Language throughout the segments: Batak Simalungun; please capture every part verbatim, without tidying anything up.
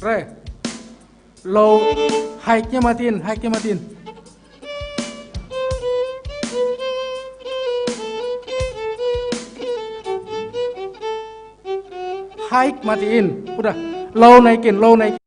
Re. Low, high-nya matiin, high-nya matiin. High matiin. Udah. Low naikin, low naikin.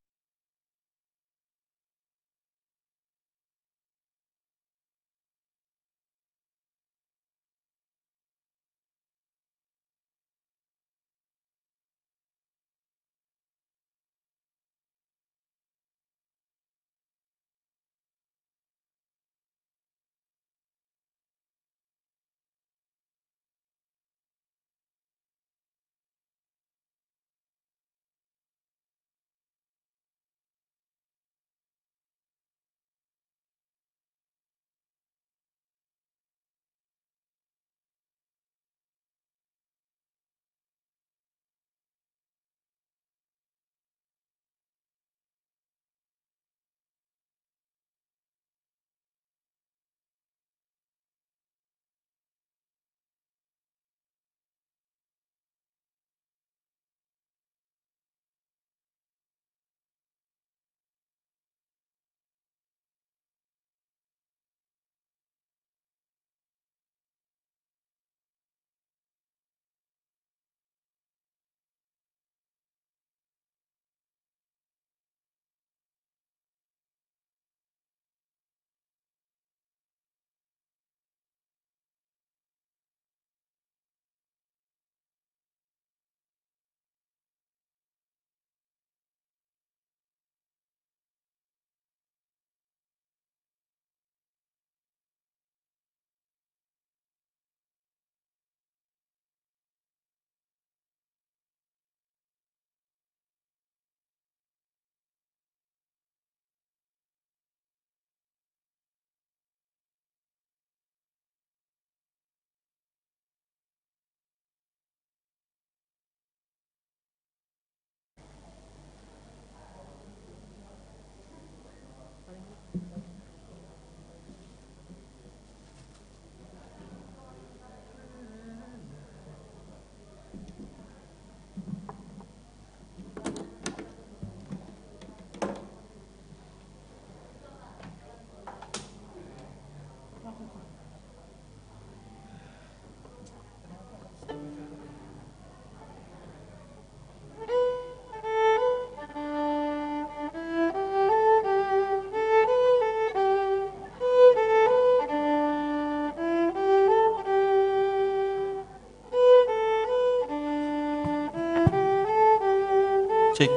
Cek.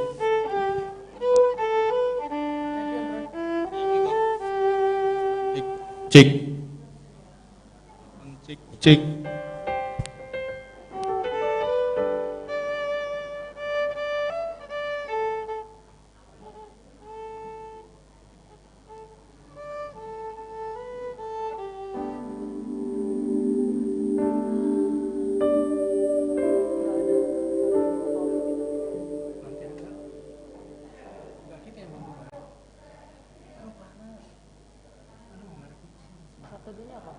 Cek. Cek. Cek. Cek. Satu dunia apa?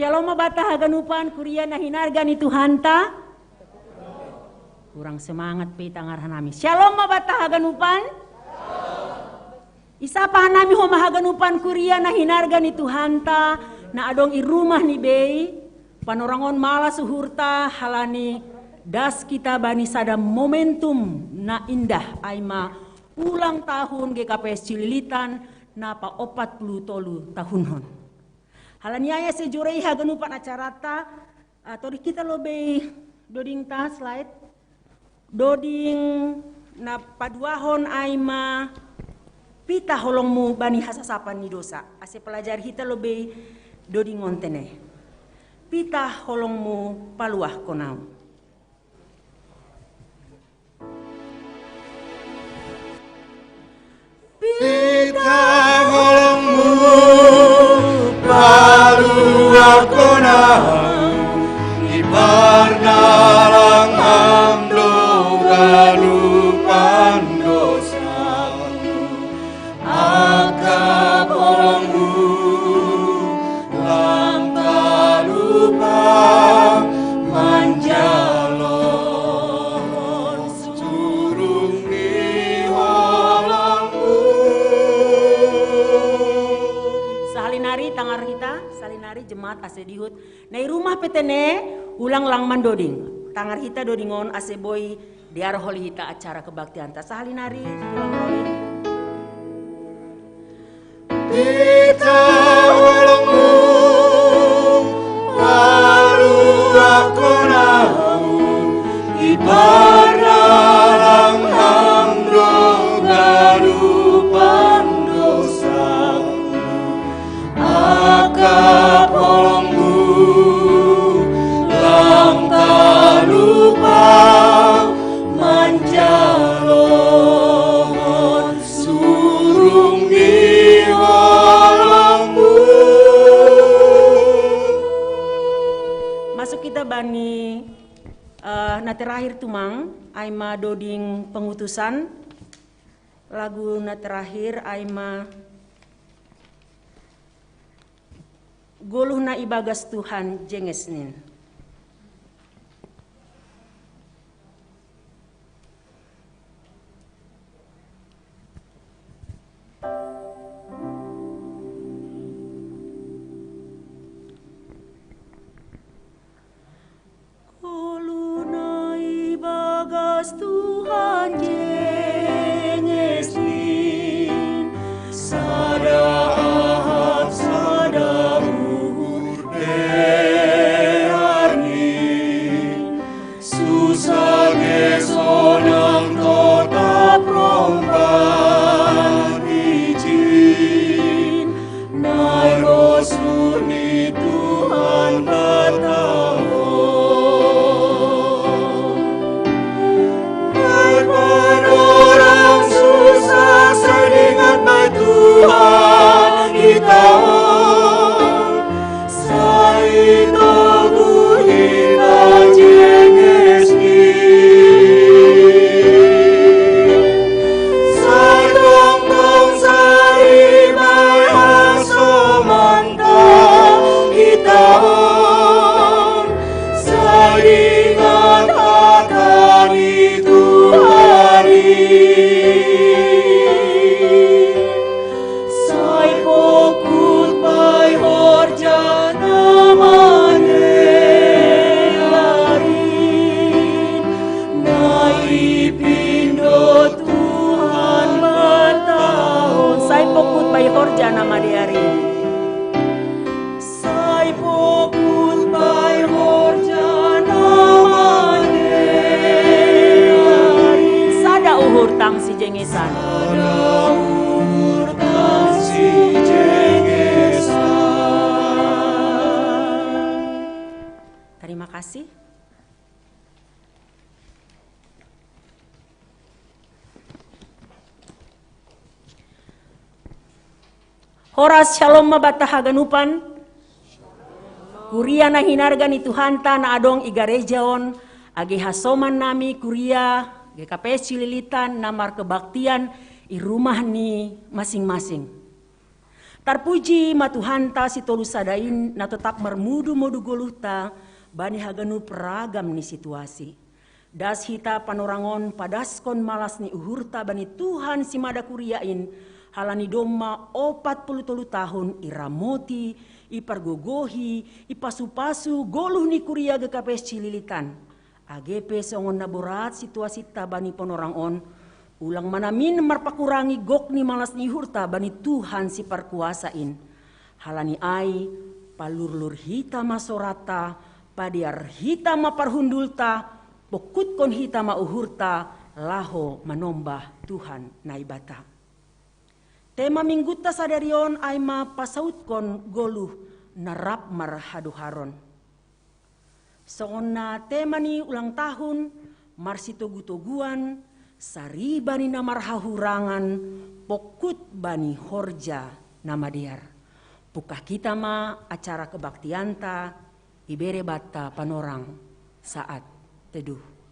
Shalom ma banta haganupan kuria na hinarga ni Tuhanta. Kurang semangat pe tangar hanami. Shalom ma banta haganupan. Isapa hanami homa haganupan kuria na hinarga ni Tuhanta, na adong i rumah ni bei. Panorangon malas uhurta halani das kita bani sada momentum na indah, ai ma ulang tahun G K P S Cililitan na paopat puluh tolu tahunhon. Halani ai ase jorei haganupan acarata, ah, torih hita lobei dodingta, slide. Doding na paduahon ai ma pita holongmu bani hasasapan ni dosa. Ase pelajari hita lobei doding on tene. Pita holongmu paluahkon au. Pita holongmu paluahkon au, i parnalang am do ganupan dosaku. Angka holongmu, lang talupa manjalohon surung ni holongmu. Sahalinari tangar hita, sahalinari jemaat ase dihut. Na i rumah pe tene, ulang lang mandoding. Tangar hita doding on ase boi dear holi hita acara kebaktianta. Sahalinari, ulang holi. Pita holongmu paluahkon au, i parnalang am do ganupan dosaku. Angka holongmu, lang talupa manjalohon surung ni holongmu. Masuk hita bani, eh, na terakhir tumang, ai ma doding pengutusan. Lagu na terakhir ai ma Goluh na ibagas Tuhan jenges nin. Goluh na ibagas Tuhan jenges nin, sada Ahad sada uhur dear nin. Susah ge sonang totap rompan ijin, na rosuh ni Tuhan Bapa on. Ai panorang susah sai dingat bai Tuhan hita on, sai toguh hita jenges nin. Sai tongtong sai ribai hasomanta hita on, sai dingat hata ni Tuhan i. Sai fokus bai horja na madear i, na ipindo Tuhan Bapa on. Sai fokus bai horja na madear i. Sai fokus bai horja na madear i. Sada uhur tang sijengesan. Sada uhur tang sijengesan. Terima kasih. Horas shalom ma banta haganupan. Kuria na hinarga ni Tuhanta na adong i gareja on, age hasoman nami kuria G K P S Cililitan na markebaktian i rumah ni masing-masing. Tarpuji ma Tuhanta si tolu sadain na totap marmudu-mudu goluhta bani haganup ragam ni situasi. Das hita panorangon padaskon malas ni uhurta bani Tuhan si mada kuria in, halani domma opat puluh tolu tahun iramoti, ipargogohi, ipasu-pasu goluh ni kuria G K P S Cililitan. Age pe songon na borat situasita bani ponorang on, ulang ma namin marpakurangi gok ni malas ni uhurta bani Tuhan si parkuasa in. Halani ai, palurlur hita ma sorata, padear hita ma parhundulta, pongkutkon hita ma uhurta laho manombah Tuhan Naibata. Tema minggunta sadari on ai ma pasautkon goluh na rap marhadoharon. Songon na tema ni ulang tahun, marsitogu-toguan, sari bani na marhahurangan, pongkut bani horja na madear. Pungkah hita ma acara kebaktianta, ibere banta panorang saat teduh.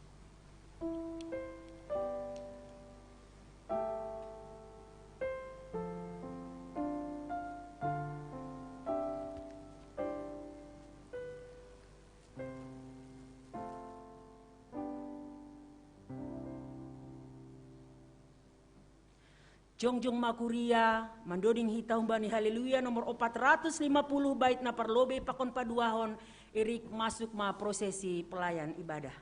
Jongjong ma kuria, mandoding hita humbani Haleluya nomor opat ratus lima puluh bait na parlobei pakon paduahon, irik masuk ma prosesi pelayan ibadah.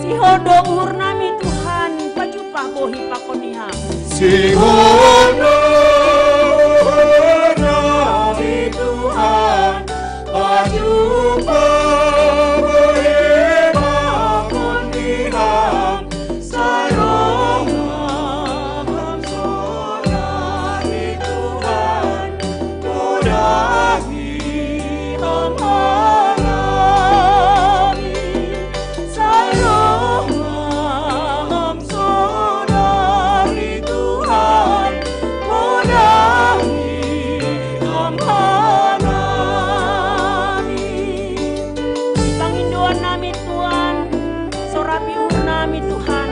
Sihol do uhur nami Tuhan, pajumpah bohi pakon ni Ham. Sihol do uhur nami Tuhan, pajumpah bohi pakon ni Ham. Sai roh ma Ham saonari Tuhan, poda Pangindoan nami Tuhan, sorapi uhur nami Tuhan,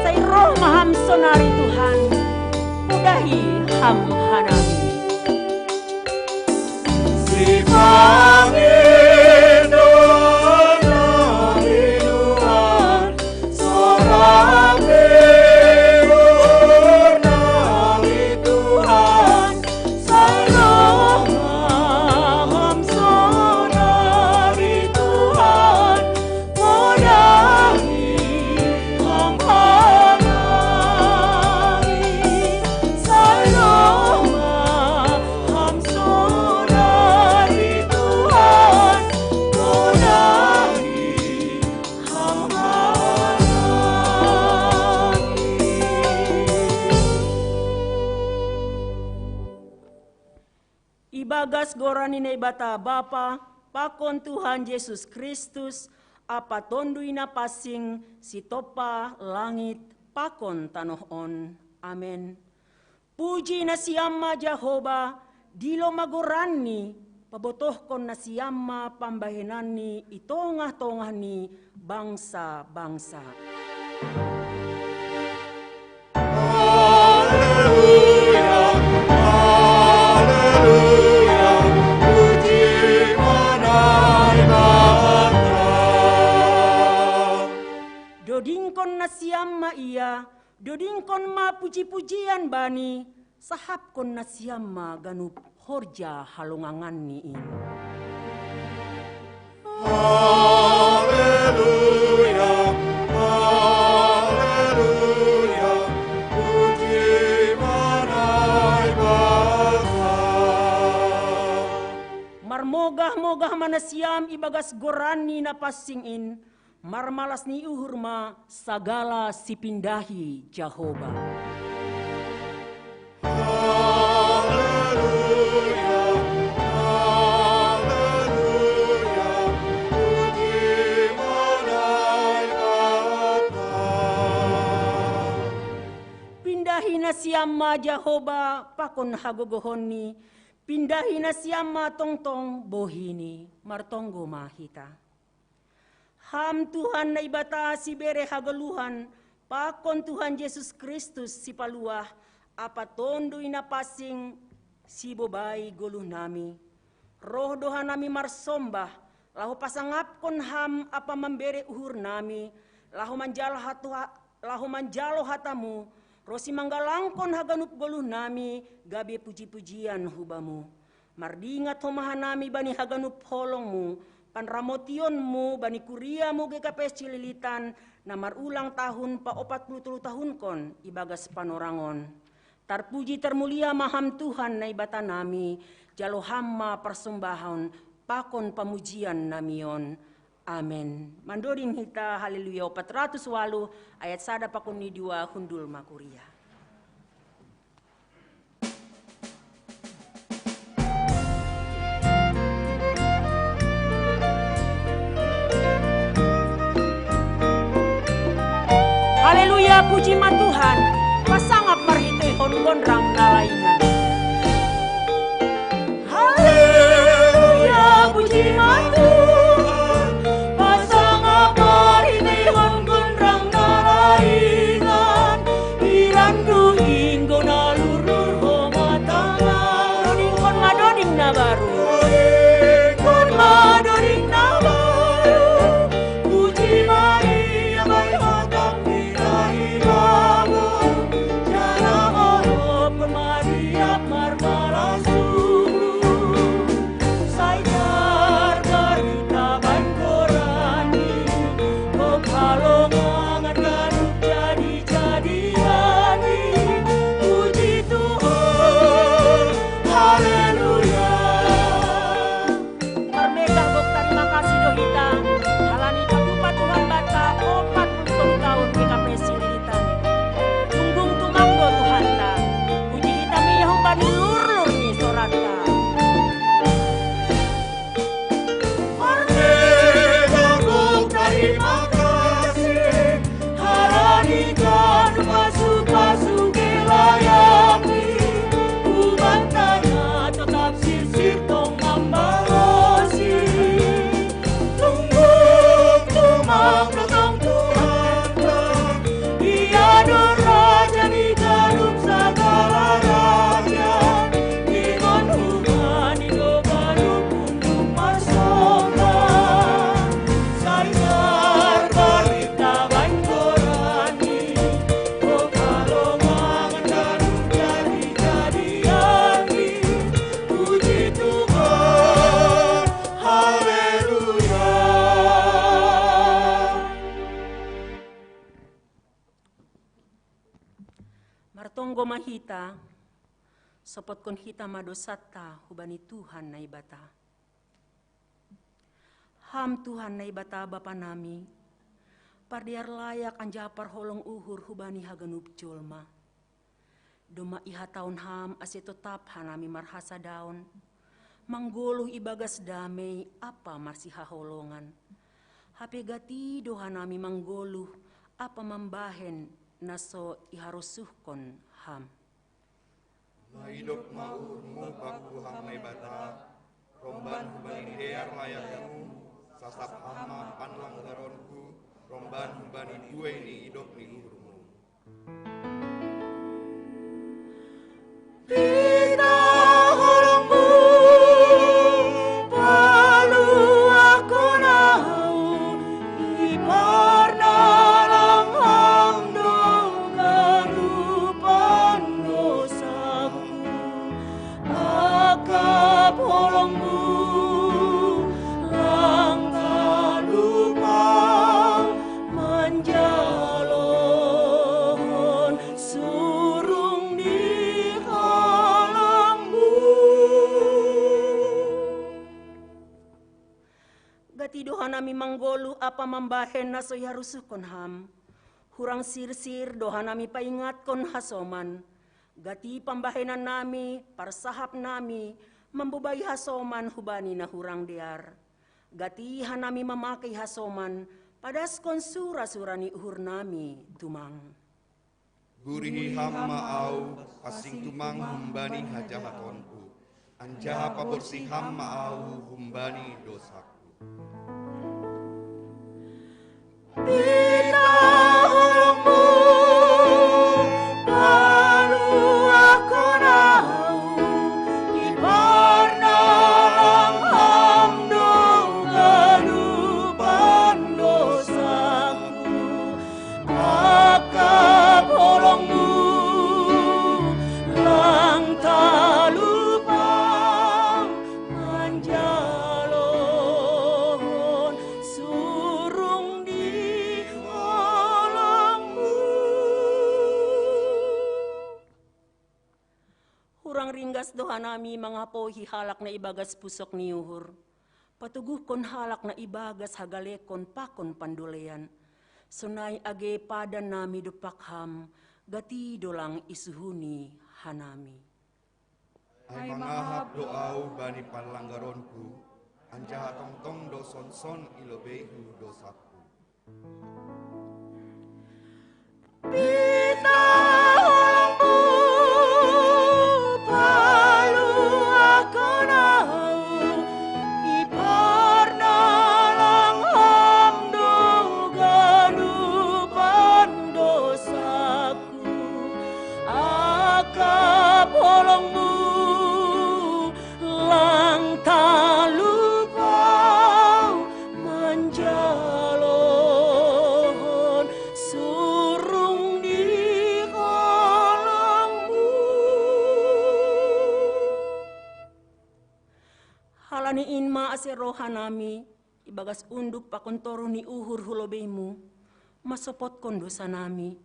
sai roh ma Ham saonari Tuhan, podahi Ham hanami. Ibagas goran ni Naibata Bapa, pakon Tuhan Jesus Kristus, ampa Tonduy Napansing, sitompa langit pakon tanoh on. Amen. Puji nasiam ma Jahowa, dilo ma goranni, pabotohkon nasiam ma pambahenanni i tongah-tongah ni bangsa-bangsa. Haleluya, haleluya, puji ma Naibata. Dodingkon nasiam ma Ia, dodingkon ma puji-pujian Bani, sahapkon nasiam ma ganup horja halonganganNi in. Haleluya, haleluya, puji ma Naibata. Marmogah-mogah ma nasiam ibagas goranNi na pansing in, marmalas ni uhur ma sagala sipindahi Jahowa. Haleluya, haleluya, puji ma Jahowa pakon hagogohonni, pindahi nasiam ma tongtong bohini. Martonggo ma hita. Ham Tuhan Naibata sibere hagoluhan, pakon Tuhan Jesus Kristus sipaluah, ampa Tonduy Napansing sibobai goluhnami. Roh do hanami marsombah, laho pasangapkon Ham ampa mambere uhurnami, laho manjalo hatu-, laho manjalo hataMu, ronsi manggalangkon haganup goluhnami gabe puji-pujian hu Bamu. Mardingat homa hanami bani haganup holongMu, panramotionMu bani kuriaMu G K P S Cililitan, na marulang tahun paopat puluh tolu tahunkon ibagas panorang on. Tarpuji tarmulia ma Ham Tuhan Naibatanami, jalo Ham ma parsombahon pakon pamujiannami on. Amen. Mandoding hita Haleluya opat ratus waluh, ayat sada pakon ni dua, hundul ma kuria. Haleluya, puji ma Tuhan. Pasangap marhiteihon gondang na laingan. Haleluya, puji ma Tuhan. Pasangap marhiteihon gondang na laingan. Irandu inggo na lurlur homa tangan. Dodingkon ma doding na baru. Dodingkon ma doding na baru. Puji ma Ia bai hataM di na i lambung. Jala odophon ma Ia marmalas uhur. Sai tarbarita bahen goran i, dob halongangan ganup jadi-jadian i. Puji Tuhan, haleluya. Marmegah gok tarima kasih do hita, halani patupa Tuhan banta opat puluh tolu taon G K P S Cililitan. Dung-dung tumang do Tuhanta, puji hita ma Ia humbani lurlur ni soranta. Marmegah gok tarima kasih, halani ganup pasu-pasu pelayanMi, hubanta na totap sirsir tong mambalosi. Dung-dung tumang do tong Tuhanta, Ia do Raja ni ganup sagala raja, ingon hubani do ganup unduk marsombah. Sai tarbarita bahen goran i, dob halongangan ganup jadi-jadian i. Puji Tuhan, haleluya. Martonggo ma hita, sopotkon hita ma dosanta hubani Tuhan Naibata. Ham Tuhan Naibata Bapanami, pardear layak anjaha parholong uhur hubani haganup jolma. Domma ihatahon Ham ase totap hanami marhasadaon, manggoluh ibagas damei ampa marsihaholongan. Hape gati do hanami manggoluh ampa mambahen na so iharosuhkon Ham. Maidop ma uhurMu bangku Ham Naibata, romban hubani dear layakMu, sasap Ham ma panlanggaronku, romban hubani buei ni idop ni uhurMu. Pitah holongMu paluahkon ahu, i parnalang Ham do ganupan dosaku. Angkap holongMu, lang tadung Ahu manjalohon surung ni holongMu. Gati do hanami manggoluh ampa mambahen na so iharosuhkon Ham. Hurang sirsir do hanami paingatkon hasoman. Gati pambahenannami, parsahapnami, mambobai hasoman hubani na hurang dear. Gati hanami mamakei hasoman, padaskon sura-sura ni uhurnami tumang. Burihi Ham ma au, pansing tumang humbani hajahatonku, anjaha paborsih Ham ma au humbani dosaku. Pitah holongmu, paluahkon au, iparna lang Ham do ganupan dosaku. Angkap holongmu, lang talupa manjalohon surung di holongmu. Hurang ringgas do hanami mangapohi halak na ibagas pusok ni uhur. Patoguhkon halak na ibagas hagalekon pakon pandolean. Sonai age padan nami dompak Ham, gati do lang isuhuni hanami. Ai mangahap do au bani panlanggaronku, anjaha tongtong do sonson ilobeihu dosaku. Pitah holongmu, paluahkon au, iparna lang Ham do ganupan dosaku. Angkap holongmu, lang talupa manjalohon surung di holongmu. Halani in ma ase rohanami, ibagas unduk pakon toruh ni uhur hu lobeimu, masopotkon dosanami.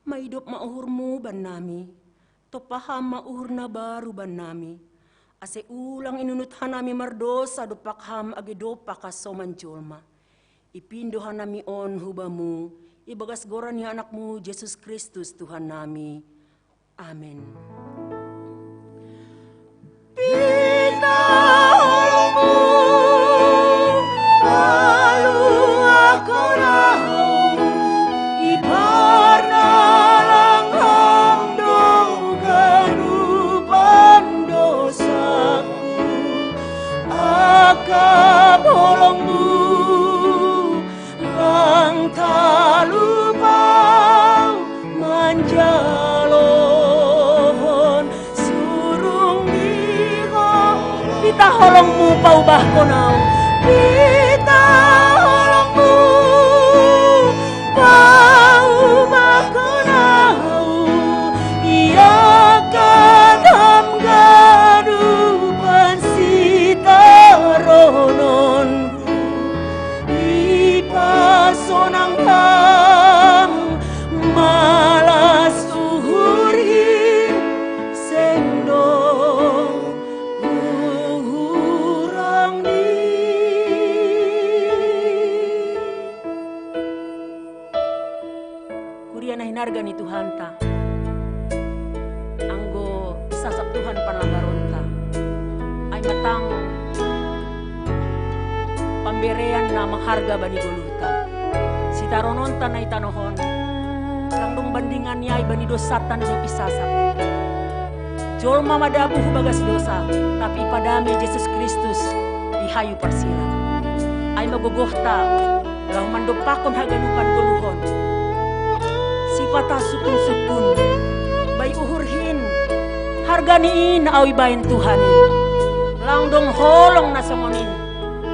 Maidop ma uhurmu bannami, tompa Ham ma uhur na baru bannami, ase ulang inunut hanami mardosa dompak Ham age dompak hasoman jolma. Ipindo hanami on hu Bamu, ibagas goran ni AnakMu Jesus Kristus Tuhannami. Amen. Pitah holongmu, paluahkon au, iparna lang Ham do ganupan dosaku. Angkap holongmu, lang talupa manjalohon surung di ho. Pitah holongmu, paubahkon au. Pitah holongmu, paubahkon au. Iangkat Ham ganupan sitarononku. Ipasonang Ham malas uhurhi, seng dong uhurangni. Kuria na hinarga ni Tuhanta, anggo isasap Tuhan panlanggaronta, ai ma tang pamberean na maharga bani goluhta. Sitarononta na i tanoh on, lang dong bandinganni ai bani dosanta na dob isasap. Jolma madabuh bagas dosa, tapi ipadame Jesus Kristus di hayu parsilang. Ai ma gogohta, laho mandompakkon haganupan goluh on. Sipata sungkun-sungkun, bai uhurhin, hargani in ahu ibahen Tuhan in. Lang dong holong na songon in,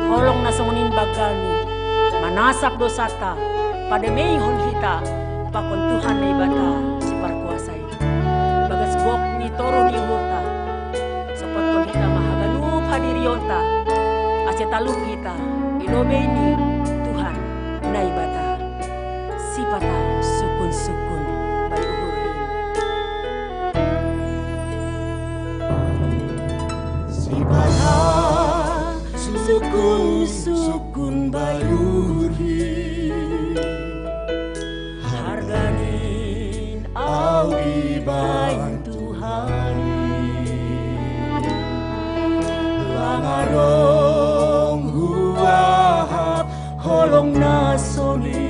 holong na songon in banggalni, manasap dosanta, padameihon hita pakon Tuhan Naibata Siparkuasa i. Bagas gok ni toruh ni uhurta, sopotkon hita ma haganup hadirionta, ase talup hita i lobei ni Tuhan Naibata. Sipata sungkun-sungkun bai uhurhin. Sipata sungkun-sungkun bai uhurhin. Hargani in ahu ibahen Tuhan i. Lang adong huahap holong na songon i.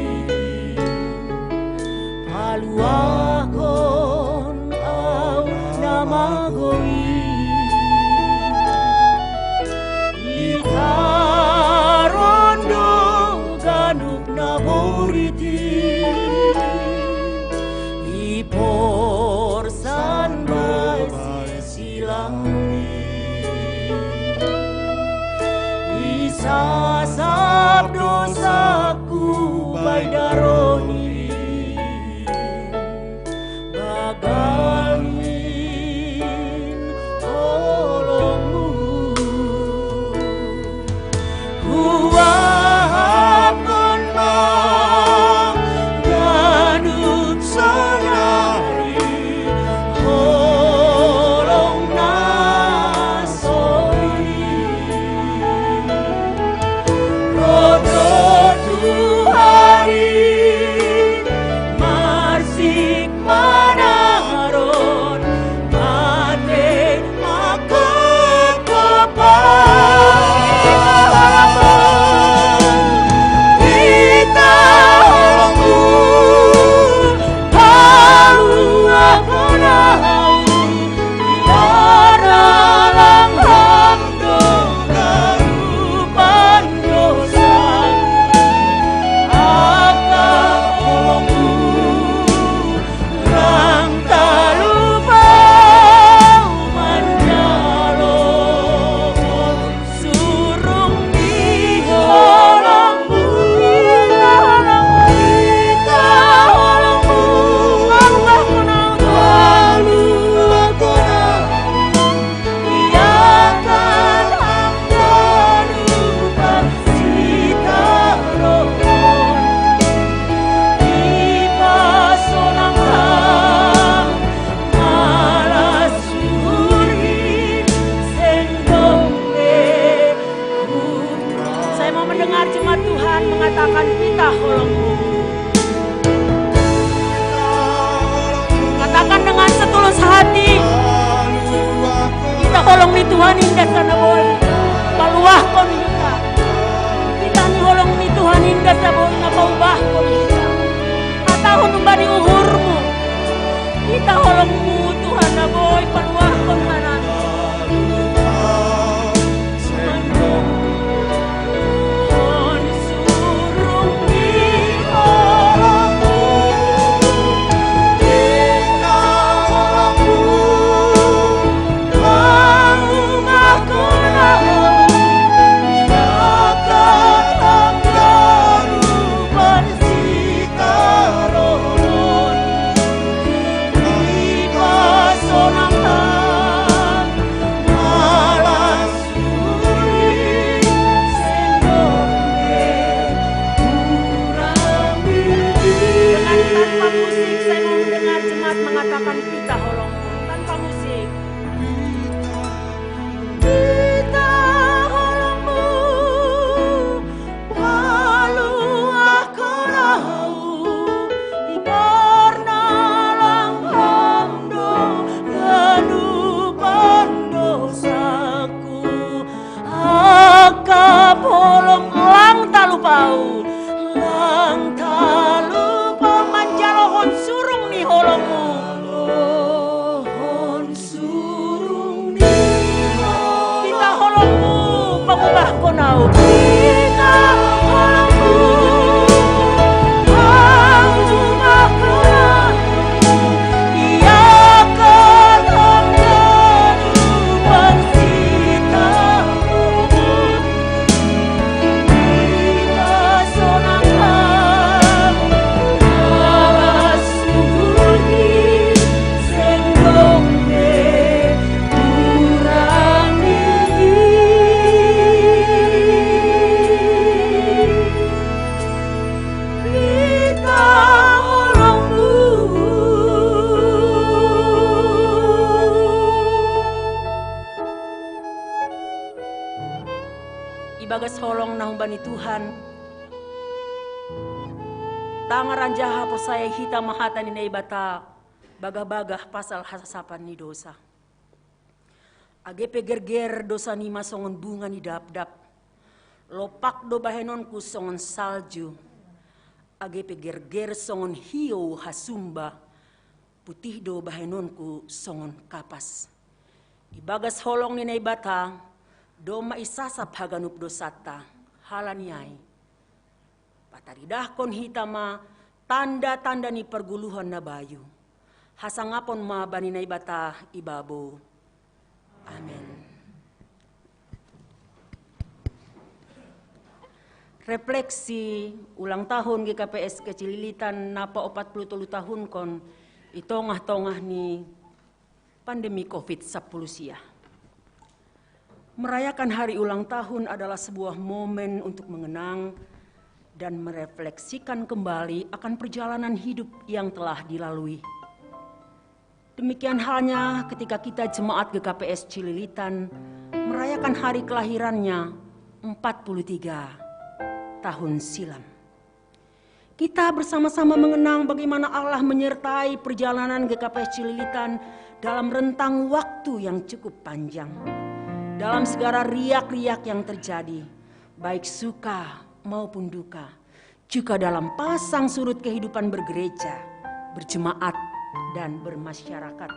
Paluahkon Sasap dosaku bai daroh ni, bagalu holongmu. Huwahapkon ma ganup sonari holong na soi. Roh do Tuhan i marsik manaron, mate maka kapal. Ita holongmu, paluahkon au, biar na lang ham do ganupan dosa. Angka holongmu, lang talupa au manjalo surung ni holongmu. Ita holongmu, paluahkon au, paluahkon au. Biar na lang ganupan sitaronon, ipasonang ham malas suhur i, seng dong be. Saya mau mendengar jemaat Tuhan mengatakan, "Ita holongmu." Katakan dengan setulus hati, "Ita holong ni Tuhan i das na boi paluahkon hita. Ita ni holong ni Tuhan i das na boi na paubahkon hita." Hatahon humbani uhurmu, "Ita holongmu, Tuhan na boi paluahkon hanami." Dengan tanpa musik, saya mau mendengar jemaat mengatakan, "Ita holongmu." Tanpa musik. Ita holongmu, paluahkon au, biar na lang ham do ganupan dosaku. Angka holong, lang talupa au, lang talupa au manjalohon surung ni holongmu. Ita holongmu, pangubahkon au. Ita holongmu, pangubahkon au. Ia kata ganupan sitaronon. Ibagas holong na humbani Tuhan, tangar anjaha porsaya hita ma hata ni Naibata bagah-bagah pasal hasasapan ni dosa. Age pe gerger dosa nima songon bunga ni dapdap, lopak do bahenonku songon salju. Age pe gerger songon hiou hasumba, putih do bahenonku songon kapas. Ibagas holong ni Naibata domma isasap haganup dosanta. Halani ai, pataridahkon hita ma tanda-tanda ni parguluhan na bayu. Hasangapon ma bani Naibata ibabo. Amen. Refleksi ulang tahun G K P S Kecililitan napa opat puluh telu tahun kon i tongah-tongah ni pandemi covid sepuluh sia. Merayakan hari ulang tahun adalah sebuah momen untuk mengenang dan merefleksikan kembali akan perjalanan hidup yang telah dilalui. Demikian halnya ketika kita jemaat G K P S Cililitan merayakan hari kelahirannya empat puluh tiga tahun silam. Kita bersama-sama mengenang bagaimana Allah menyertai perjalanan G K P S Cililitan dalam rentang waktu yang cukup panjang. Dalam segala riak-riak yang terjadi, baik suka maupun duka, juga dalam pasang surut kehidupan bergereja, berjemaat, dan bermasyarakat.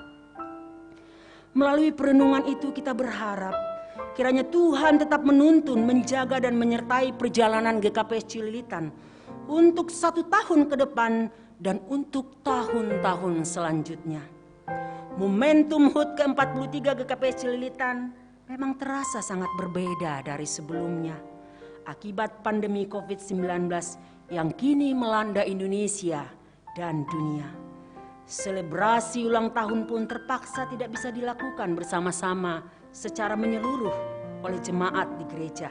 Melalui perenungan itu kita berharap kiranya Tuhan tetap menuntun, menjaga, dan menyertai perjalanan G K P S Cililitan untuk satu tahun ke depan dan untuk tahun-tahun selanjutnya. Momentum hut ke empat puluh tiga G K P S Cililitan memang terasa sangat berbeda dari sebelumnya akibat pandemi covid sembilan belas yang kini melanda Indonesia dan dunia. Selebrasi ulang tahun pun terpaksa tidak bisa dilakukan bersama-sama secara menyeluruh oleh jemaat di gereja,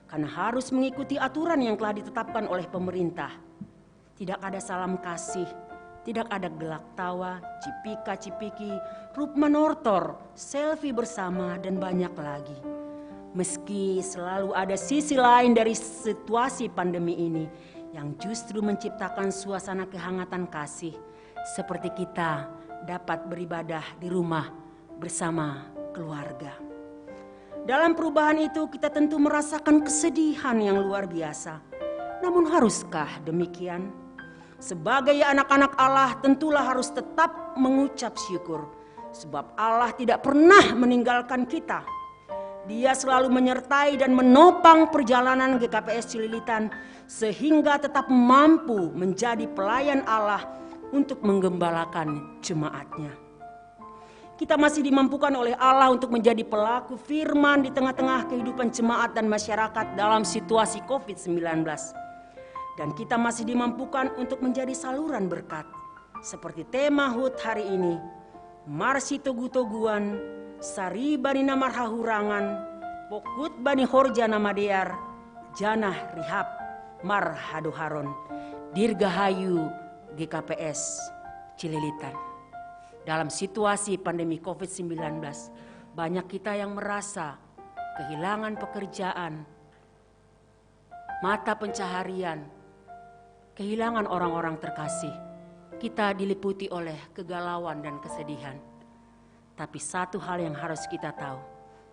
karena harus mengikuti aturan yang telah ditetapkan oleh pemerintah. Tidak ada salam kasih, tidak ada gelak tawa, cipika-cipiki, rup manortor, selfie bersama, dan banyak lagi. Meski selalu ada sisi lain dari situasi pandemi ini yang justru menciptakan suasana kehangatan kasih, seperti kita dapat beribadah di rumah bersama keluarga. Dalam perubahan itu, kita tentu merasakan kesedihan yang luar biasa. Namun, haruskah demikian? Sebagai anak-anak Allah, tentulah harus tetap mengucap syukur, sebab Allah tidak pernah meninggalkan kita. Dia selalu menyertai dan menopang perjalanan G K P S Cililitan, sehingga tetap mampu menjadi pelayan Allah untuk menggembalakan jemaatnya. Kita masih dimampukan oleh Allah untuk menjadi pelaku firman di tengah-tengah kehidupan jemaat dan masyarakat dalam situasi covid sembilan belas. Dan kita masih dimampukan untuk menjadi saluran berkat, seperti tema hut hari ini, Marsi Togu-Toguan, Sari Bani Namar Hahurangan, Pokut Bani Horja Namadear, Janah Rihab, Mar Hadoharon, Dirgahayu G K P S Cililitan. Dalam situasi pandemi covid sembilan belas, banyak kita yang merasa kehilangan pekerjaan, mata pencaharian, kehilangan orang-orang terkasih. Kita diliputi oleh kegalauan dan kesedihan. Tapi satu hal yang harus kita tahu,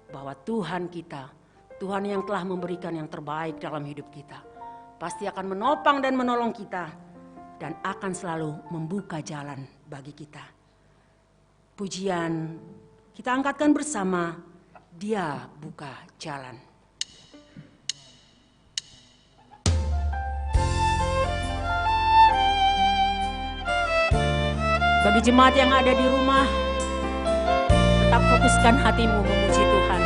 bahwa Tuhan kita, Tuhan yang telah memberikan yang terbaik dalam hidup kita, pasti akan menopang dan menolong kita, dan akan selalu membuka jalan bagi kita. Pujian kita angkatkan bersama, Dia Buka Jalan. Bagi jemaat yang ada di rumah, tetap fokuskan hatimu memuji Tuhan.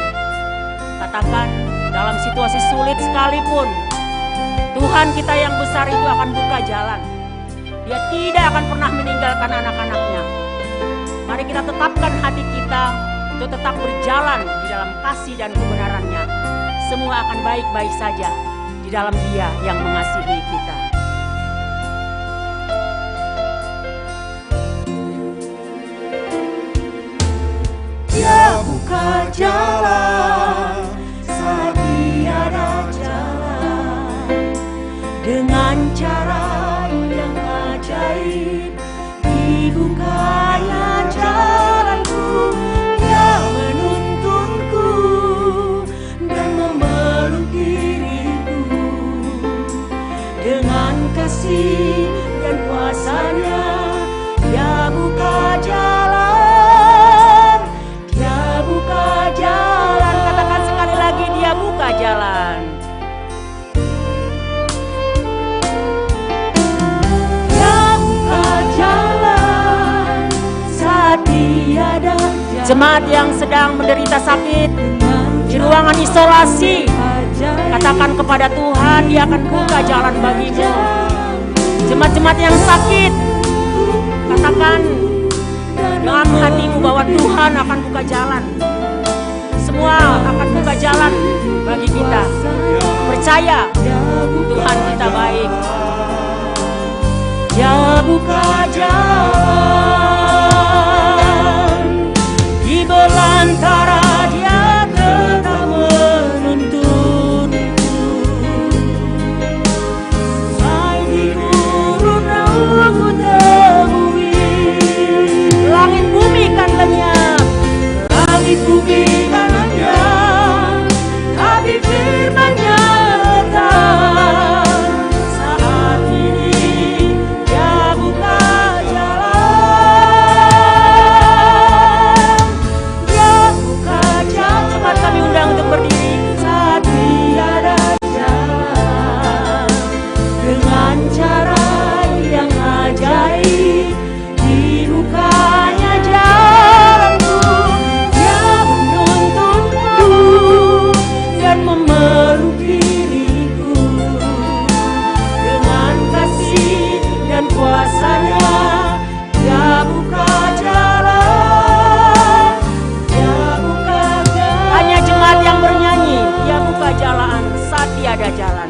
Katakan, dalam situasi sulit sekalipun, Tuhan kita yang besar itu akan buka jalan. Dia tidak akan pernah meninggalkan anak-anaknya. Mari kita tetapkan hati kita untuk tetap berjalan di dalam kasih dan kebenarannya. Semua akan baik-baik saja di dalam Dia yang mengasihi kita. Dia buka jalan saat tiada jalan, dengan cara yang ajaib dibukanya jalanku. Dia menuntunku dan memeluk diriku dengan kasih dan kuasanya. Dia buka jalan, Dia buka jalan. Katakan sekali lagi, Dia buka jalan. Dia buka jalan saat tiada jalan. Jemaat yang sedang menderita sakit di ruangan isolasi, Katakan kepada Tuhan, Dia akan buka jalan bagimu. Jemaat-jemaat yang sakit, katakan dalam hatimu bahwa Tuhan akan buka jalan. Semua akan buka jalan bagi kita. Percaya, Tuhan kita baik. Dia buka jalan di belantara, Dia tetap menuntun. Sampai di gurun aku temui. Langit bumi kan lenyap, langit bumi kan lenyap, tapi firman-Nya tetap. Saat ini Dia buka jalan, Dia buka jalan. Cepat kami undang untuk berdiri. Saat tiada jalan, dengan cara yang ajaib dibukanya jalanku. Dia menuntunku dan memeluk diriku. Dengan kasih dan kuasa-Nya, Dia buka jalan, Dia buka jalan. Hanya jemaat yang bernyanyi, Dia buka jalan saat tiada jalan.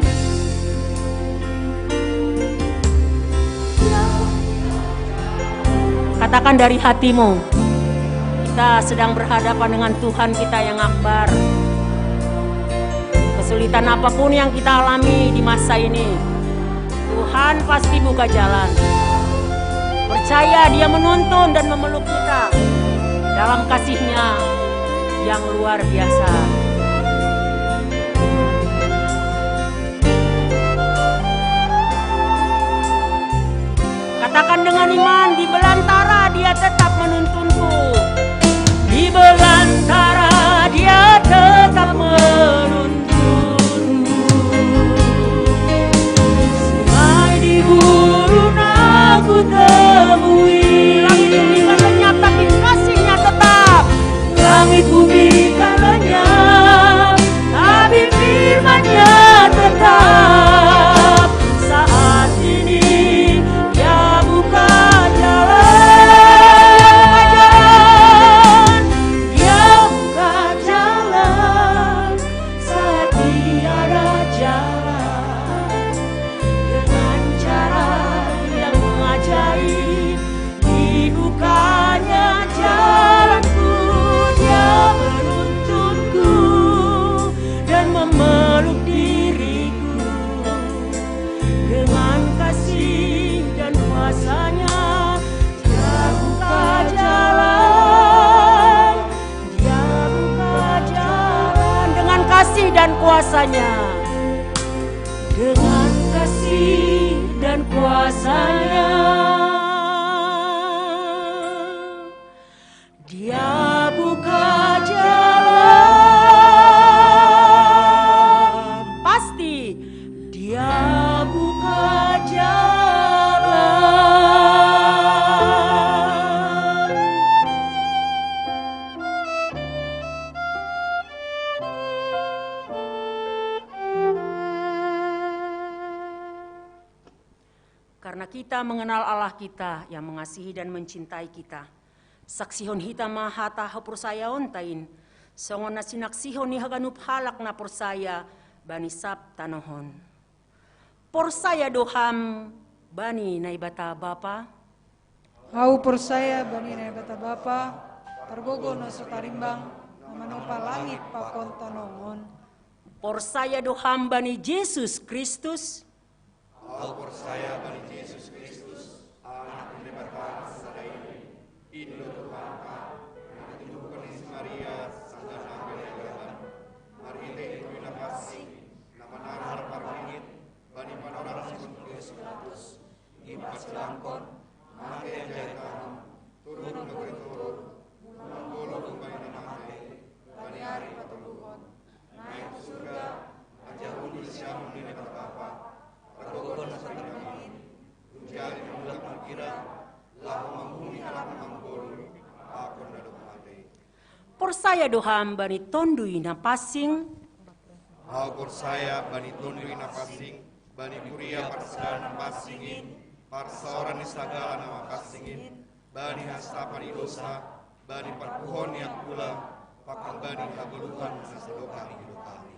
Katakan dari hatimu, kita sedang berhadapan dengan Tuhan kita yang akbar. Kesulitan apapun yang kita alami di masa ini, Tuhan pasti buka jalan. Percaya, Dia menuntun dan memeluk kita dalam kasih-Nya yang luar biasa. Katakan dengan iman, di belantara Dia tetap menuntunku. Di belantara Dia tetap menuntun. Sampai di gurun aku temui. Langit bumi kan lenyap, tapi kasih-Nya tetap. Langit bumi kan lenyap, tapi firman-Nya tetap. Saat ini Dia buka jalan, buka jalan, Dia buka jalan saat tiada jalan. Dengan cara yang ajaib dibukanya jalanku. Dia menuntunku dan memeluk diriku. Dengan kasih dan kuasa-Nya, Dia buka jalan, Dia buka jalan. Dengan kasih dan kuasa-Nya, dengan kasih dan kuasa-Nya, Dia buka jalan. Pasti Dia buka jalan. Karena kita mengenal Allah kita yang mengasihi dan mencintai kita, saksihon hita ma hata haporsayaonta in, songon na sinaksihon ni haganup halak na porsaya bani sab tanoh on. Porsaya do ham bani Naibata Bapa? Ahu porsaya bani Naibata Bapa, pargogo na so tarimbang, na manopa langit pakon tanoh on. Porsaya do ham bani Jesus Kristus? Ahu porsaya bani Jesus Kristus, Anak ni Naibata na sada i, in do Tuhanta, na ditubuhkon ni si Maria sanggah na gabe na gaban, marhite Tondi Napansing, na manarhar parmingit bani panorang si Pontius Pilatus, dipasilangkon, mate anjaha ditangihon, turun gabe toru, pulang ngolu humbani na mate bani ari patoluhon, naek tu surga, anjaha hundul di siamun ni Naibata Bapa, pargogo na so tarimbang i, unjai mulak margira, laho manguhumi halak na manggoluh pakon na dob mate. Porsaya do ham bani Tonduy Napansing? Au porsaya bani Tonduy Napansing, bani kuria parsadaan Napansingin, parsaoran ni sagala na Napansingin, bani hansatapan ni dosa, bani parpuhon ni angkula, pakon bani hagoluhan na sadokah ni hidupami.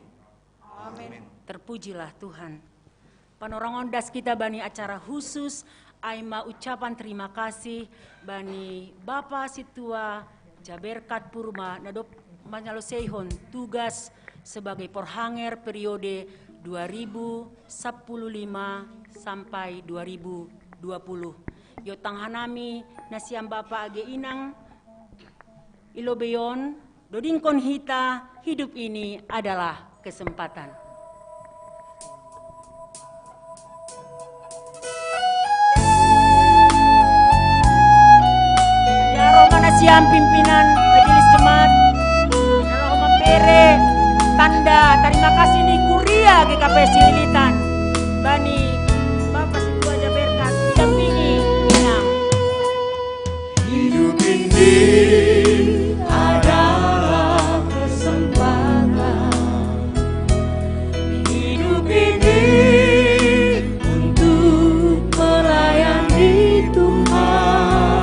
Amin. Terpujilah Tuhan. Panorangon das kita bani acara khusus, ai ma ucapan terima kasih bani Bapa Sintua Jaberkat Purba na dob manyaloseihon tugas sebagai porhanger periode dua ribu sepuluh lima sampai dua ribu dua puluh. Iotang hanami nasiam Bapa age Inang i lobei on, dodingkon hita, hidup ini adalah kesempatan. Ya, roh ma nasiam pimpinan Majelis Jemaat, na laho mambere tanda tarima kasih ni kuria G K P Cililitan bani Bapa Sintua Jaberkat, didampingi Inang. Hidup ini adalah kesempatan. Hidup ini untuk melayani Tuhan.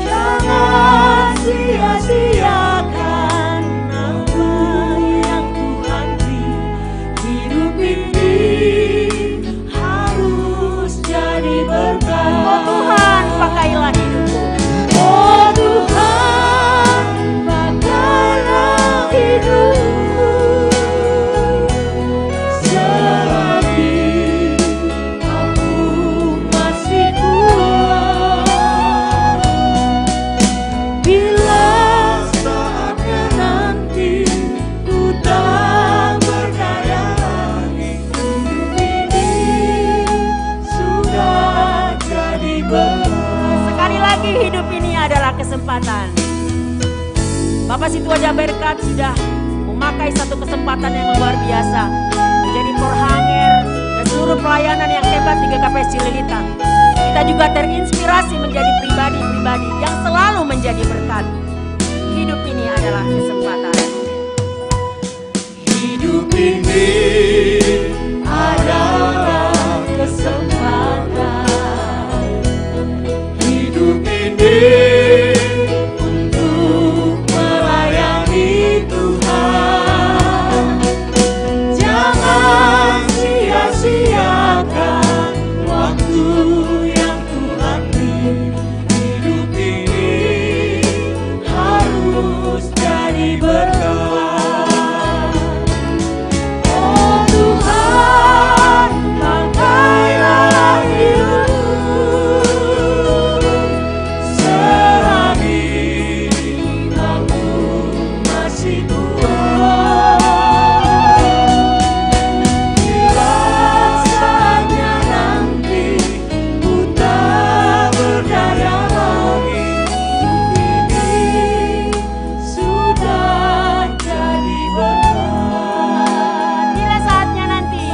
Jangan sia-siakan apa yang Tuhan beri. Hidup ini harus jadi berkat. Oh Tuhan, pakailah hidupku. Oh Tuhan, pakailah hidupku. Selagi aku masih kuat. Bila saatnya nanti ku tak berdaya lagi, hidup ini sudah jadi berkat. Sekali lagi, hidup ini adalah kesempatan. Bapa Sintua Jaberkat sudah memakai satu kesempatan yang luar biasa menjadi porhanger dan seluruh pelayanan yang hebat di G K P Cililitan. Kita juga terinspirasi menjadi pribadi-pribadi yang selalu menjadi berkat. Hidup ini adalah kesempatan. Hidup ini adalah kesempatan. Hidup ini untuk melayani Tuhan. Jangan sia-siakan waktu yang Tuhan beri. Hidup ini harus jadi berkat. Oh Tuhan, pakailah hidupku selagi aku masih kuat. Bila saatnya nanti ku tak berdaya lagi, hidup ini sudah jadi berkat. Bila saatnya nanti,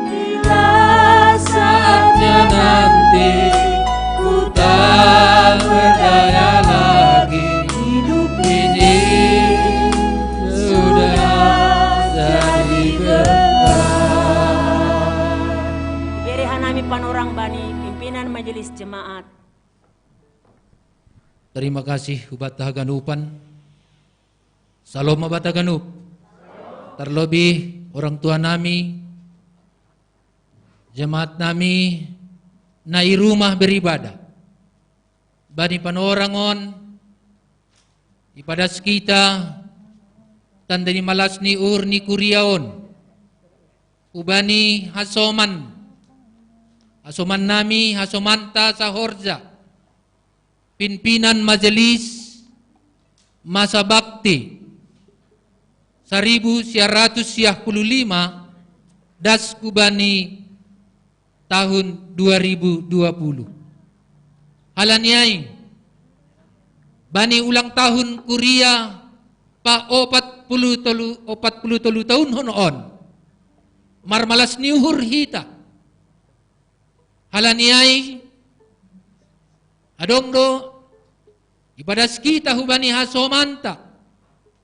bila saatnya nanti ku tak berdaya lagi, hidup ini sudah jadi berkat. Ibere hanami panorang bani pimpinan Majelis Jemaat. Terima kasih hubata haganupan. Salom ma bata ganup. Terlebih orang tua nami, jemaat nami na i rumah beribadah. Bani panorang on, ipadas kita tanda ni malas ni uhur ni kuria on. Hubani hasoman, hasoman nami, hasomanta sahorja, pimpinan Majelis Masa Bakti seribu sia ratus sia puluh lima, das hubani tahun dua ribu dua puluh. Halani ai, bani ulang tahun kuria pa opat puluh tolu, opat puluh tolu tahun hono on, marmalas ni uhur hita. Halani ai, adong do ipadas kita hubani hasomanta,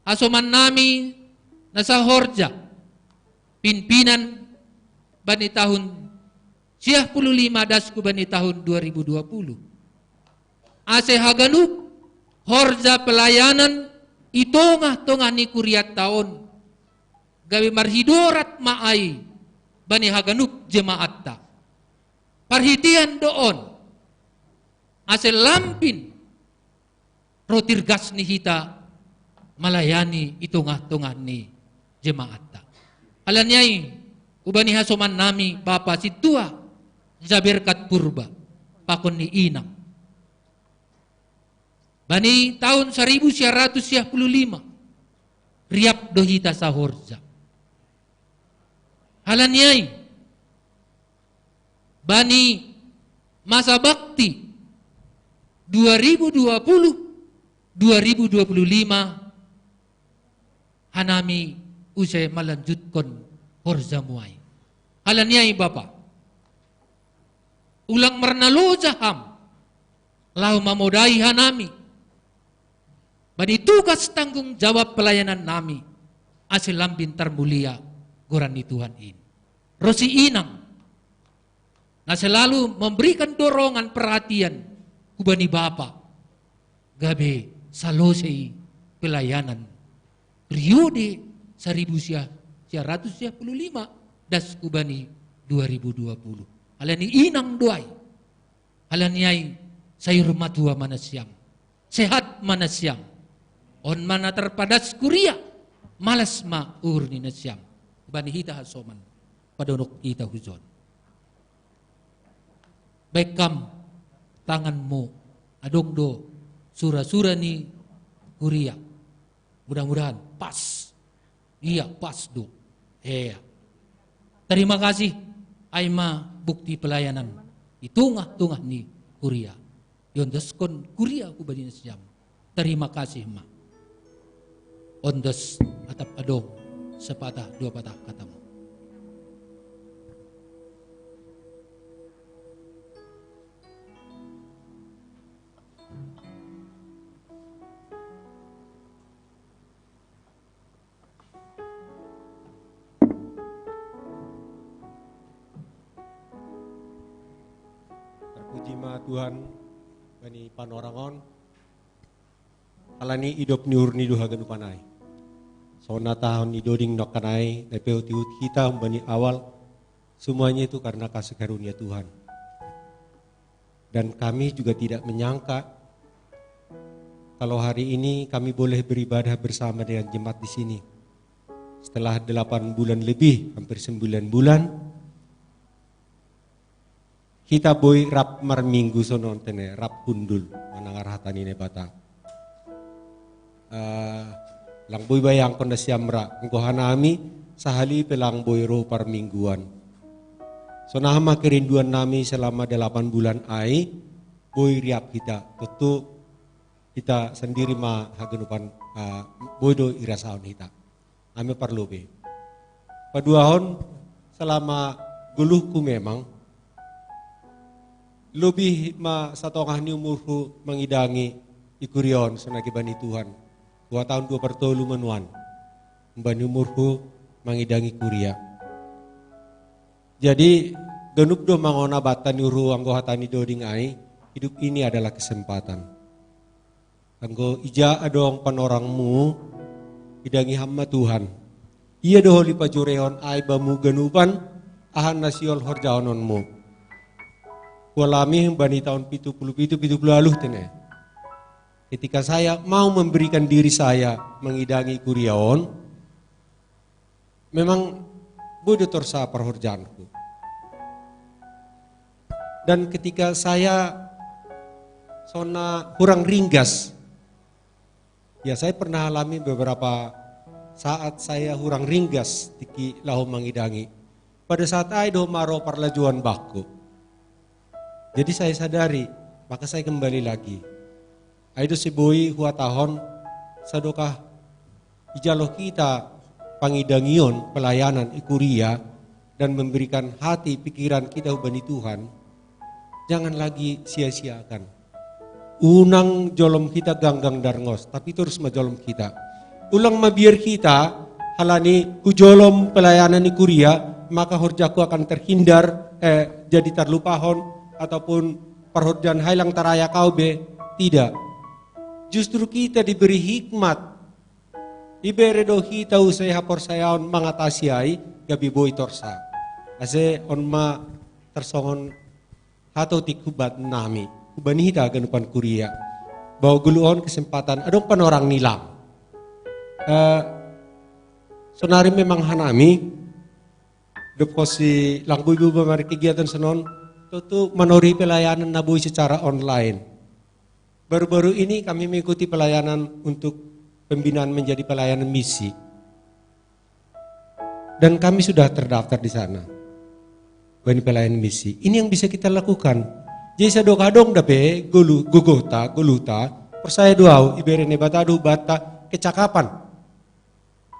hasoman nami nasa horja pimpinan bani tahun siah puluh lima dasku bani tahun dua ribu dua puluh. Ase haganup horja pelayanan i tongah-tongah ni kuriatta on, gabe marhidorat ma ai bani haganup jemaatta. Parhitean do on, ase lambin ro tirgas ni hita malayani i tongah-tongah ni jemaatta. Alani ai, hubani hasoman nami Bapa Sintua Jaberkat Purba, pakon ni Inang. Bani tahun saribu sia ratus sia puluh lima, riap do hita sahorja. Alani ai, bani masa bakti dua ribu dua puluh, dua ribu dua puluh lima, hanami use malanjutkon horjamu ai. Alani ai Bapa, ulang marnaloja Ham, laho mamodai hanami bani tugas tanggung jawab pelayanan nami, ase lambin tarmulia goran ni Tuhan in. Ro si Inang, na selalu memberikan dorongan perhatian hubani Bapa, gabe salosei pelayanan periode saribu sia, sia ratus sia puluh lima, das hubani dua ribu dua puluh. Alani Inang do ai. Alani ai, sayur matua ma nasiam. Sehat ma nasiam. On ma na tarpadas kuria, malas ma uhur ni nasiam. Bani hita hasoman, padonok hita hujon. Baen Kam tanganmu, adong do sura-sura ni kuria. Mudah-mudahan pas. Ia pas do. Ia. Terima kasih, ai ma bukti pelayanan i tongah-tongah ni kuria. Iondoskon kuria hubani nasiam. Terima kasih ma. Ondos atap adong sepatah dua patah katamu. Terpuji ma Tuhan bani panorang on. Alani idop ni uhur ni do haganupan ai. Songon na tahaon ni doding nangkin ai, na pe hutihut hita humbani awal, semuanya itu karena kasih karunia Tuhan. Dan kami juga tidak menyangka kalau hari ini kami boleh beribadah bersama dengan jemaat di sini. Setelah delapan bulan lebih, hampir sembilan bulan, hita boi rap marminggu songon tene, rap hundul, manangar hata ni Naibata. Eh, lang boi bayangkon nasiam ra, anggo hanami sahali pe lang boi ro parmingguan. Songon aha ma kerinduan nami selama delapan bulan ai, boi riap hita. Tentu hita sendiri ma haganupan, eh, boi do irasahon hita. Ami parlobei. Paduahon, selama goluhku memang, lebih ma satongah ni umurhu mangidangi i kuria on songon na hinaholongan ni Tuhan. Dua tahun dua partolu ma nuan. Humbani umurhu mangidangi kuria. Jadi, ganup do mangona banta ni uhurhu anggo hata ni doding ai, hidup ini adalah kesempatan. Anggo ija adong panorangmu, idangi Ham ma Tuhan. Ia do holi pajurehon ai bamu ganupan, aha na sihol horjahononmu. Hualami bani tahun pitu puluh pitu, pitu puluh ualuh tene. Ketika saya mau memberikan diri saya mangidangi kuria on, memang boi do torsa parhorjaanku. Dan ketika saya songon na hurang ringgas, ya, saya pernah alami beberapa saat saya hurang ringgas tingki laho mangidangi. Pada saat ai do ma ro parlajuan bangku. Jadi saya sadari, maka saya kembali lagi. Ai do sai boi huhatahon, sadokah ijalo hita pangidangion, pelayanan i kuria, dan memberikan hati pikiran kita hubani Tuhan, jangan lagi sia-siakan. Unang jolom hita ganggang darngos, tapi torus ma jolom hita. Ulang mabiar hita Halani hujolom pelayanan ni kuria, maka horjaku akan terhindar, eh, jadi terlupahon, ataupun parhorjaan hailang taraya kau be, tidak. Justru kita diberi hikmat, ibere do hita use haporsayaon mangatasi ai, gabi boi torsa. Ase on ma tarsongon hatau tik hubat nami, hubani hita ganupan kuria. Bahwa gulu on kesempatan, adong panorang nilang. Eh, sonari memang hanami, dob hosi lang boi be uba mari kegiatan sonon, tutu manori pelayanan na boi secara online. Baru-baru ini kami mengikuti pelayanan untuk pembinaan menjadi pelayanan misi. Dan kami sudah terdaftar di sana. Bani pelayanan misi. Ini yang bisa kita lakukan. Jadi sadok adong dape golu, gogota, goluta, percaya doau, ibere Naibata do hubata kecakapan.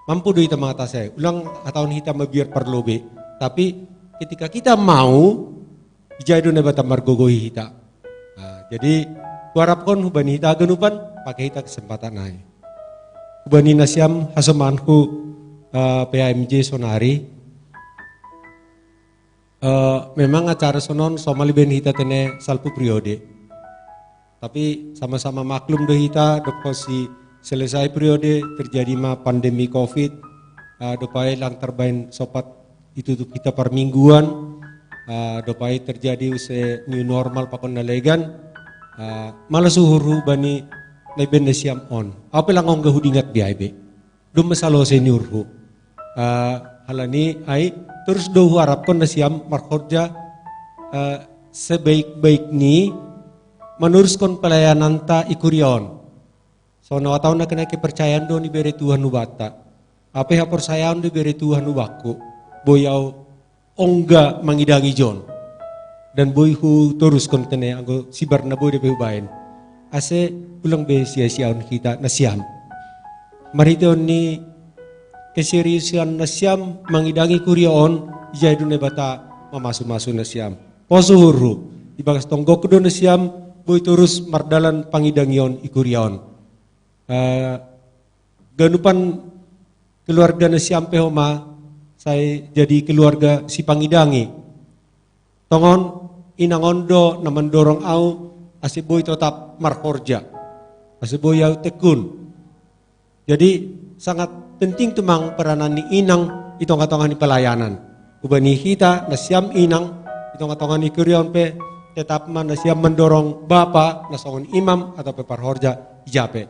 Mampu do hita mangatasi ai. Ulang hataon hita mabiar parlobe. Tapi ketika kita mau, ijai do Naibata margogohi hita. Nah, jadi huarapkon hubani hita ganupan, pake hita kesempatan ai. Hubani nasiam hasomanku, eh, P A M J sonari. Eh, memang acara sonon somal ibaen hita tene salpu periode. Tapi sama-sama maklum do hita, dob hosi selesai periode, terjadi ma pandemi covid, eh, dob ai lang tarbaen sopat itutup hita parmingguan, eh, dob ai terjadi use new normal pakon na legan, eh, malas uhurhu bani na ibaen nasiam on. Au pe lang ongga hudingat be ai be. Doma salose ni uhurhu. Eh, halani ai, terus do huarapkon nasiam marhorja, eh, sebaik-baik ni manuruskon pelayananta i kuria on. Songon na hataon na kena kepercayaan do ibere Tuhan hubanta. Au pe haporsayaon do ibere Tuhan hubakku. Boi au ongga mangidangi jo on. Dan boi hutoruskon tene anggo sibar na boi dope hubaen. Ase ulang be sia-siaon hita nasiam. Marhiteon ni keseriusan nasiam mangidangi kuria on, ijai do Naibata mamasu-masu nasiam. Pos uhurhu, ibagas tonggokku do nasiam boi torus mardalan pangidangion i kuria on. Eh, ganupan keluarga nasiam pe homa sai jadi keluarga sipangidangi. Tongon inang on do na mandorong au ase boi totap marhorja, ase boi au tekun. Jadi sangat penting tumang peranan ni inang i tonga-tonga ni pelayanan. Hubani hita nasiam inang i tonga-tonga ni kuria on pe, tetap ma nasiam mandorong bapa na songon imam atau pe parhorja i ja pe.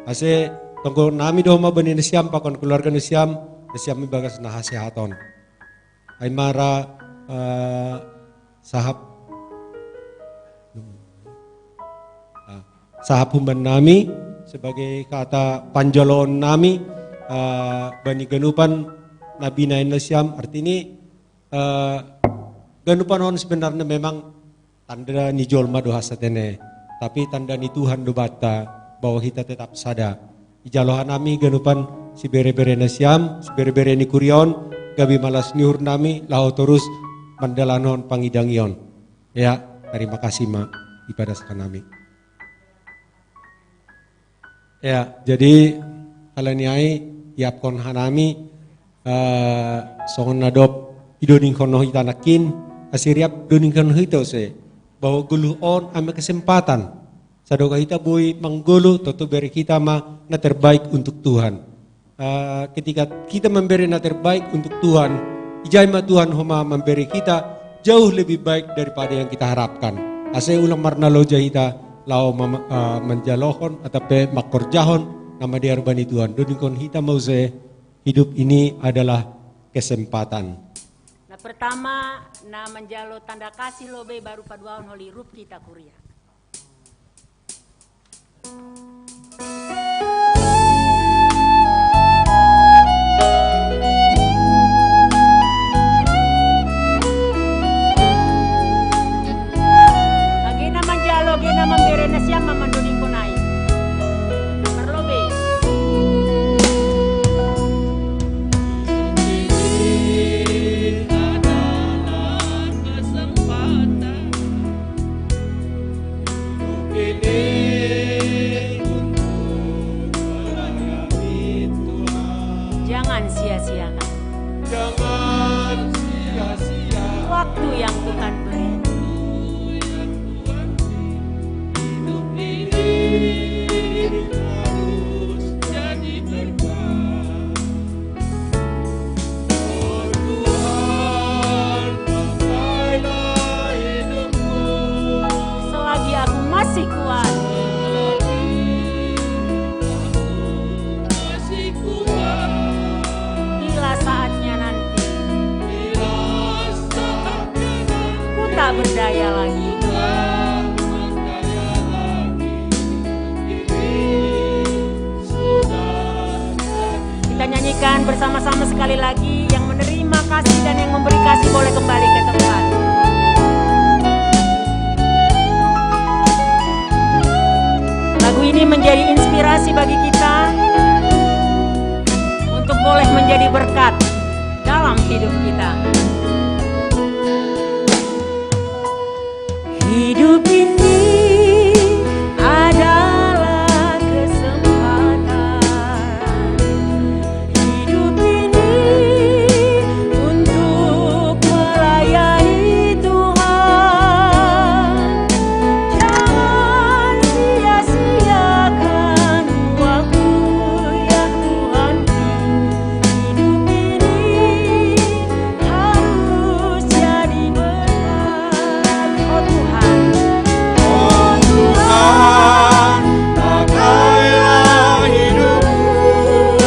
Ase tonggo nami do homa bani nasiam pakon keluarga nasiam, nasiam ibagas na hasehaton. Ai ma ra, eh, sahap, ah, sahap humban nami sebagai kata panjaloon nami, eh, bani ganupan na binaen nasiam, artini, eh, ganupan on sebenarnya memang tanda ni jolma do hasa tene, tapi tanda ni Tuhan do banta, bahwa hita tetap sada. Ijalo hanami ganupan sibere-bere nasiam, sibere-bere ni kuria on, gabe malas ni uhur nami laho torus mandalanon pangidangion. Ya, terima kasih ma ibadas hanami. Ya, jadi halani ai iapkon hanami, eh, songon na dob idoningkon hita nangkin, ase riap doningkon hita use, bahwa goluh on ame kesempatan. Sadok hita boi manggoluh, toto bere hita ma na terbaik untuk Tuhan. Eh, ketika kita memberi na terbaik untuk Tuhan, ijai ma Tuhan homa memberi kita jauh lebih baik daripada yang kita harapkan. Ase ulang marnaloja hita laho mama-, eh, manjalohon atau pe mangkorjahon na madear bani Tuhan. Doningkon hita ma use, hidup ini adalah kesempatan. Na pertama, na manjalo tanda kasih lobe baru paduahon holi rup hita kuria. Age na manjalo, age na mambere nasiam ma mandoningkon ai. Parlobe. Berdaya lagi. Kita nyanyikan bersama-sama sekali lagi. Yang menerima kasih dan yang memberi kasih boleh kembali ke tempat. Lagu ini menjadi inspirasi bagi kita untuk boleh menjadi berkat dalam hidup kita. Hidup ini adalah kesempatan. Hidup ini untuk melayani Tuhan. Jangan sia-siakan waktu yang Tuhan beri. Hidup ini harus jadi berkat. Oh Tuhan, oh Tuhan, pakailah hidupku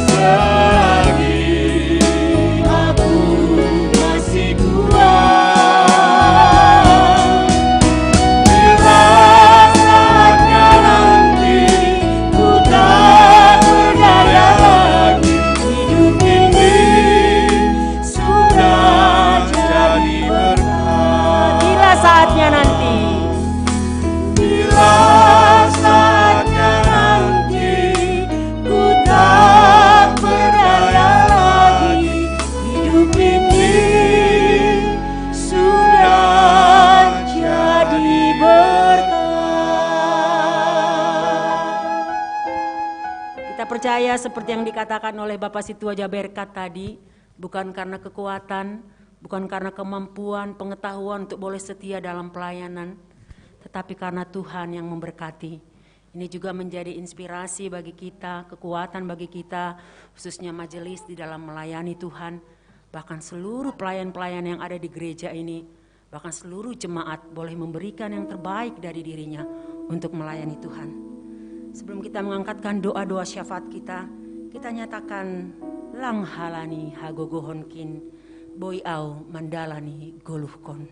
selagi aku masih kuat. Bila saatnya nanti ku tak berdaya lagi, hidup ini sudah jadi berkat. Bila saatnya nanti, bila saatnya nanti ku tak berdaya lagi, hidup ini sudah jadi berkat. Kita percaya seperti yang dikatakan oleh Bapak Situa Jaberkat tadi, bukan karena kekuatan, bukan karena kemampuan, pengetahuan untuk boleh setia dalam pelayanan, tetapi karena Tuhan yang memberkati. Ini juga menjadi inspirasi bagi kita, kekuatan bagi kita, khususnya majelis di dalam melayani Tuhan, bahkan seluruh pelayan-pelayan yang ada di gereja ini, bahkan seluruh jemaat boleh memberikan yang terbaik dari dirinya untuk melayani Tuhan. Sebelum kita mengangkatkan doa-doa syafaat kita, kita nyatakan, "Lang halani hagogohon kin, boi au mandalani goluhkon."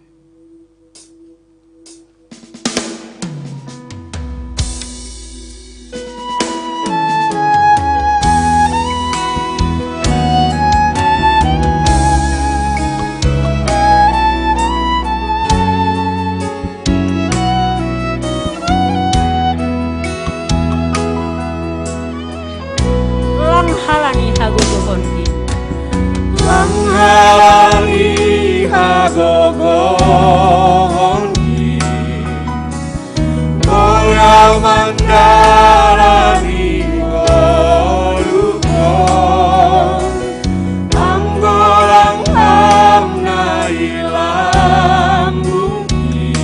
Lang halani hagogohonki. Lang halani hagogohonki. Boya mandalani goluhkon. Anggo lang hamna i lambungki.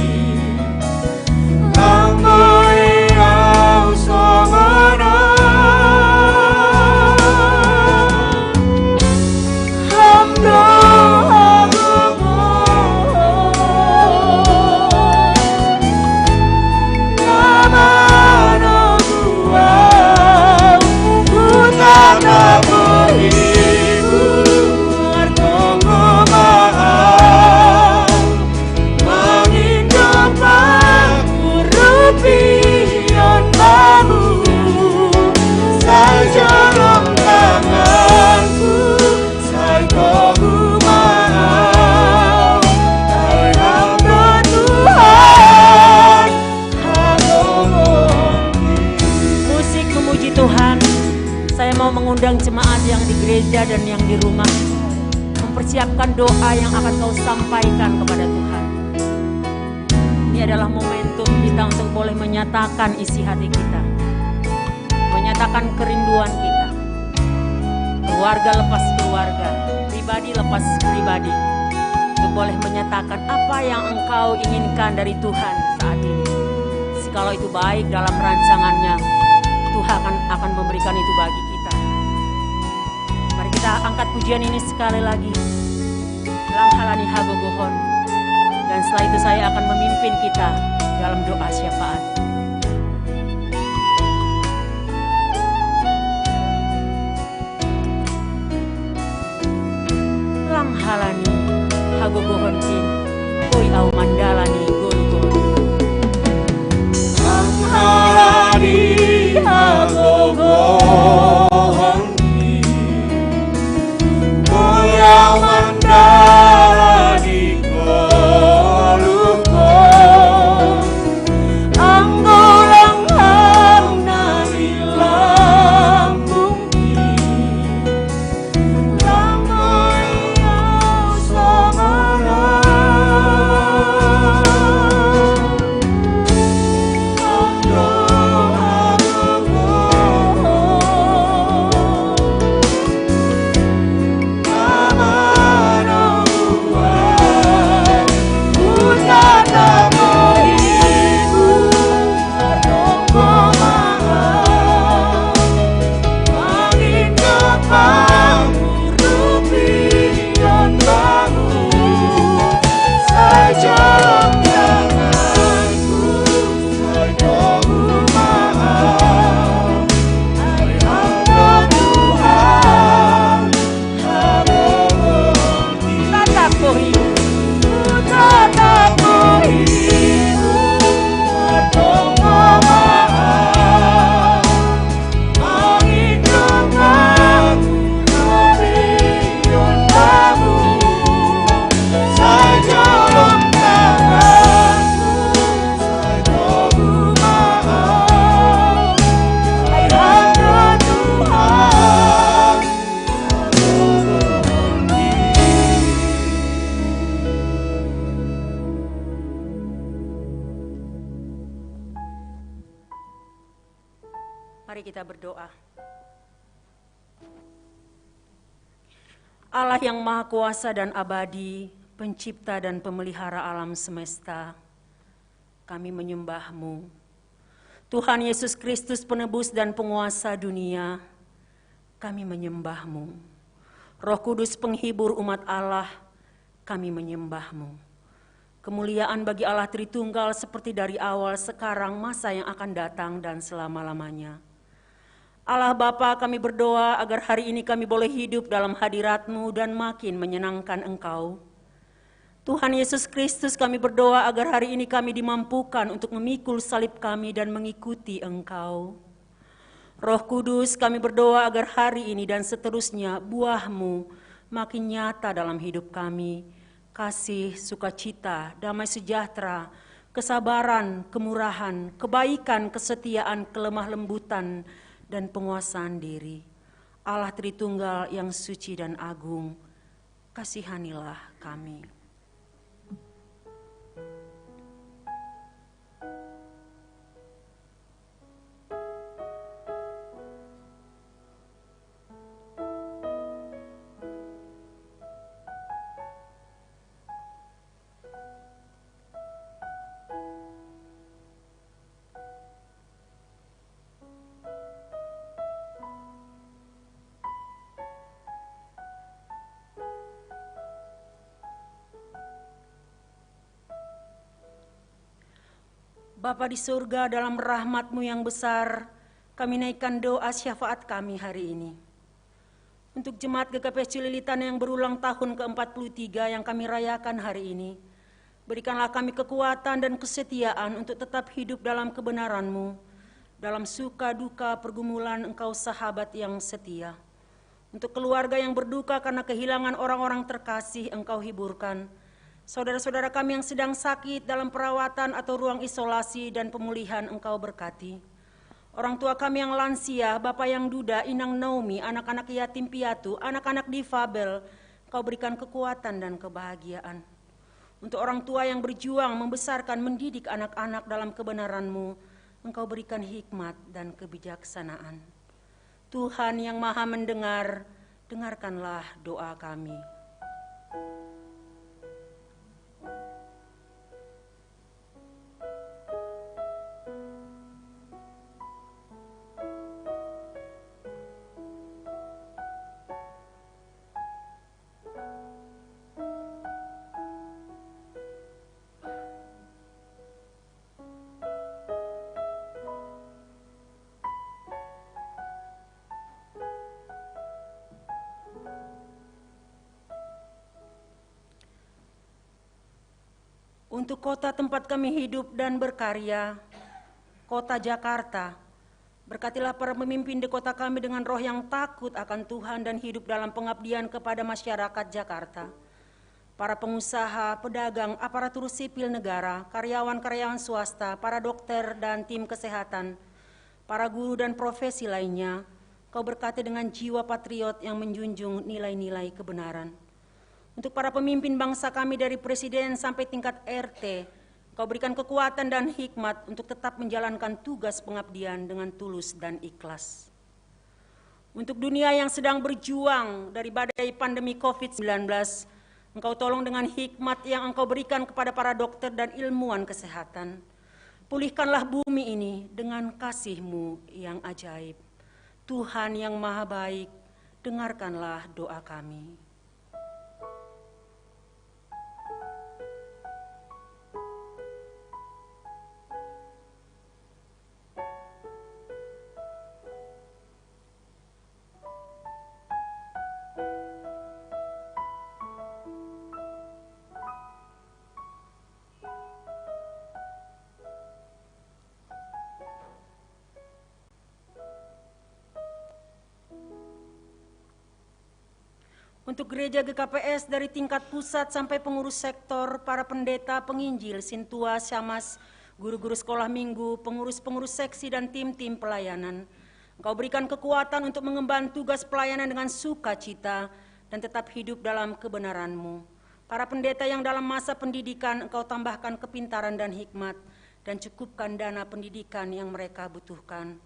Musik memuji Tuhan. Saya mau mengundang jemaat yang di gereja dan yang di rumah mempersiapkan doa yang akan kau sampaikan kepada Tuhan. Ini adalah momentum kita untuk boleh menyatakan isi hati kita, menyatakan kerinduan kita, keluarga lepas keluarga, pribadi lepas pribadi, untuk boleh menyatakan apa yang engkau inginkan dari Tuhan saat ini. Jikalau itu baik dalam rancangannya, Tuhan akan, akan memberikan itu bagi kita. Mari kita angkat pujian ini sekali lagi. Lang halani hagogohon. Dan setelah itu saya akan memimpin kita dalam doa syafaat. Lang halani Gogohon kin, koi au mandalani goluhon. Ang halani hagogohon kin, koi au mandalani goluhon. Anggo lang hau na i lambungki, Mari kita berdoa. Allah yang maha kuasa dan abadi, pencipta dan pemelihara alam semesta, kami menyembah-Mu. Tuhan Yesus Kristus, penebus dan penguasa dunia, kami menyembah-Mu. Roh Kudus, penghibur umat Allah, kami menyembah-Mu. Kemuliaan bagi Allah Tritunggal seperti dari awal, sekarang, masa yang akan datang, dan selama-lamanya. Allah Bapa, kami berdoa agar hari ini kami boleh hidup dalam hadirat-Mu dan makin menyenangkan Engkau. Tuhan Yesus Kristus, kami berdoa agar hari ini kami dimampukan untuk memikul salib kami dan mengikuti Engkau. Roh Kudus, kami berdoa agar hari ini dan seterusnya buah-Mu makin nyata dalam hidup kami. Kasih, sukacita, damai sejahtera, kesabaran, kemurahan, kebaikan, kesetiaan, kelemah lembutan, dan penguasaan diri. Allah Tritunggal yang suci dan agung, kasihanilah kami. Bapa di surga, dalam rahmat-Mu yang besar, kami naikkan doa syafaat kami hari ini. Untuk jemaat G K P S Cililitan yang berulang tahun keempat puluh tiga yang kami rayakan hari ini, berikanlah kami kekuatan dan kesetiaan untuk tetap hidup dalam kebenaran-Mu. Dalam suka duka pergumulan, Engkau sahabat yang setia. Untuk keluarga yang berduka karena kehilangan orang-orang terkasih, Engkau hiburkan. Saudara-saudara kami yang sedang sakit dalam perawatan atau ruang isolasi dan pemulihan, Engkau berkati. Orang tua kami yang lansia, Bapa yang duda, Inang Naomi, anak-anak yatim piatu, anak-anak difabel, Engkau berikan kekuatan dan kebahagiaan. Untuk orang tua yang berjuang membesarkan, mendidik anak-anak dalam kebenaran-Mu, Engkau berikan hikmat dan kebijaksanaan. Tuhan yang Maha Mendengar, dengarkanlah doa kami. Untuk kota tempat kami hidup dan berkarya, kota Jakarta. Berkatilah para pemimpin di kota kami dengan roh yang takut akan Tuhan dan hidup dalam pengabdian kepada masyarakat Jakarta. Para pengusaha, pedagang, aparatur sipil negara, karyawan-karyawan swasta, para dokter dan tim kesehatan, para guru dan profesi lainnya, Kau berkati dengan jiwa patriot yang menjunjung nilai-nilai kebenaran. Untuk para pemimpin bangsa kami dari presiden sampai tingkat R T, Kau berikan kekuatan dan hikmat untuk tetap menjalankan tugas pengabdian dengan tulus dan ikhlas. Untuk dunia yang sedang berjuang dari badai pandemi covid sembilan belas, Engkau tolong dengan hikmat yang Engkau berikan kepada para dokter dan ilmuwan kesehatan. Pulihkanlah bumi ini dengan kasih-Mu yang ajaib. Tuhan yang Maha Baik, dengarkanlah doa kami. Untuk gereja G K P S dari tingkat pusat sampai pengurus sektor, para pendeta, penginjil, sintua, syamas, guru-guru sekolah minggu, pengurus-pengurus seksi dan tim-tim pelayanan. Engkau berikan kekuatan untuk mengemban tugas pelayanan dengan sukacita dan tetap hidup dalam kebenaran-Mu. Para pendeta yang dalam masa pendidikan, Engkau tambahkan kepintaran dan hikmat dan cukupkan dana pendidikan yang mereka butuhkan.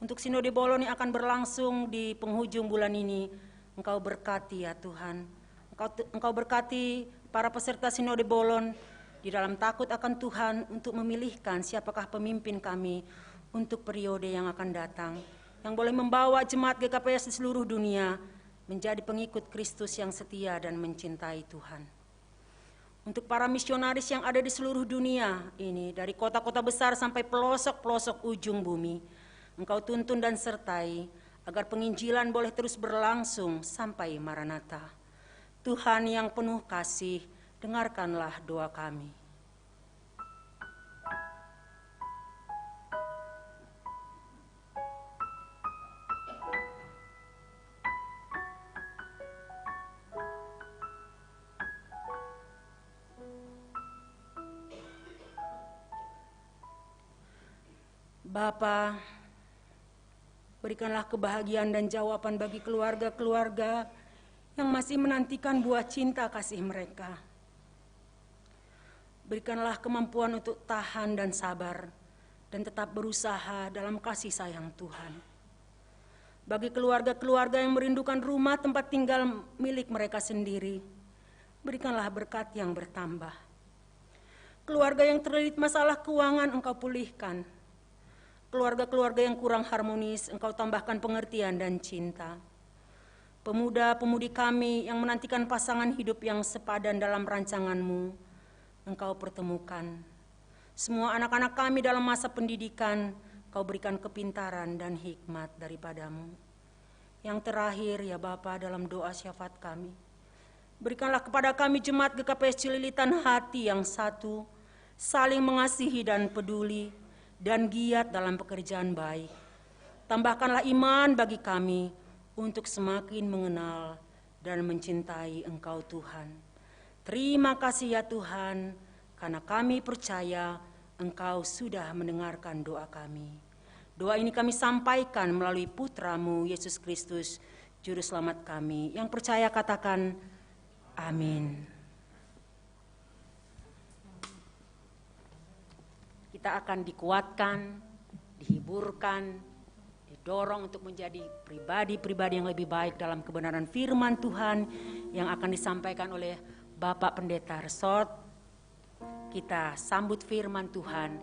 Untuk Sinode Bolon yang akan berlangsung di penghujung bulan ini, Engkau berkati ya Tuhan. Engkau, Engkau berkati para peserta Sinode Bolon di dalam takut akan Tuhan untuk memilihkan siapakah pemimpin kami untuk periode yang akan datang, yang boleh membawa jemaat G K P S di seluruh dunia menjadi pengikut Kristus yang setia dan mencintai Tuhan. Untuk para misionaris yang ada di seluruh dunia ini, dari kota-kota besar sampai pelosok-pelosok ujung bumi, Engkau tuntun dan sertai, agar penginjilan boleh terus berlangsung sampai Maranatha. Tuhan yang penuh kasih, dengarkanlah doa kami. Bapa, berikanlah kebahagiaan dan jawaban bagi keluarga-keluarga yang masih menantikan buah cinta kasih mereka. Berikanlah kemampuan untuk tahan dan sabar dan tetap berusaha dalam kasih sayang Tuhan. Bagi keluarga-keluarga yang merindukan rumah tempat tinggal milik mereka sendiri, berikanlah berkat yang bertambah. Keluarga yang terlilit masalah keuangan Engkau pulihkan. Keluarga-keluarga yang kurang harmonis Engkau tambahkan pengertian dan cinta. Pemuda-pemudi kami yang menantikan pasangan hidup yang sepadan dalam rancangan-Mu, Engkau pertemukan. Semua anak-anak kami dalam masa pendidikan, Kau berikan kepintaran dan hikmat daripada-Mu. Yang terakhir, ya Bapa, dalam doa syafaat kami, berikanlah kepada kami jemaat G K P S Cililitan hati yang satu, saling mengasihi dan peduli, dan giat dalam pekerjaan baik. Tambahkanlah iman bagi kami untuk semakin mengenal dan mencintai Engkau, Tuhan. Terima kasih ya Tuhan, karena kami percaya Engkau sudah mendengarkan doa kami. Doa ini kami sampaikan melalui Putra-Mu, Yesus Kristus, Juru Selamat kami. Yang percaya katakan, "Amin." Kita akan dikuatkan, dihiburkan, didorong untuk menjadi pribadi-pribadi yang lebih baik dalam kebenaran firman Tuhan yang akan disampaikan oleh Bapak Pendeta Resort. Kita sambut firman Tuhan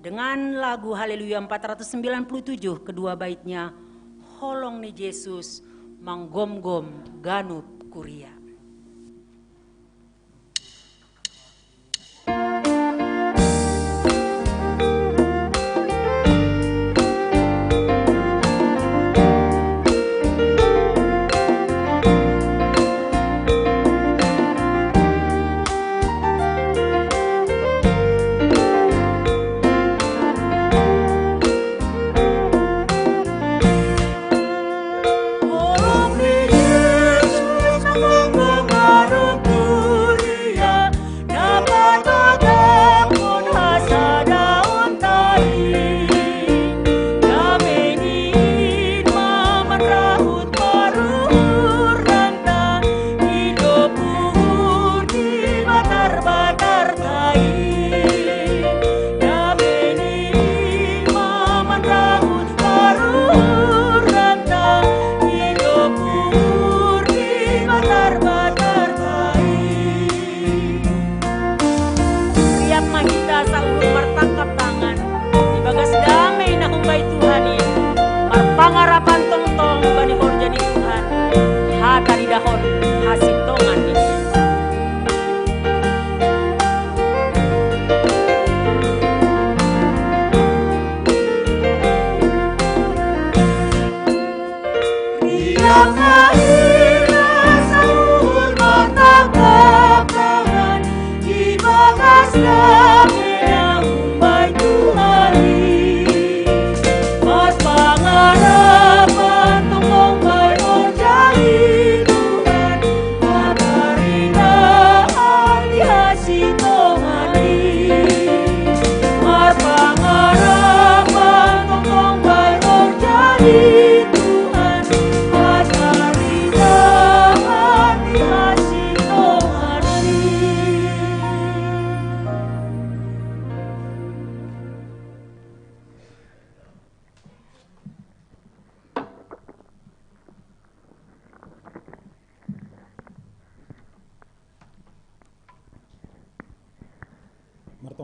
dengan lagu Haleluya empat ratus sembilan puluh tujuh, kedua baitnya, "Holong ni Yesus, manggomgom ganup kuria."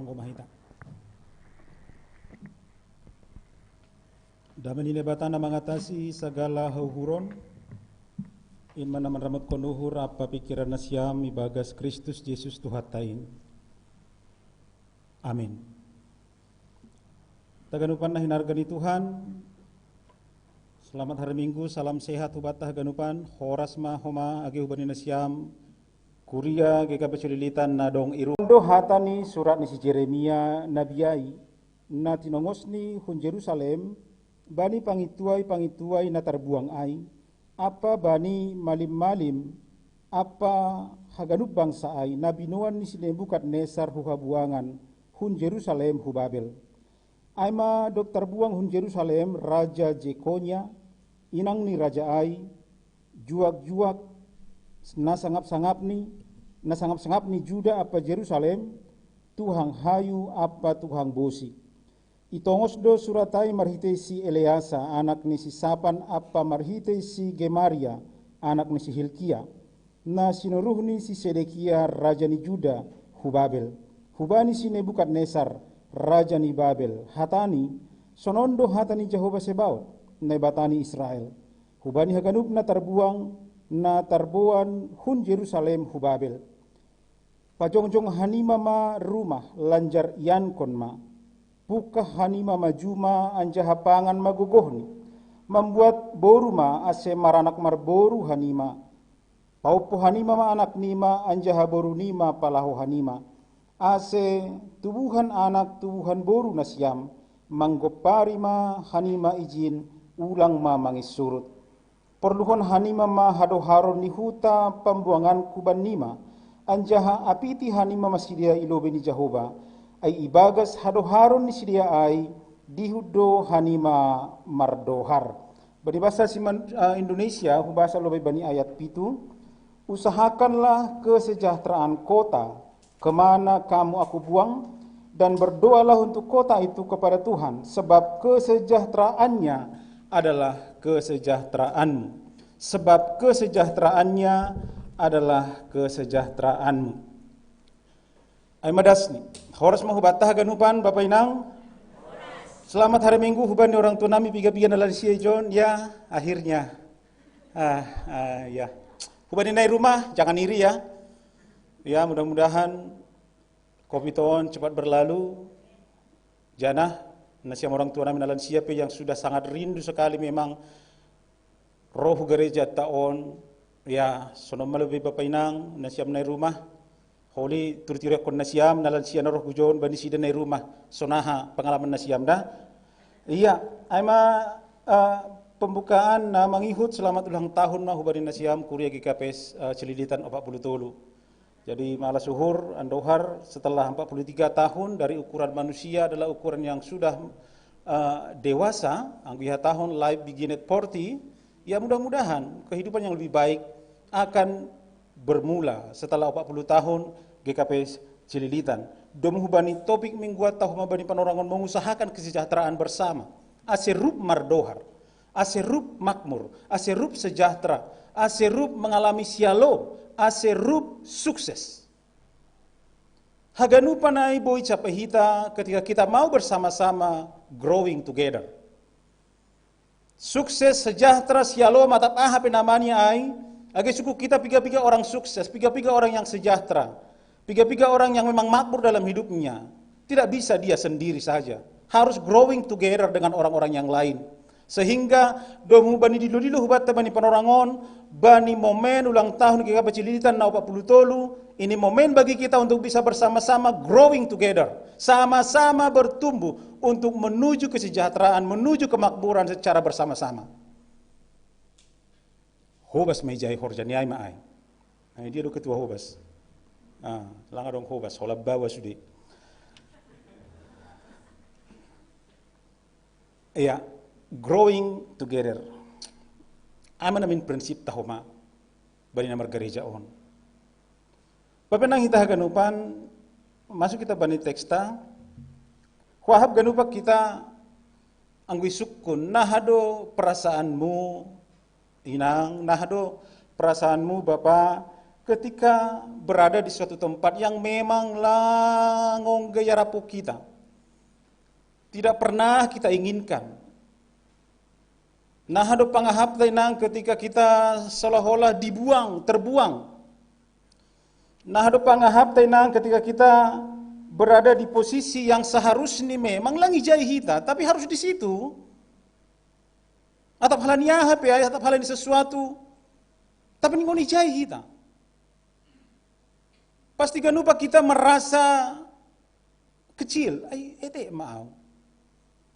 Ngomahita. Dame ni Naibata na mangatasi sagala hauhuron, in mana manramotkon uhur ampa pikiran nasiam ibagas Kristus Jesus Tuhanta in. Amin. Haganupan na hinarga ni Tuhan, selamat hari Minggu, salam sehat hubanta haganupan, horas ma homa age hubani nasiam, kuria G K P Cililitan na dong i rumah. Do hata ni surat ni si Jeremia nabi ai, na tinongosni hun Jerusalem, bani pangintuai-pangintuai na tarbuang ai, ampa bani malim-malim, ampa haganup bangsa ai, na binoan ni si Nebukadnesar hu habuangan, hun Jerusalem hu Babel. Ai ma dob tarbuang hun Jerusalem raja Jekonia, inang ni raja ai, juak-juak na sangap-sangapni, na sangap-sangapni Juda ampa Jerusalem, tuhang hayu ampa tuhang bosi. Itongos do surat ai marhitei si Eleasa, anak ni si Sapan, ampa marhitei si Gemaria, anak ni si Hilkia, na sinuruh ni si Sedekia, raja ni Juda, hu Babel, hubani si Nebukadnesar, raja ni Babel, hatani: Sonon do hata ni Jahowa Sebaot, Naibata ni Israel, hubani haganup na tarbuang, na tarboan hun Jerusalem hu Babel: Pajongjong hanima ma rumah, lanjar iankon ma. Pungkah hanima ma juma, anjaha pangan ma gogohni. Mambuat boru ma, ase maranak marboru hanima. Paompo hanima ma anaknima, anjaha borunima palaho hanima. Ase tubuhan anak, tubuhan boru nasiam, manggompari ma hanima ijin, ulang ma manginsurut. Porluhon hanima ma hadoharon ni huta pambuanganku bannima, anjaha apiti hanima ma sidea i lobei ni Jahowa, ai ibagas hadoharon ni sidea ai dihut do hanima mardohar. Bani bahasa si man-, eh, Indonesia, hubasa lobei bani ayat pitu: Usahakanlah kesejahteraan kota ke mana kamu aku buang, dan berdoalah untuk kota itu kepada Tuhan, sebab kesejahteraannya adalah kesejahteraanmu. Sebab kesejahteraannya adalah kesejahteraanmu. Ai ma dasni. Horas ma hubanta haganupan, Bapa Inang. Selamat hari Minggu hubani orang tua nami piga-piga na lansia i jon, ya, akhirnya. Ah, ah, ya. Hubani na i rumah, jangan iri ya. Ya, mudah-mudahan covid on cepat berlalu. Janah, nasiam orang tua nami na lansia pe yang sudah sangat rindu sekali memang ro hu gerejanta on, ya, sonon ma lobei Bapa Inang, nasiam na i rumah, holi turi-turi angkon nasiam, na lansia na ro hujon, bani nasida na i rumah, sonaha pengalaman nasiam da. Iya, ai ma, eh, pembukaan na mangihut selamat ulang tahun ma hubani nasiam kuria G K P S, eh, Cililitan opat puluh tolu. Jadi malah suhur, andohar, setelah empat puluh tiga tahun, dari ukuran manusia adalah ukuran yang sudah, eh, dewasa, anggo ihatahon life beginning at forty, ya mudah-mudahan kehidupan yang lebih baik akan bermula setelah empat puluh tahun G K P Cililitan. Domu hubani topik mingguanta, homa bani panorangon mengusahakan kesejahteraan bersama. Ase rup mardohar, ase rup makmur, ase rup sejahtera, ase rup mengalami syalom, ase rup sukses. Haganupan ai boi capai hita ketika kita mau bersama-sama growing together. Sukses, sejahtera, syalom, atap aha pe namanya ai, age suku kita piga-piga orang sukses, piga-piga orang yang sejahtera, piga-piga orang yang memang makmur dalam hidupnya. Tidak bisa dia sendiri saja. Harus growing together dengan orang-orang yang lain. Sehingga domu bani dilo-dilo hubanta bani panorangon, bani momen ulang tahun G K P Cililitan na opat puluh tolu, ini momen bagi kita untuk bisa bersama-sama growing together. Sama-sama bertumbuh untuk menuju kesejahteraan, menuju kemakmuran secara bersama-sama. Hobas ma ijai horja ni ai ma ai. Ai dia do ketua hobas. Ah, langa dong hobas, holan bawa sude. Iya, growing together. Ai ma na main prinsipta homa bani na margareja on. Bapa Inang, hita haganupan, masuk hita bani teksta, huahap ganupan hita anggo isungkun, naha do perasaanmu, Inang, naha do perasaanmu, Bapa, Ketika berada di suatu tempat yang memang langong gaya rapuh kita, tidak pernah kita inginkan. Nah, ada pangahap tainang ketika kita seolah-olah dibuang, terbuang. Nah, ada pangahap tainang ketika kita berada di posisi yang seharusnya memang langi jai kita, tapi harus di situ. Atau halani apa ya, atau halani sesuatu. Tapi ngoni jai kita. Pasti ganupa kita merasa kecil. Ai, ete mau.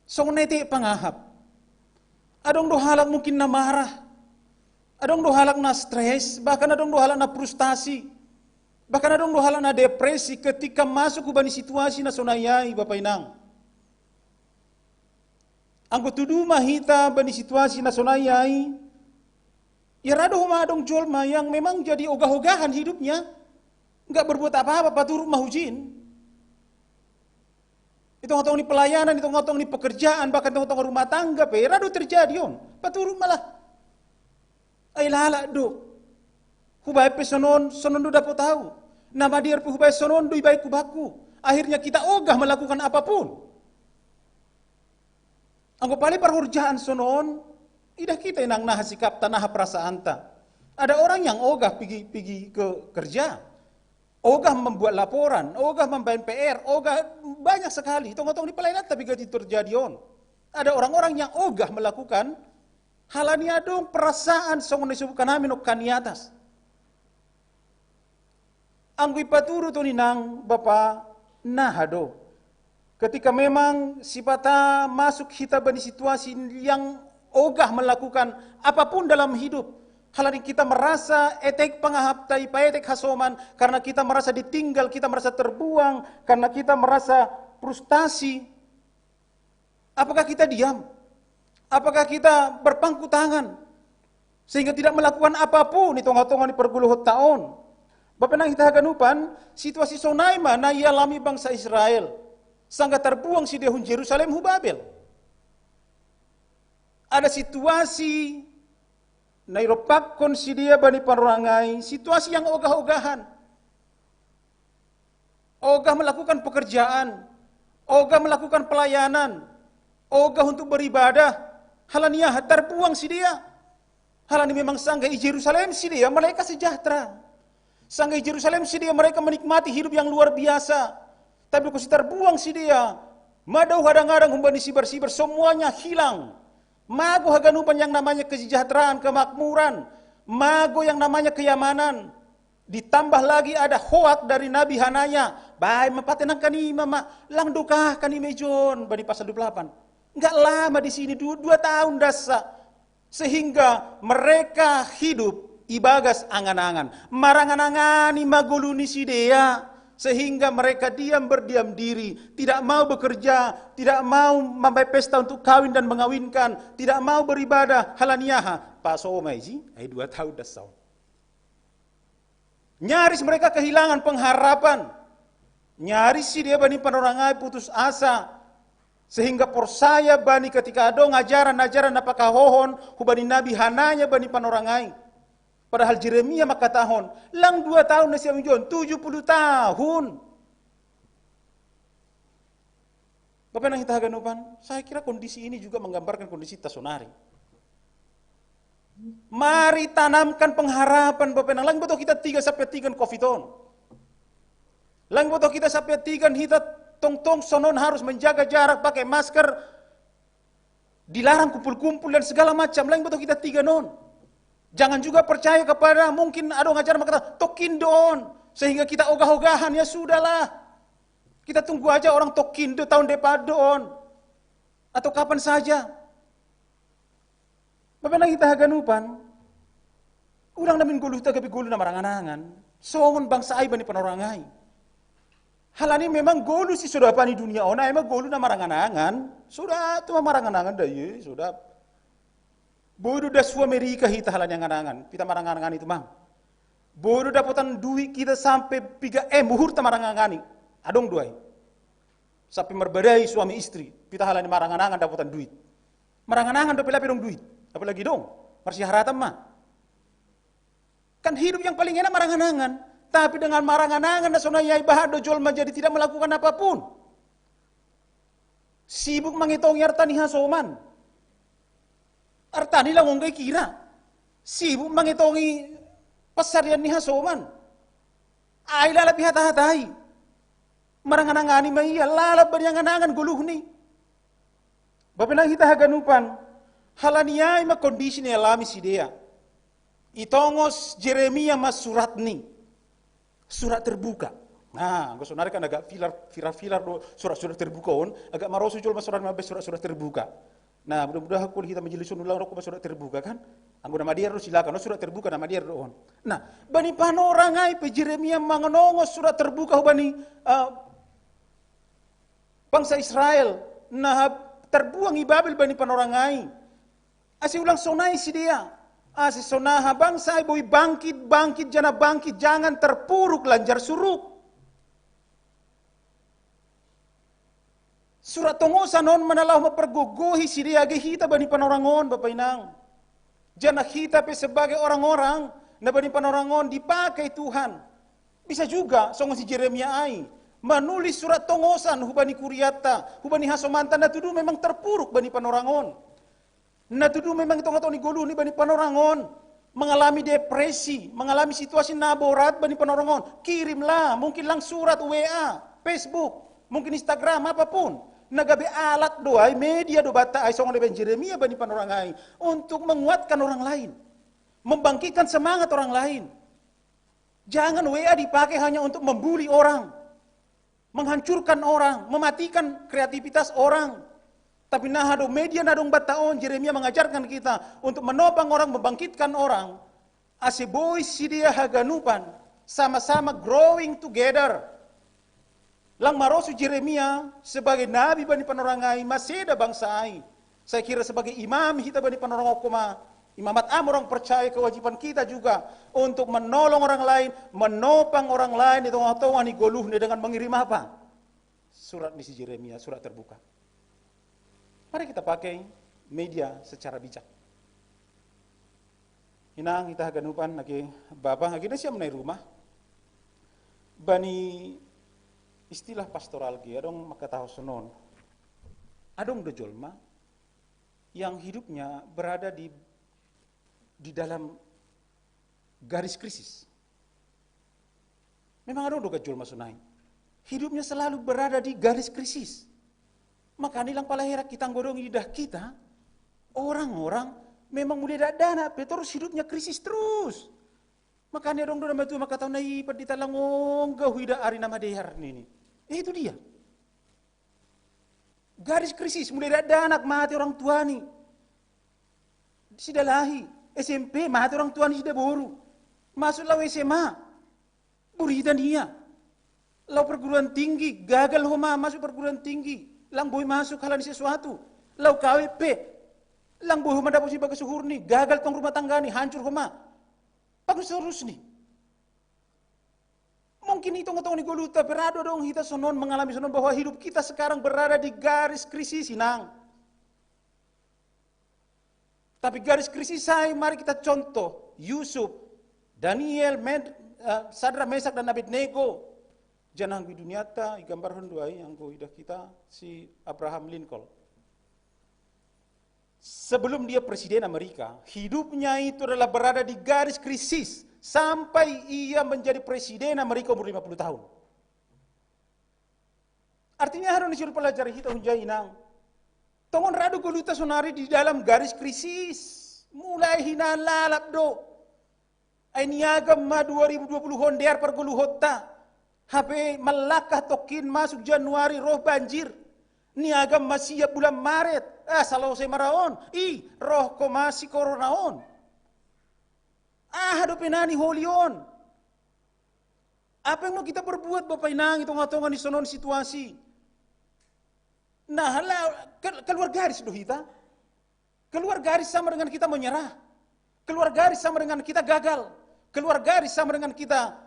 Song nete pangahap. Adong do halak mungkin na marah. Adong do halak na stres, bahkan adong do halak na frustasi. Bahkan adong do halak na depresi ketika masuk hubani situasi na sonai ai, Bapa Inang. Anggo tudu ma hita bani situasi na sonai ai, ya rado homa adong jolma yang memang jadi ogah-ogahan hidupnya, nggak berbuat apa-apa, paturut mahujin. Itu ngotong ni pelayanan, itu ngotong ni pekerjaan, bahkan itu ngotong rumah tangga pe, rado terjadi on, paturut malah. Ai lala do. Hubai pe sonon, sonon do dapat tahu. Nama dia pe hubai sonon do ibai kubaku. Akhirnya kita ogah melakukan apapun. Anggo pali parhorjaan sonon, idah kita inang naha sikapta, naha perasaanta. Ada orang yang ogah pigi, pigi ke kerja, ogah membuat laporan, ogah membain P R, ogah banyak sekali. Tong-tong di pelayanan tapi gaji terjadi on. Ada orang-orang yang ogah melakukan halani adong perasaan songon disebutkan amin okan di atas. Anggo ipaturu tu ninang Bapa, naha do. Ketika memang sipata masuk hita bani situasi yang ogah melakukan apapun dalam hidup, halani kita merasa etek pangahapta, ipaetek hasoman, karena kita merasa ditinggal, kita merasa terbuang, karena kita merasa frustasi. Apakah kita diam? Apakah kita berpangku tangan sehingga tidak melakukan apapun di tengah-tengah ni perguluhut taon? Bapa inang hita haganupan, situasi sonai ma na ialami bangsa Israel sangga tarbuang sidea hun Jerusalem hu Babel. Ada situasi na irompakkon sidea bani panorang ai, situasi yang ogah-ogahan. Ogah melakukan pekerjaan, ogah melakukan pelayanan, ogah untuk beribadah. Halani aha? Tarbuang sidea. Halani memang sangga i Jerusalem sidea mereka sejahtera. Sangga i Jerusalem sidea mereka menikmati hidup yang luar biasa. Tapi anggo tarbuang sidea, madao hadang-adang humbani sibar-sibar, semuanya hilang. Mago haganupan yang namanya kesejahteraan, kemakmuran, mago yang namanya kenyamanan. Ditambah lagi ada hoak dari Nabi Hananya. Bae ma patenangkan i ma, ma, lang dokahkan i ma i jon, bani pasal dua puluh delapan. Nggak lama di sini, du-, dua tahun dasa. Sehingga mereka hidup ibagas angan-angan. Marangan-angani ma golu ni sidea. Sehingga mereka diam, berdiam diri, tidak mau bekerja, tidak mau mambai pesta untuk kawin dan mengawinkan, tidak mau beribadah, halani aha? Pasoma isi, ai dua tahun dasa on. Nyaris mereka kehilangan pengharapan. Nyaris sidea bani panorang ai putus asa. Sehingga porsaya bani ketika adong ajaran-ajaran na pakahohon hubani Nabi Hananya bani panorang ai. Padahal Jeremia mangkatahon, lang dua tahun na siam i jon, tujuh puluh tahun. Bapa inang hita haganupan, saya kira kondisi ini juga menggambarkan kondisi ta sonari. Mari tanamkan pengharapan, Bapa inang. Lang boto kita tiga sampai tiga covid on. Lang boto kita sampai tiga hita tong-tong sonon harus menjaga jarak, pakai masker, dilarang kumpul-kumpul dan segala macam. Lang boto kita tiga non. Jangan juga percaya kepada mungkin ada ngajar mengatakan tokin don, sehingga kita ogah-ogahan, ya sudahlah. Kita tunggu aja orang tokin do tahun depan don. Atau kapan saja. Bapa inang hita haganupan, ulang namin golu tagapi golu na marangan-angan. Songon bangsa ai bani panorang ai. Halani memang golu si soda pani dunia on, ai ma golu na marangan-angan. Soda tu ma marangan-angan da ye, soda. Bodo da su Amerika hita halani angan-angan. Pita marangan-angan itu mang. Bodo dapotan duit kita sampai piga M uhur ta marangan-angani. Adong do ai. Sampai marbadai suami istri, pita halani marangan-angan dapotan duit. Marangan-angan dope lape dong duit. Apalagi dong, marsiharatan ma. Kan hidup yang paling enak marangan-angan. Tapi dengan marangan-angan na sonai ai, bahat do jolma jadi tidak melakukan apapun. Sibuk mangetongi arta ni hasoman. Arta ni lang ongga ikira. Sibuk mangetongi pasarian ni hasoman. Ai lalap ihata-hatai. Marangan-angani ma ia, lalap bani angan-angan goluhni. Bapa inang hita haganupan, halani ai ma kondisi na ialami sidea. Itongos Jeremia ma suratni, surat terbuka. Nah, anggo sonari kan agak viral-viral do surat-surat terbuka on, agak maroso jolma sonari mambaen surat-surat terbuka. Nah, mudah-mudahan anggo hita majelis on ulang ro ma surat terbuka kan. Anggo na madear do silakan, no, surat terbuka na madear do on. Nah, bani panorang ai pe Jeremia manonongos surat terbuka hubani, eh, bangsa Israel na terbuang i Babel bani panorang ai. Ase ulang sonai sidea. Ase sonaha bangsa ai boi bangkit, bangkit, janah bangkit, jangan terpuruk lanjar suruk. Surat tongosan on ma na laho mampargogohi sidea age hita bani panorang on, bapa inang. Janah hita pe sebagai orang-orang na bani panorang on dipakai Tuhan. Bisa juga songon si Jeremia ai manulis surat tongosan hubani kurianta, hubani hasomanta na tudu memang terpuruk bani panorang on. Na tudu memang i tongah-tongah ni goluhni bani panorang on, mengalami depresi, mengalami situasi na borat bani panorang on. Kirimlah, mungkin lang surat W A, Facebook, mungkin Instagram, apapun. Na gabe alat do ai, media do banta ai, songon na ibaen Jeremia bani panorang ai, untuk menguatkan orang lain, membangkitkan semangat orang lain. Jangan W A dipakai hanya untuk membuli orang, menghancurkan orang, mematikan kreativitas orang. Tapi naha do media na dong banta on, Jeremia mengajarkan kita untuk menopang orang, membangkitkan orang. Ase boi sidea haganupan sama-sama growing together. Lang maroso Jeremia sebagai nabi bani panorang ai, maseda bangsa ai. Saya kira sebagai imam hita bani panorang on, homa imamat am orang percaya, kewajiban kita juga untuk menolong orang lain, menopang orang lain di tongah-tongah ni goluhna dengan mengirim apa? Surat ni si Jeremia, surat terbuka. Mari kita pakai media secara bijak. Inang hita haganupan, age bapa, age nasiam na i rumah. Bani istilah pastoral ge adong mangkatahon sonon. Adong do jolma yang hidupnya berada di, di dalam garis krisis. Memang adong do jolma sonai. Hidupnya selalu berada di garis krisis. Makanya lang pala heran hita anggo adong idah hita orang-orang memang mule dakdanak pe torus hidupnya krisis terus. Makanya adong do na matua mangkatahon, "Ai pandita, lang ongga huida ari na madear," ninna. Eh, itu dia. Garis krisis, mule dakdanak mate orang tuana. Sidalahi, S M P, mate orang tuana sidaboru. Masuk laho S M A. Buritan ia. Laho perguruan tinggi, gagal homa masuk perguruan tinggi. Lang boi masuk halani sesuatu. Laho kawin pe. Lang boi homa dapot sibagas uhurni, gagal tong rumah tanggani, hancur homa. Bagus terus ni. Mungkin i tongah-tongah ni goluhta pe ra do adong hita sonon, mengalami sonon, bahwa hidup kita sekarang berada di garis krisis, inang. Tapi garis krisis ai, mari kita contoh Yusuf, Daniel, Med-, eh, Sadrak, Mesak, dan Abednego. Janah anggo i dunianta igambarhon do ai anggo idah hita si Abraham Lincoln. Sebelum dia presiden Amerika, hidupnya itu adalah berada di garis krisis sampai ia menjadi presiden Amerika umur lima puluh tahun. Artinya aha do na jolo dipelajari hita hunjai, inang? Tongon ra do goluhta sonari di dalam garis krisis. Mulai hinan lalap do. Ai niagam ma dua ribu dua puluh on dear pargoluhonta. Hape mallangkah tongkin masuk Januari, roh banjir. Niagam ma siap bulan Maret. Ah, salose ma ra on. I, roh homa si corona on. Aha dope na niholi on? Apa yang mau kita perbuat, bapa inang, i tongah-tongah ni sonon situasi? Nah, la-, ke-, keluar garis do hita. Keluar garis sama dengan kita menyerah. Keluar garis sama dengan kita gagal. Keluar garis sama dengan kita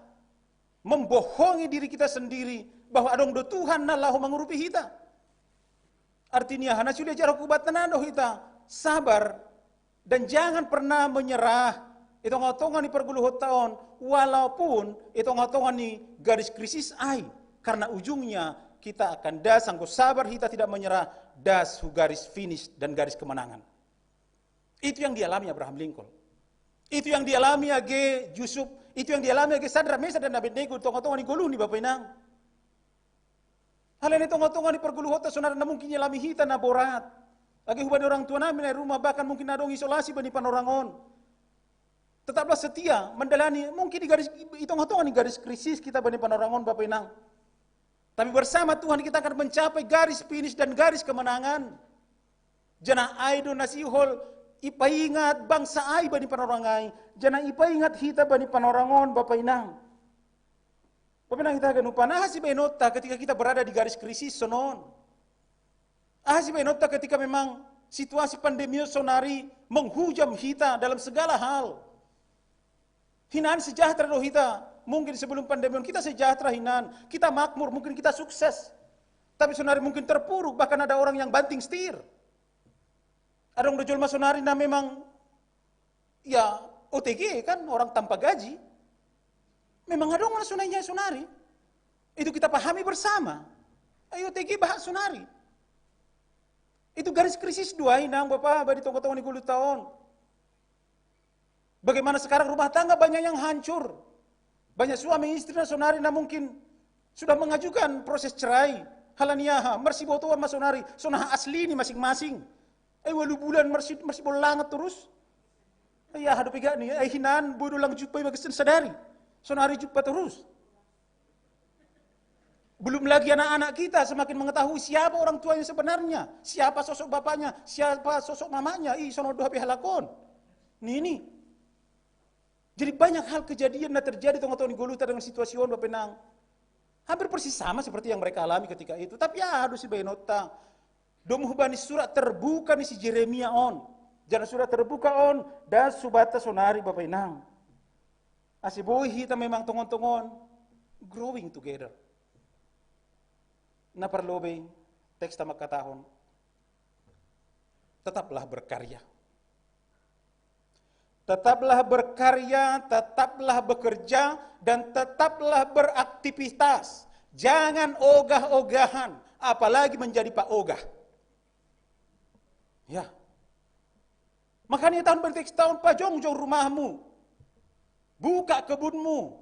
membohongi diri kita sendiri bahwa adong do Tuhan na laho mangurupi hita. Artinya, aha na sudah diajarhon hubatna do hita? Sabar dan jangan pernah menyerah. Itong-itong ni parguluhot taon, walaupun itong-itong ni garis krisis ai, karena ujungnya kita akan das, anggo sabar hita tidak menyerah, das hu garis finish dan garis kemenangan. Itu yang dialami Abraham Lincoln. Itu yang dialami age Yusuf, itu yang dialami age Sadrak, Mesak dan Abednego, itong-itong ni goluh ni Bapa Inang. Hal ini itong-itong ni parguluhot taon sonari na mungkin ialami hita na borat. Age hubani orang tua nami na i rumah, bahkan mungkin na adong isolasi bani panorangon. Tetaplah setia, mandalani, mungkin di garis, itong-itong ni garis krisis kita bani panorangon Bapa Inang. Tapi bersama Tuhan kita akan mencapai garis finish dan garis kemenangan. Janah ai do na sihol ipaingat bangsa ai bani panorangon ai, janah ipaingat hita bani panorangon Bapa Inang. Bapa Inang hita haganupan, aha sibaenonta ketika kita berada di garis krisis sonon? Aha sibaenonta ketika memang situasi pandemi sonari menghujam hita dalam segala hal? Hinan sejahtera do hita, mungkin sebelum pandemi on kita sejahtera hinan, kita makmur, mungkin kita sukses. Tapi sonari mungkin terpuruk, bahkan ada orang yang banting setir. Adong do jolma sonari na memang, ya, O T G kan, orang tanpa gaji. Memang adong na sonari, sonari. Itu kita pahami bersama. Ai O T G bahat sonari. Itu garis krisis do ai Inang Bapa, bani tonggo-tonggo ni goluh taon. Bagaimana sekarang rumah tangga banyak yang hancur. Banyak suami istri na sonari na mungkin sudah mengajukan proses cerai. Hal ni aha, marsibotoan ma sonari, sonaha asli ni masing-masing. Ai ualu bulan marsi-, marsibollangan torus. Ai aha dope gakni, ai hinan boi do lang jumpa i bagas sadari. Sonari jumpa torus. Belum lagi anak-anak kita semakin mengetahui siapa orang tuanya sebenarnya, siapa sosok bapaknya, siapa sosok mamanya, i sonon do hape halak on. Nini. Jadi banyak hal kejadian na terjadi tonggo-tonggo ni goluhta dengan situasi on Bapa Inang. Hampir persis sama seperti yang mereka alami ketika itu. Tapi aha do sibaenonta? Domu hubani surat terbuka ni si Jeremia on. Janah surat terbuka on, das hubanta sonari Bapa Inang. Ase boi hita memang tongon-tongon growing together. Na parlobei, teksta mangkatahon, tetaplah berkarya. Tetaplah berkarya, tetaplah bekerja, dan tetaplah beraktivitas. Jangan ogah-ogahan, apalagi menjadi paogah. Ya. Makanya tahun berarti tahun pajongjong rumahmu. Buka kebunmu.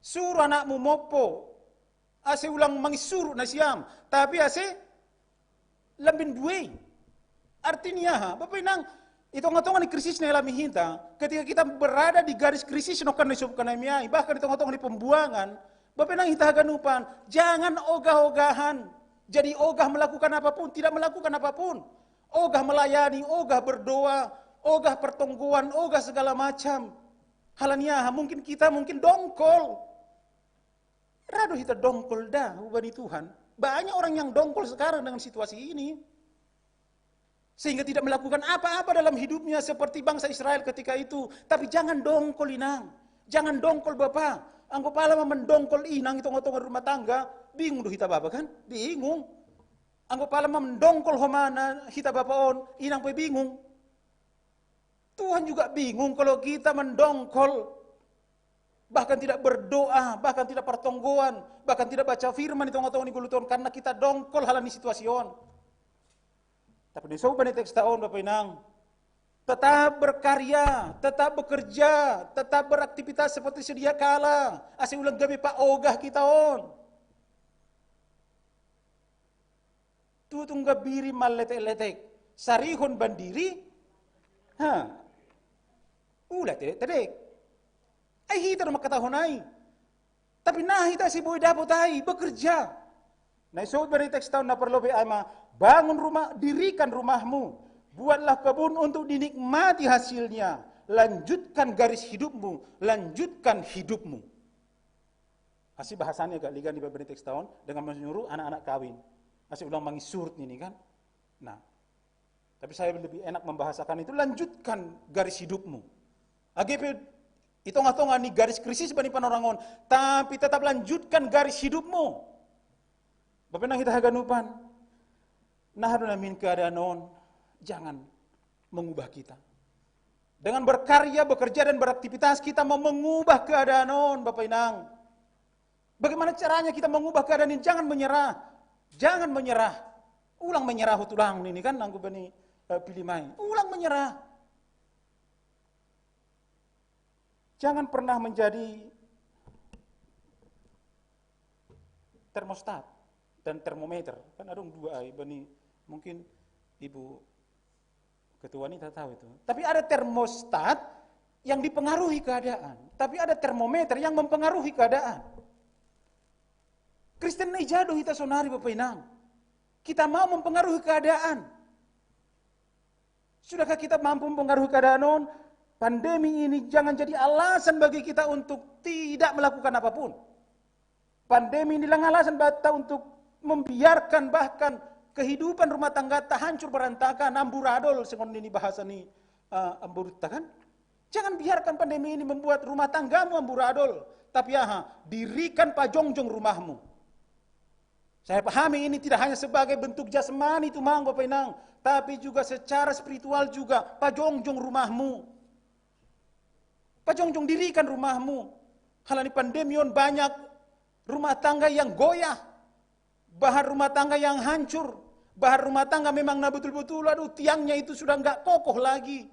Suruh anakmu mompo. Ase ulang mangisuru nasiam. Tapi ase lambin buei. Artinya, ha, Bapa Inang, i tonggo-tonggo ni krisis na ialami hita, ketika kita berada di garis krisis, nongkan na isubutkan nami ai, bahkan i tonggo-tonggo ni pembuangan, Bapa Inang hita haganupan, jangan ogah-ogahan. Jadi ogah melakukan apapun, tidak melakukan apapun. Ogah melayani, ogah berdoa, ogah pertonggoan, ogah segala macam. Hal ni aha, mungkin kita mungkin dongkol. Ra do hita dongkol da hubani Tuhan. Banyak orang yang dongkol sekarang dengan situasi ini. Sehingga tidak melakukan apa-apa dalam hidupnya seperti bangsa Israel ketika itu. Tapi jangan dongkol Inang. Jangan dongkol Bapa. Anggo pala ma mandongkol Inang i tonggo-tonggo rumah tangga, bingung do hita Bapa kan? Bingung. Anggo pala ma mandongkol homa na hita Bapa on, Inang pe bingung. Tuhan juga bingung kalau kita mendongkol, bahkan tidak berdoa, bahkan tidak pertonggoan, bahkan tidak baca firman i tonggo-tonggo ni goluhta on karena kita dongkol hal ni situasi on. Tapi na isobut bani teksta on Bapa Inang, tetap berkarya, tetap bekerja, tetap beraktivitas seperti sedia kala, ase ulang gabe paogah hita on. Tutung gambiri malletek-letek, sarihon bandiri, ha, ula tedek-tedek. Ai hita do mangkatahon ai. Tapi na hita ase boi dapot ai, bekerja. Na isobut bani teksta on na parlobei ai ma, bangun rumah, dirikan rumahmu, buatlah kebun untuk dinikmati hasilnya, lanjutkan garis hidupmu, lanjutkan hidupmu. Ase bahasanya agak ligan di bani teksta on dengan menyuruh anak-anak kawin. Ase ulang mangisuru nini kan. Nah, tapi saya lebih enak membahasakan itu, lanjutkan garis hidupmu. Age pe i tongah-tongah ni garis krisis bani panorangon, tapi tetap lanjutkan garis hidupmu. Bapa Inang hita haganupan, na aha do namin keadaan on, jangan mengubah kita. Dengan berkarya, bekerja, dan beraktivitas, kita mau mengubah keadaan on, Bapak Inang. Bagaimana caranya kita mengubah keadaan ini? Jangan menyerah. Jangan menyerah. Ulang menyerah, tulang ini kan, nangku bani, eh, pilih main. Ulang menyerah. Jangan pernah menjadi termostat dan termometer. Kan ada dua ai, bani, mungkin Ibu Ketua ini tak tahu itu. Tapi ada termostat yang dipengaruhi keadaan. Tapi ada termometer yang mempengaruhi keadaan. Kristen ini jadu hita sonari, Bapak Inang. Kita mau mempengaruhi keadaan. Sudahkah kita mampu mempengaruhi keadaan on? Pandemi ini jangan jadi alasan bagi kita untuk tidak melakukan apapun. Pandemi ini lang alasan bagi kita untuk membiarkan bahkan kehidupan rumah tangga tak hancur berantakan, amburadul, sengon ini bahasa ni, eh, amburutta kan? Jangan biarkan pandemi ini membuat rumah tanggamu amburadul. Tapi aha, dirikan pajongjong rumahmu. Saya pahami ini tidak hanya sebagai bentuk jasmani, tumang, Bapak Inang, tapi juga secara spiritual juga, pajongjong rumahmu. Pajongjong, dirikan rumahmu. Halani pandemi on banyak rumah tangga yang goyah, bahan rumah tangga yang hancur, bahan rumah tangga memang na betul-betul, aduh, tiangnya itu sudah nggak kokoh lagi.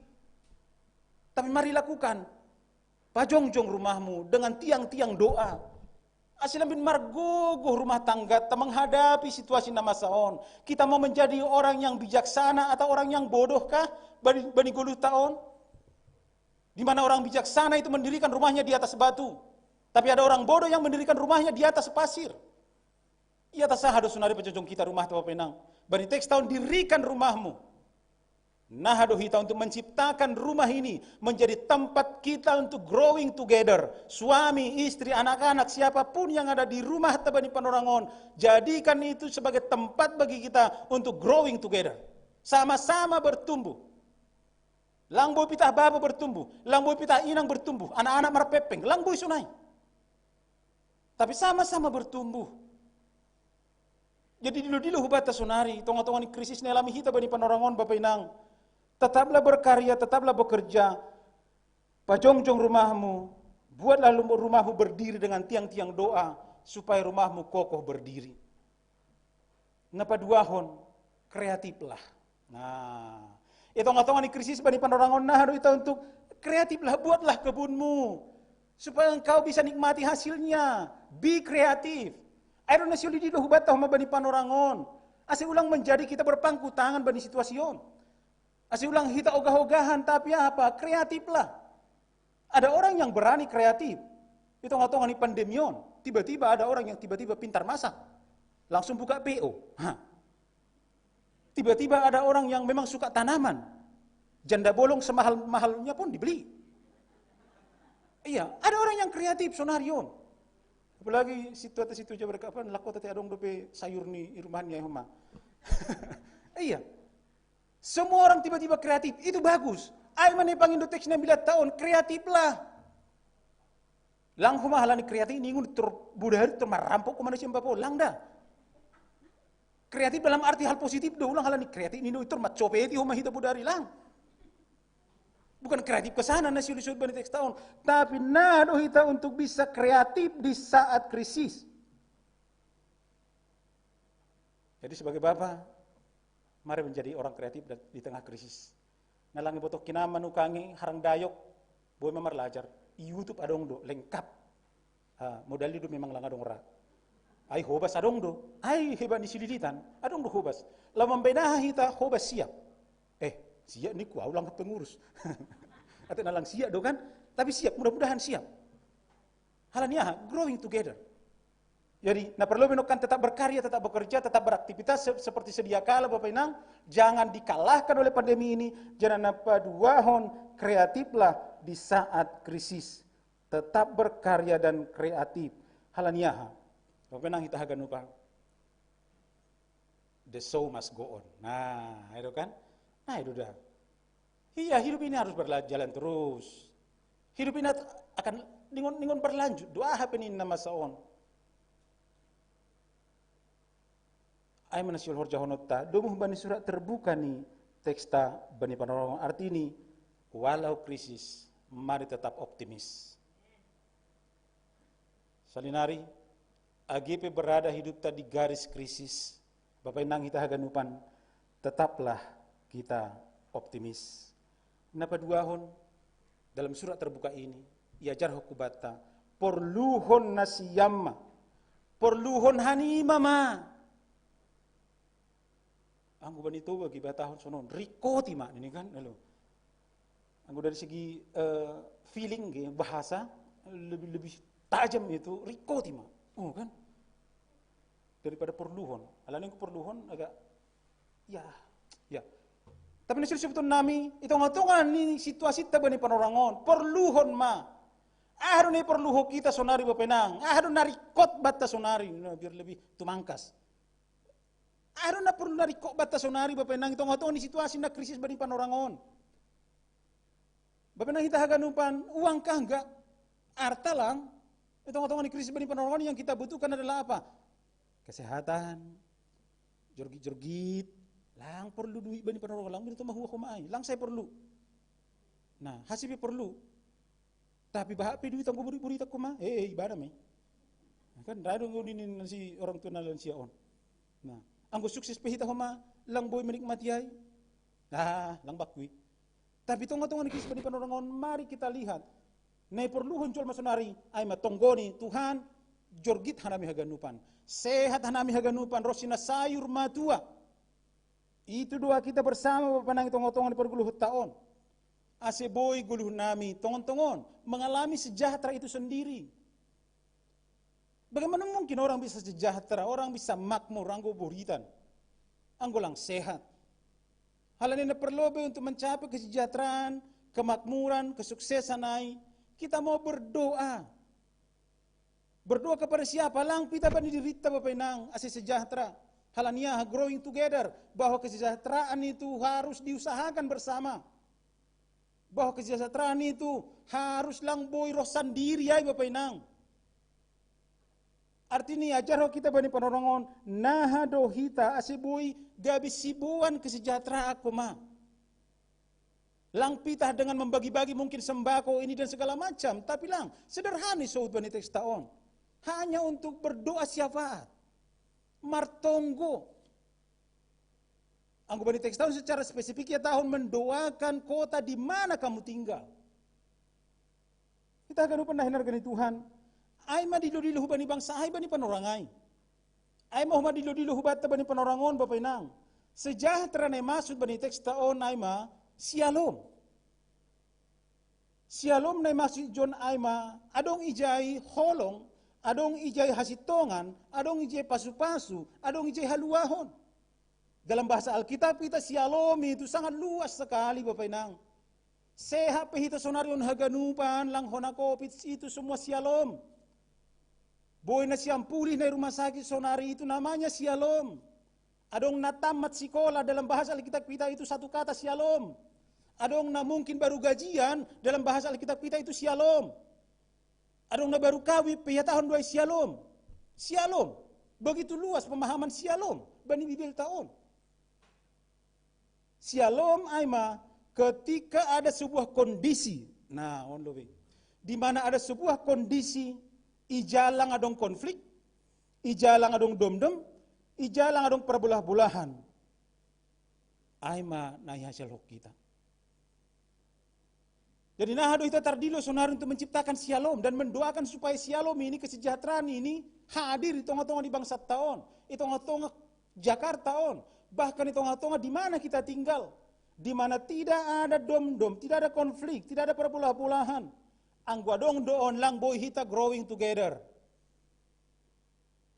Tapi mari lakukan. Pajongjong rumahmu dengan tiang-tiang doa. Asi lambin margogoh rumah tanggatta menghadapi situasi na masa on. Kita mau menjadi orang yang bijaksana atau orang yang bodoh kah bani, bani goluhta on? Di mana orang bijaksana itu mendirikan rumahnya di atas batu. Tapi ada orang bodoh yang mendirikan rumahnya di atas pasir. Ia tak sah do sonari pajongjong hita rumahta, Bapak Inang. Bani teksta on, dirikan rumahmu. Naha do hita untuk menciptakan rumah ini menjadi tempat kita untuk growing together. Suami, istri, anak-anak, siapapun yang ada di rumahta bani panorang on, jadikan itu sebagai tempat bagi kita untuk growing together. Sama-sama bertumbuh. Lang boi pitah bapa bertumbuh, lang boi pitah inang bertumbuh, anak-anak marpengpeng, lang boi sonai. Tapi sama-sama bertumbuh. Jadi dilo-dilo hubata sonari, tonga-tonga ni krisis na ialami hita bani panorang on, Bapak Inang. Tetaplah berkarya, tetaplah bekerja. Pajongjong rumahmu, buatlah lum-, rumahmu berdiri dengan tiang-tiang doa, supaya rumahmu kokoh berdiri. Na paduahon, kreatiflah. Nah, i tonga-tonga ni krisis bani panorang on, naha do hita untuk kreatiflah, buatlah kebunmu, supaya engkau bisa nikmati hasilnya. Be creative. Ai do na siuli dilo hubata homa bani panorang on. Asa ulang menjadi kita berpangku tangan bani situasi on. Asa ulang hita ogah-ogahan, tapi apa? Kreatiflah. Ada orang yang berani kreatif. I tonga-tonga ni pandemi on, tiba-tiba ada orang yang tiba-tiba pintar masak. Langsung buka P O. Hah. Tiba-tiba ada orang yang memang suka tanaman. Janda bolong semahal-mahalnya pun dibeli. Iya, ada orang yang kreatif, sonari on. Apalagi situ atas situ Jawa Barat, apa, lakota te adong dope sayur ni i rumahnya, homa. Iya. Semua orang tiba-tiba kreatif, itu bagus. Ai ma na pangindo teks na milatta on, kreatiflah. Lang homa halani kreatif ningon tor bodari, tor marrampok homa na sian bapa on, lang da. Kreatif dalam arti hal positif do, ulang halani kreatif ningon tor mancopeti homa hita bodari, lang. Bukan kreatif ke sana na siuli-siuli bani teksta on, tapi naha do hita untuk bisa kreatif di saat krisis. Jadi sebagai bapa, mari menjadi orang kreatif da-, di tengah krisis. Na lang iboto hinaman ukangi harang dayok, boi ma marlajar. I YouTube adong do, lengkap. Ah, modal i do memang lang adong ra. Ai hobas adong do, ai hebat ni sililitan, adong do hobas. Laho mambahen aha hita, hobas siap. Eh, siap ningku, au lang pengurus. Atau na lang siap do kan, tapi siap, mudah-mudahan siap. Halani aha? Growing together. Jadi, na parlobei nangkin tetap berkarya, tetap bekerja, tetap beraktivitas se-, seperti sedia kala, Bapak Inang. Jangan dikalahkan oleh pandemi ini. Jangan na paduahon, kreatiflah di saat krisis. Tetap berkarya dan kreatif. Halani aha? Bapak Inang, hita haganup, the show must go on. Nah, itu kan? Nah, itu dah. Iya, hidup ini harus berjalan terus. Hidup ini akan ningon, ningon berlanjut. Do aha pe ninna masa on? Ai ma na siulhorjahononta, domu humbani surat terbuka ni teksta bani panorang on, artini, Walau krisis, mari tetap optimis. Salinari, agi pe berada hidupta di garis krisis, Bapa inang hita haganupan, tetaplah kita optimis. Na paduahon, dalam surat terbuka ini, iajarho kubata, porluhon nasiam ma, porluhon hanima ma. Anggo bani Toba gibatahon sonon, rikoti ma nini kan, lalu. Anggo dari segi eh, feeling ge, bahasa, lebih lebih tajam itu, rikoti ma. Oh kan? Daripada porluhon. Alani anggo porluhon agak ya, ya. Tapi na siri sebetulna nami, i tonga-tonga ni situasita bani panorangon, porluhon ma. Aha do na porluhon hita sonari Bapa inang, aha do na rikot banta sonari, na biar lebih tumangkas. Aha do na porlu na rikot banta sonari Bapa inang, i tonga-tonga ni situasi na krisis bani panorangon. Bapa inang hita haganupan, uang kah enggak? Arta lang, i tonga-tonga ni krisis bani panorangon yang kita butuhkan adalah apa? Kesehatan, jorgit-jorgit, lang porlu duit bani panorangon, lang bini toma hua homa ai, lang sai porlu. Nah, hasi pe porlu. Tapi bahat pe duit anggo buri-buri takko ma, eh, eh, ibadah mai. Kan rado anggo nini nasi orang tua na lansia on. Nah, anggo sukses pe hita homa, lang boi menikmati ai. Ah, lang bakui. Tapi tonga-tonga ni krisis bani panorangon, mari kita lihat. Na porluhon jolma sonari, ai ma tonggoni Tuhan, jorgit hanami haganupan. Sehat hanami haganupan, ro si na sayur matua. Itu doa kita bersama Bapa inang i tonga-tonga ni pargoluhonta on. Ase boi goluh nami tongon-tongon mengalami sejahtera itu sendiri. Bagaimana mungkin orang bisa sejahtera, orang bisa makmur, anggo buritan, anggo lang sehat? Hal ini perlu untuk mencapai kesejahteraan, kemakmuran, kesuksesan ai, kita mau berdoa. Berdoa kepada siapa? Lang pita bani dirinta Bapa inang, ase sejahtera. Hal ni aha, growing together, bahwa kesejahteraan itu harus diusahakan bersama. Bahwa kesejahteraan itu harus lang boi roh sandiri ai Bapa inang. Arti ni ajar ho kita bani panorangon, naha do hita ase boi gabe siboan kesejahteraan koma. Lang pitah dengan membagi-bagi mungkin sembako ini dan segala macam, tapi lang sederhana sout bani teksta on. Hanya untuk berdoa syafaat. Martonggo. Anggo bani teksta on secara spesifik ia tahun mendoakan kota di mana kamu tinggal. Kita akan upah nahin harga ni Tuhan. Ai ma dilo-dilo hubani bangsa ai bani panorangai. Ai ma homa dilo-dilo hubata bani panorangon Bapa inang. Sejahtera na masuk bani teksta on ai ma sialom. Sialom na masuk jon ai ma adong ijai holong, adong ijai hasitongan, adong ijai pasu-pasu, adong ijai haluahon. Dalam bahasa Alkitab kita sialom itu sangat luas sekali Bapa inang. Sehat pe hita sonari on haganupan lang hona covid itu semua sialom. Boi na siampuli na rumah sakit sonari itu namanya sialom. Adong na tamat sikola dalam bahasa Alkitab kita itu satu kata sialom. Adong na mungkin baru gajian dalam bahasa Alkitab kita itu sialom. Adong na baru kawi pe ia tahun doai sialom. Sialom. Begitu luas pemahaman sialom bani Bibelta on. Sialom ai ma ketika ada sebuah kondisi. Nah, on lobe. Di mana ada sebuah kondisi, ija lang adong konflik, ija lang adong domdom, ija lang adong perbolah-bolahan. Ai ma na ihasial hok kita. Jadi naha do hita tardilo sonari untuk menciptakan sialom dan mendoakan supaya sialom ini, kesejahteraan ini hadir di tonga-tonga di bangsa taon, di tonga-tonga Jakarta on, bahkan di tonga-tonga di mana kita tinggal, di mana tidak ada domdom, tidak ada konflik, tidak ada perbolah-bolahan. Anggo adong do on lang boi hita growing together.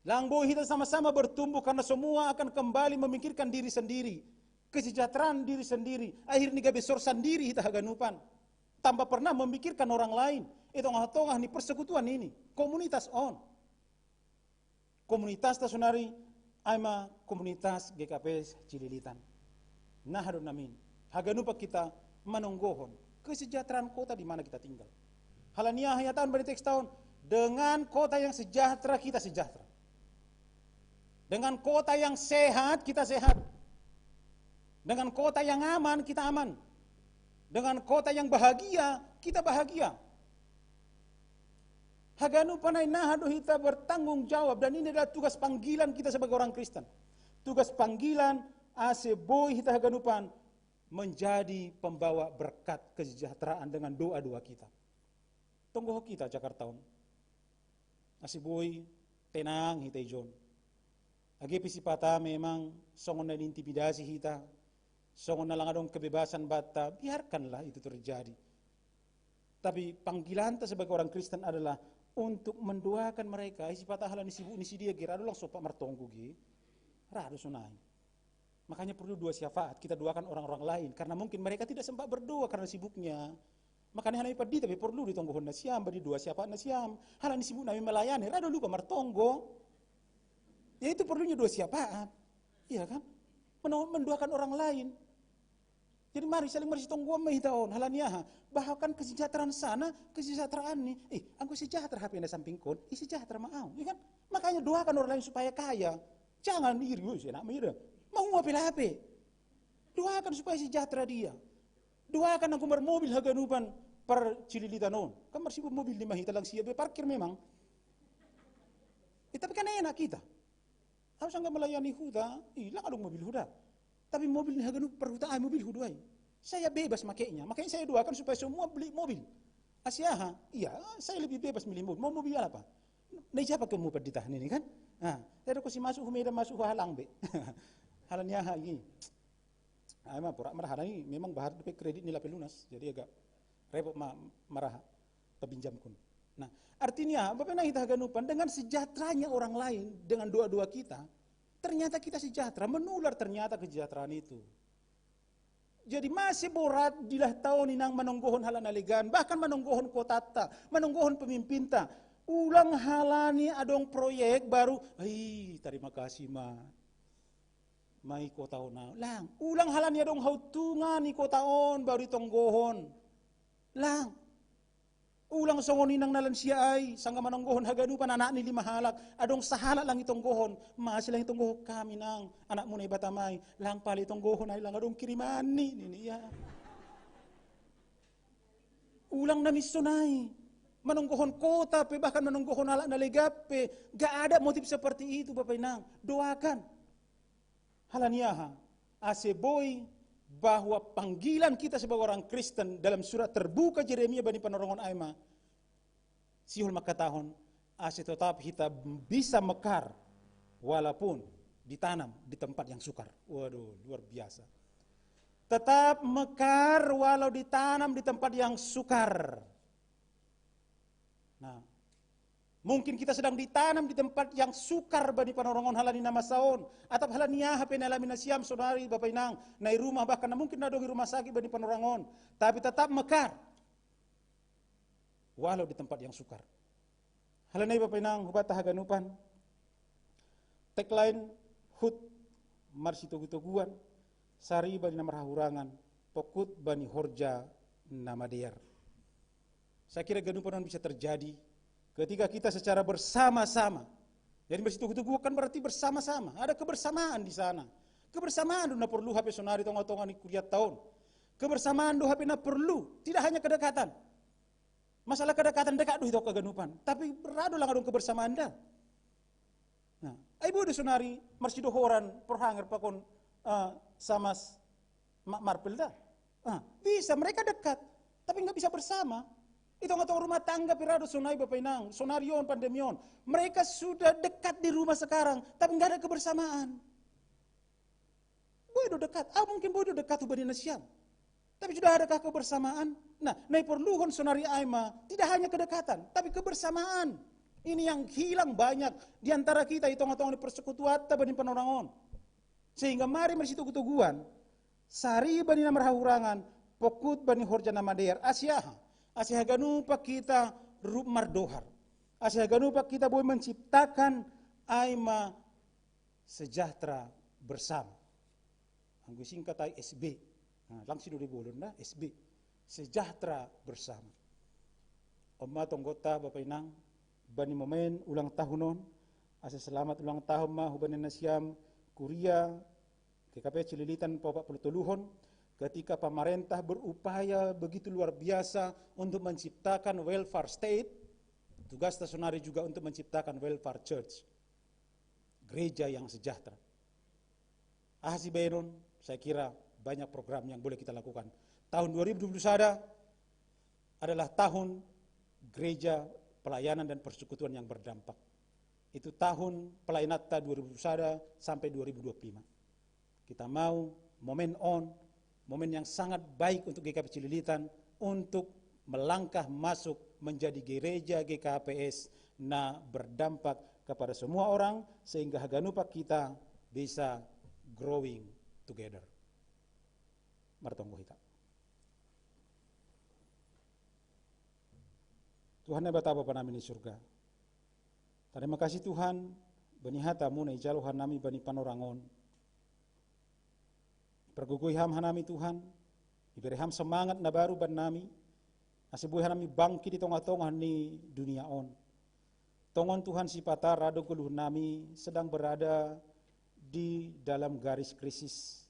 Lang boi hita sama-sama bertumbuh karena semua akan kembali memikirkan diri sendiri, kesejahteraan diri sendiri. Akhirnya gabe sor sandiri hita haganupan. Tanpa pernah memikirkan orang lain. Itu tongah-tongah ni persekutuan ini, komunitas on. Komunitas ta sonari ai ma komunitas G K P S Cililitan. Nah, haduan namin, haganupa kita manonggohon kesejahteraan kota di mana kita tinggal. Halani aha ia tahun bani teks tahun, dengan kota yang sejahtera kita sejahtera. Dengan kota yang sehat kita sehat. Dengan kota yang aman kita aman. Dengan kota yang bahagia, kita bahagia. Haganupan ai naha do hita bertanggung jawab, dan ini adalah tugas panggilan kita sebagai orang Kristen. Tugas panggilan ase boi hita haganupan menjadi pembawa berkat kesejahteraan dengan doa-doa kita. Tonggohon hita Jakarta on. Ase boi tenang hita ijon. Age pe sipata memang songon na diintimidasi hita, songon na lang adong kebebasan banta, biarkanlah itu terjadi. Tapi panggilanta sebagai orang Kristen adalah untuk mendoakan mereka. Ai sipata halani sibuk ni si dia ge, ra do lang sompat martonggo ge, ra do sonai. Makanya perlu doa syafaat, kita doakan orang-orang lain, karena mungkin mereka tidak sempat berdoa karena sibuknya. Makanya halani pandita pe perlu ditonggohon nasiam, bani doa syafaat nasiam. Halani sibuk nami melayani, ra do lupa martonggo. Ya, itu perlunya doa syafaat. Iya kan? Meno-, mendoakan orang lain. Jadi mari saling marsitonggoan ma hita on, halani aha? Bahkan kesejahteraan sana, kesejahteraan ni. Eh, anggo sejahtera hape na sampingkon, eh, sejahtera ma au, iya kan? Makanya doakan orang lain supaya kaya. Jangan iri, "Woi, si enak ma ira." Mau apa lape? Doakan supaya sejahtera dia. Doakan anggo marmobil haganupan par Cililitan on. Kan marsibuk mobil ni ma hita, lang sia be parkir memang. Eh, tapi kan enak kita. Harus anggo melayani huta, ih, lang adong mobil huta. Tapi mobil ni haganup par huta ai mobil huta ai. Saya bebas makainya. Makanya saya doakan supaya semua beli mobil. Ase aha? Iya, saya lebih bebas milih mobil. Mau mobil apa? Na ija pe ke mu pandita ni kan? Nah, saya ko si masuk hu Medan, masuk hu Halang be. Halani aha i? Ai ma porak maraha ni, memang bahat dope kredit ni lape lunas. Jadi agak repot ma maraha, peminjamkon. Nah, artinya apa? Pernah kita haganupan dengan sejahteranya orang lain, dengan doa-doa kita, ternyata kita sejahtera, menular ternyata kesejahteraan itu. Jadi mase borat dilehon inang manonggohon halak na legan, bahkan manonggohon kotanta, manonggohon pemimpinta. Ulang halani adong proyek baru, "Ai, terima kasih ma, ma i kota on." Lang, ulang halani adong hauntungan i kota on baru ditonggohon. Lang, ulang songon inang na lansia ai, sanga manonggohon haganupan anakni lima halak, adong sahalak lang ditonggohon, mase lang ditonggohon, "Kam inang, anakmu Naibata ma i." "Lang pala ditonggohon ai, lang adong kirimanni," nini ia. Ulang na missonai, manonggohon kota pe, bahkan manonggohon halak na legan pe, gak ada motif seperti itu, Bapak Inang. Doakan. Halani aha? Ase boi bahwa panggilan kita sebagai orang Kristen dalam surat terbuka Jeremia bani panorongon ai ma, sihol mangkatahon, ase tetap kita bisa mekar walaupun ditanam di tempat yang sukar. Waduh, luar biasa. Tetap mekar walau ditanam di tempat yang sukar. Nah, mungkin kita sedang ditanam di tempat yang sukar bani panorongon halani na masa on, atap halani aha pe na alami nasiam sonari, Bapak Inang, na i rumah, bahkan na mungkin na adong i rumah sakit bani panorongon, tapi tetap mekar walau di tempat yang sukar. Halani i, Bapak Inang, hubanta haganupan, tagline HUT marsitogutoguan, sari bani na marhahurangan, pongkut bani horja na madear. Saya kira haganupan on bisa terjadi ketika kita secara bersama-sama. Jadi marsitogutoguan kan berarti bersama-sama. Ada kebersamaan di sana. Kebersamaan do na porlu hape sonari tongatonga ni kurianta on. Kebersamaan do hape na porlu, tidak hanya kedekatan. Masalah kedekatan, dekat do hita haganupan, tapi ra do lang adong kebersamaan da. Nah, ai boi do sonari marsidohoran Porhanger pakon, eh, Samas, Mak Marpel da. Nah, bisa mereka dekat, tapi nggak bisa bersama. I tongatonga rumah tangga pe ra do sonai, Bapak Inang, sonari on, pandemi on. Mereka sudah dekat di rumah sekarang, tapi nggak ada kebersamaan. Boi do dekat, ah, mungkin boi do dekat hubani nasiam. Tapi sudah adakah kebersamaan? Nah, na i porluhon sonari ai ma, tidak hanya kedekatan, tapi kebersamaan. Ini yang hilang banyak di antara kita i tongatonga ni persekutuanta bani panorongon. Sehingga mari marsitogutoguan, sari bani na marhahurangan, pongkut bani horja na madear. Ase aha? Ase haganupan hita rup mardohar. Ase haganupan hita boi menciptakan ai ma sejahtera bersama. Anggo singkat ai S B. Nah, langsung do dibolon da, S B. Sejahtera bersama. On ma tonggonta, Bapak Inang, bani momen ulang tahun on, asa selamat ulang tahun ma hubani nasiam kuria G K P Cililitan paopat pulu toluhon, Ketika pemerintah berupaya begitu luar biasa untuk menciptakan welfare state, tugas ta sonari juga untuk menciptakan welfare church, gereja yang sejahtera. Ahasi benon, saya kira banyak program yang boleh kita lakukan. Tahun dua ribu dua puluh satu adalah tahun gereja, pelayanan, dan persekutuan yang berdampak. Itu tahun pelayanan ta dua ribu dua puluh satu sampai dua ribu dua puluh lima. Kita mau momen on, momen yang sangat baik untuk G K P Cililitan, untuk melangkah masuk menjadi gereja G K P S na berdampak kepada semua orang, sehingga haganup kita bisa growing together. Martonggo hita. Tuhan Naibata, Bapa nami ni surga, tarima kasih Tuhan, bani hata-Mu na ijalo hanami bani panorangon. Pergogoi Ham hanami Tuhan, ibere Ham semangat na baru bannami, ase boi hanami bangkit di tongah-tongah ni dunia on. Tongon Tuhan, sipata ra do goluh nami sedang berada di dalam garis krisis.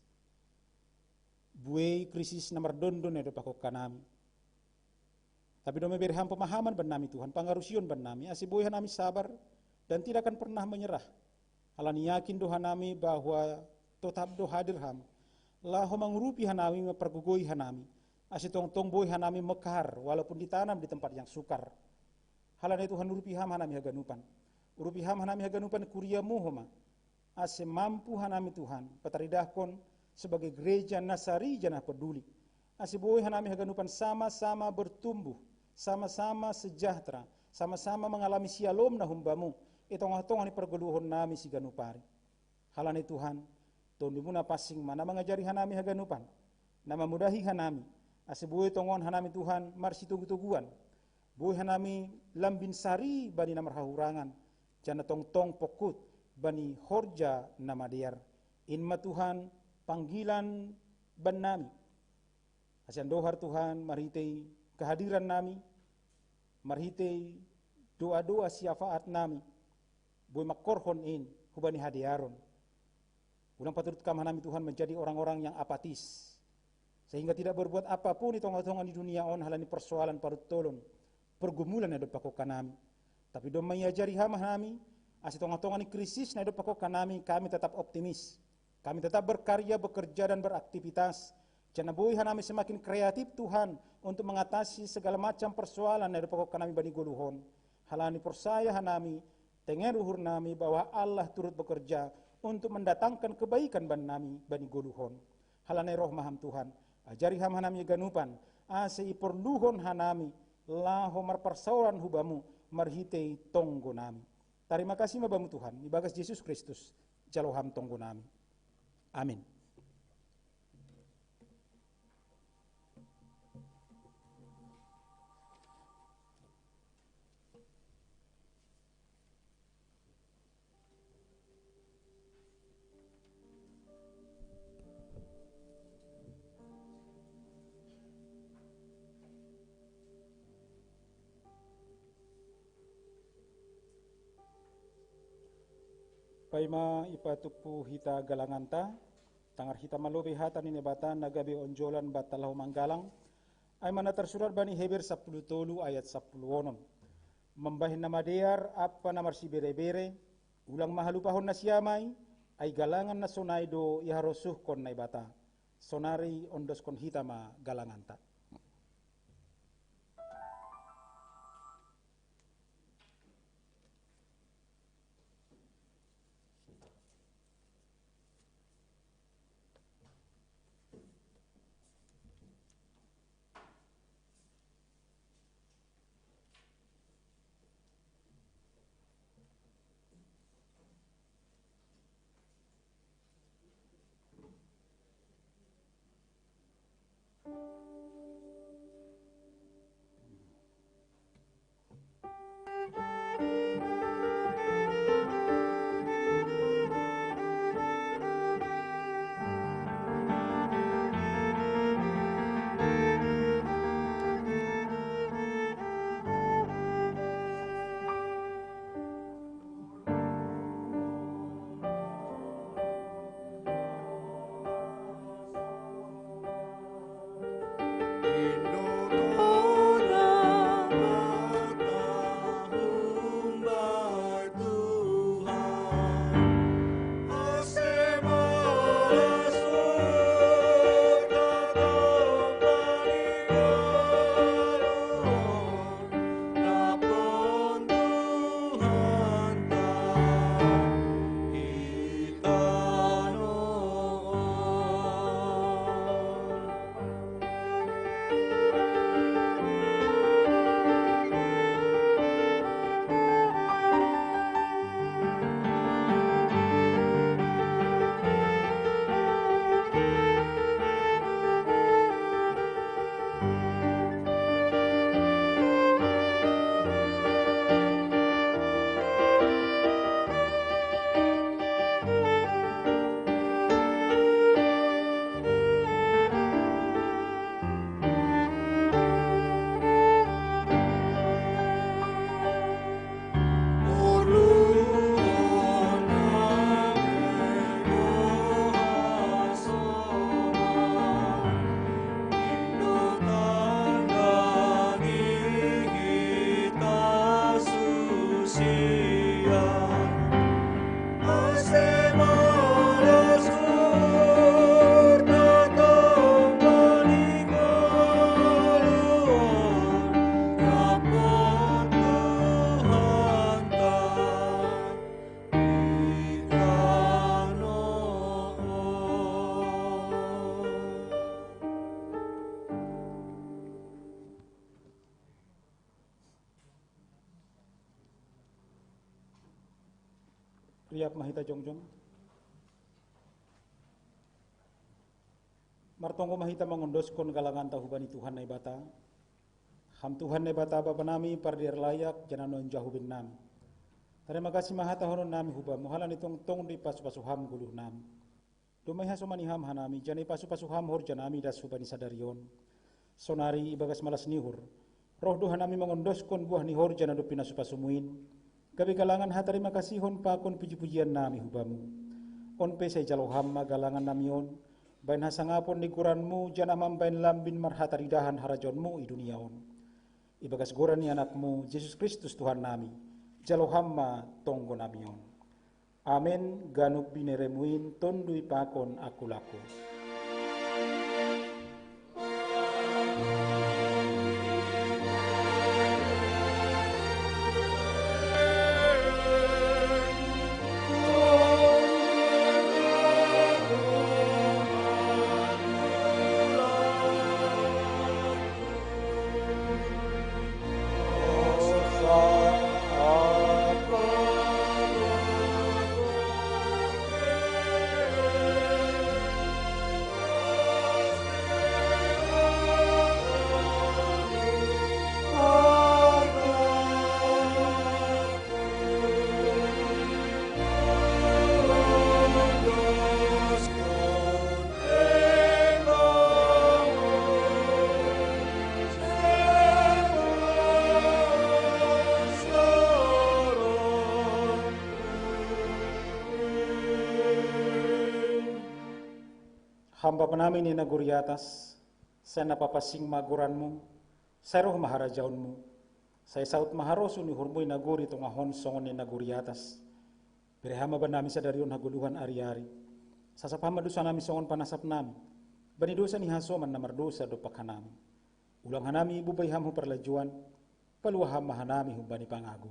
Buei krisis na mardondon na idompakkon hanami. Tapi domma ibere Ham pemahaman bannami Tuhan, pangarusion bannami, ase boi hanami sabar dan tidak akan pernah menyerah. Halani yakin do hanami bahwa totap do hadir Ham laho mangurupi hanami, mampargogoi hanami, ase tongtong boi hanami mekar walaupun ditanam di tempat yang sukar. Halani Tuhan, urupi Ham hanami haganupan. Urupi Ham hanami haganupan, kuriamu homa, ase mampu hanami Tuhan pataridahkon sebagai gereja na sari janah peduli. Ase boi hanami haganupan sama-sama bertumbuh, sama-sama sejahtera, sama-sama mengalami sialom na humbamu, i tongah-tongah ni pargoluhon nami siganup ari. Halani Tuhan, Tondumu na pansing ma na mangajari hanami haganupan, na mamudahi hanami, ase boi tongon hanami Tuhan marsitogu-toguan, boi hanami lambin sari bani na marhahurangan, janah tongtong pongkut bani horja na madear. In ma Tuhan panggilan bannami. Ase andohar Tuhan, marhitei kehadiran nami, marhitei doa-doa syafaat nami, boi mangkorhon in hubani hadearon. Ulang paturut Kam hanami Tuhan menjadi orang-orang yang apatis, sehingga tidak berbuat apapun di tongah-tongah ni dunia on halani persoalan parut tolon, pergumulan na idompakkon hanami. Tapi domma iajari Ham hanami, ase tongah-tongah ni krisis na idompakkon hanami, kami tetap optimis. Kami tetap berkarya, bekerja, dan beraktivitas. Janah boi hanami semakin kreatif, Tuhan, untuk mengatasi segala macam persoalan na idompakkon hanami bani goluh on. Halani porsaya hanami, tengen uhur nami bahwa Allah turut bekerja untuk mendatangkan kebaikan bannami bani goluh on. Halani roh ma Ham Tuhan, ajari Ham hanami haganupan, ase iporluhon hanami laho marparsaoran hu Bamu marhitei tonggo nami. Tarima kasih ma Bamu Tuhan, ibagas Jesus Kristus, jalo Ham tonggo nami. Amin. Paima ipatumpu hita galanganta, tangar hita malobei hata ni Naibata na gabe onjolan banta laho manggalang, ai ma na tarsurat bani Heber sampulu tolu ayat sampulu onom. Mambahen na madear ampa na marsibere-bere, ulang ma halupahon nasiam ai, ai galangan na sonai do iharosuhkon Naibata. Sonari ondoskon hita ma galanganta. Riap ma hita jongjong. Martonggo ma hita mangondoskon galanganta hubani Tuhan Naibata. Ham Tuhan Naibata Bapa nami, pardiar layak, janah nuan jahu bennami. Tarima kasih ma hatahonon nami hubamu, halani tongtong do ipasu-pasu ham goluh nami. Domai hasomani ham hanami, janah ipasu-pasu ham horja nami das hubani sadari on. Sonari ibagas malas ni uhur, roh do hanami mangondoskon buah ni horja na dob pinasu-pasumu in, gabe galangan hatarima kasihon pakon puji-pujian nami hubamu. On pe sai jalo ham ma galangan nami on, bahen hasangapon ni goranmu janah mambahen lambin marhataridahan harajaonmu i dunia on. Ibagas goran ni anakmu, Jesus Kristus Tuhan nami, jalo ham ma tonggo nami on. Amen. Ganup bineremu in tondui pakon angkul-angkul. Ham Bapa nami na i nagori atas, sai na papansing ma goranmu, sai roh ma harajaonmu, sai saut ma harosuh ni uhurmu i nagori tongah on songon na i nagori atas. Bere ham ma bannami sadari on hagoluhan ari-ari. Sasap ham ma dosanami songon panasapnami bani dosa ni hasoman na mardousa dompak hanami. Ulang hanami ibobai ham hu parlajuan, paluah ham ma hanami humbani pangago.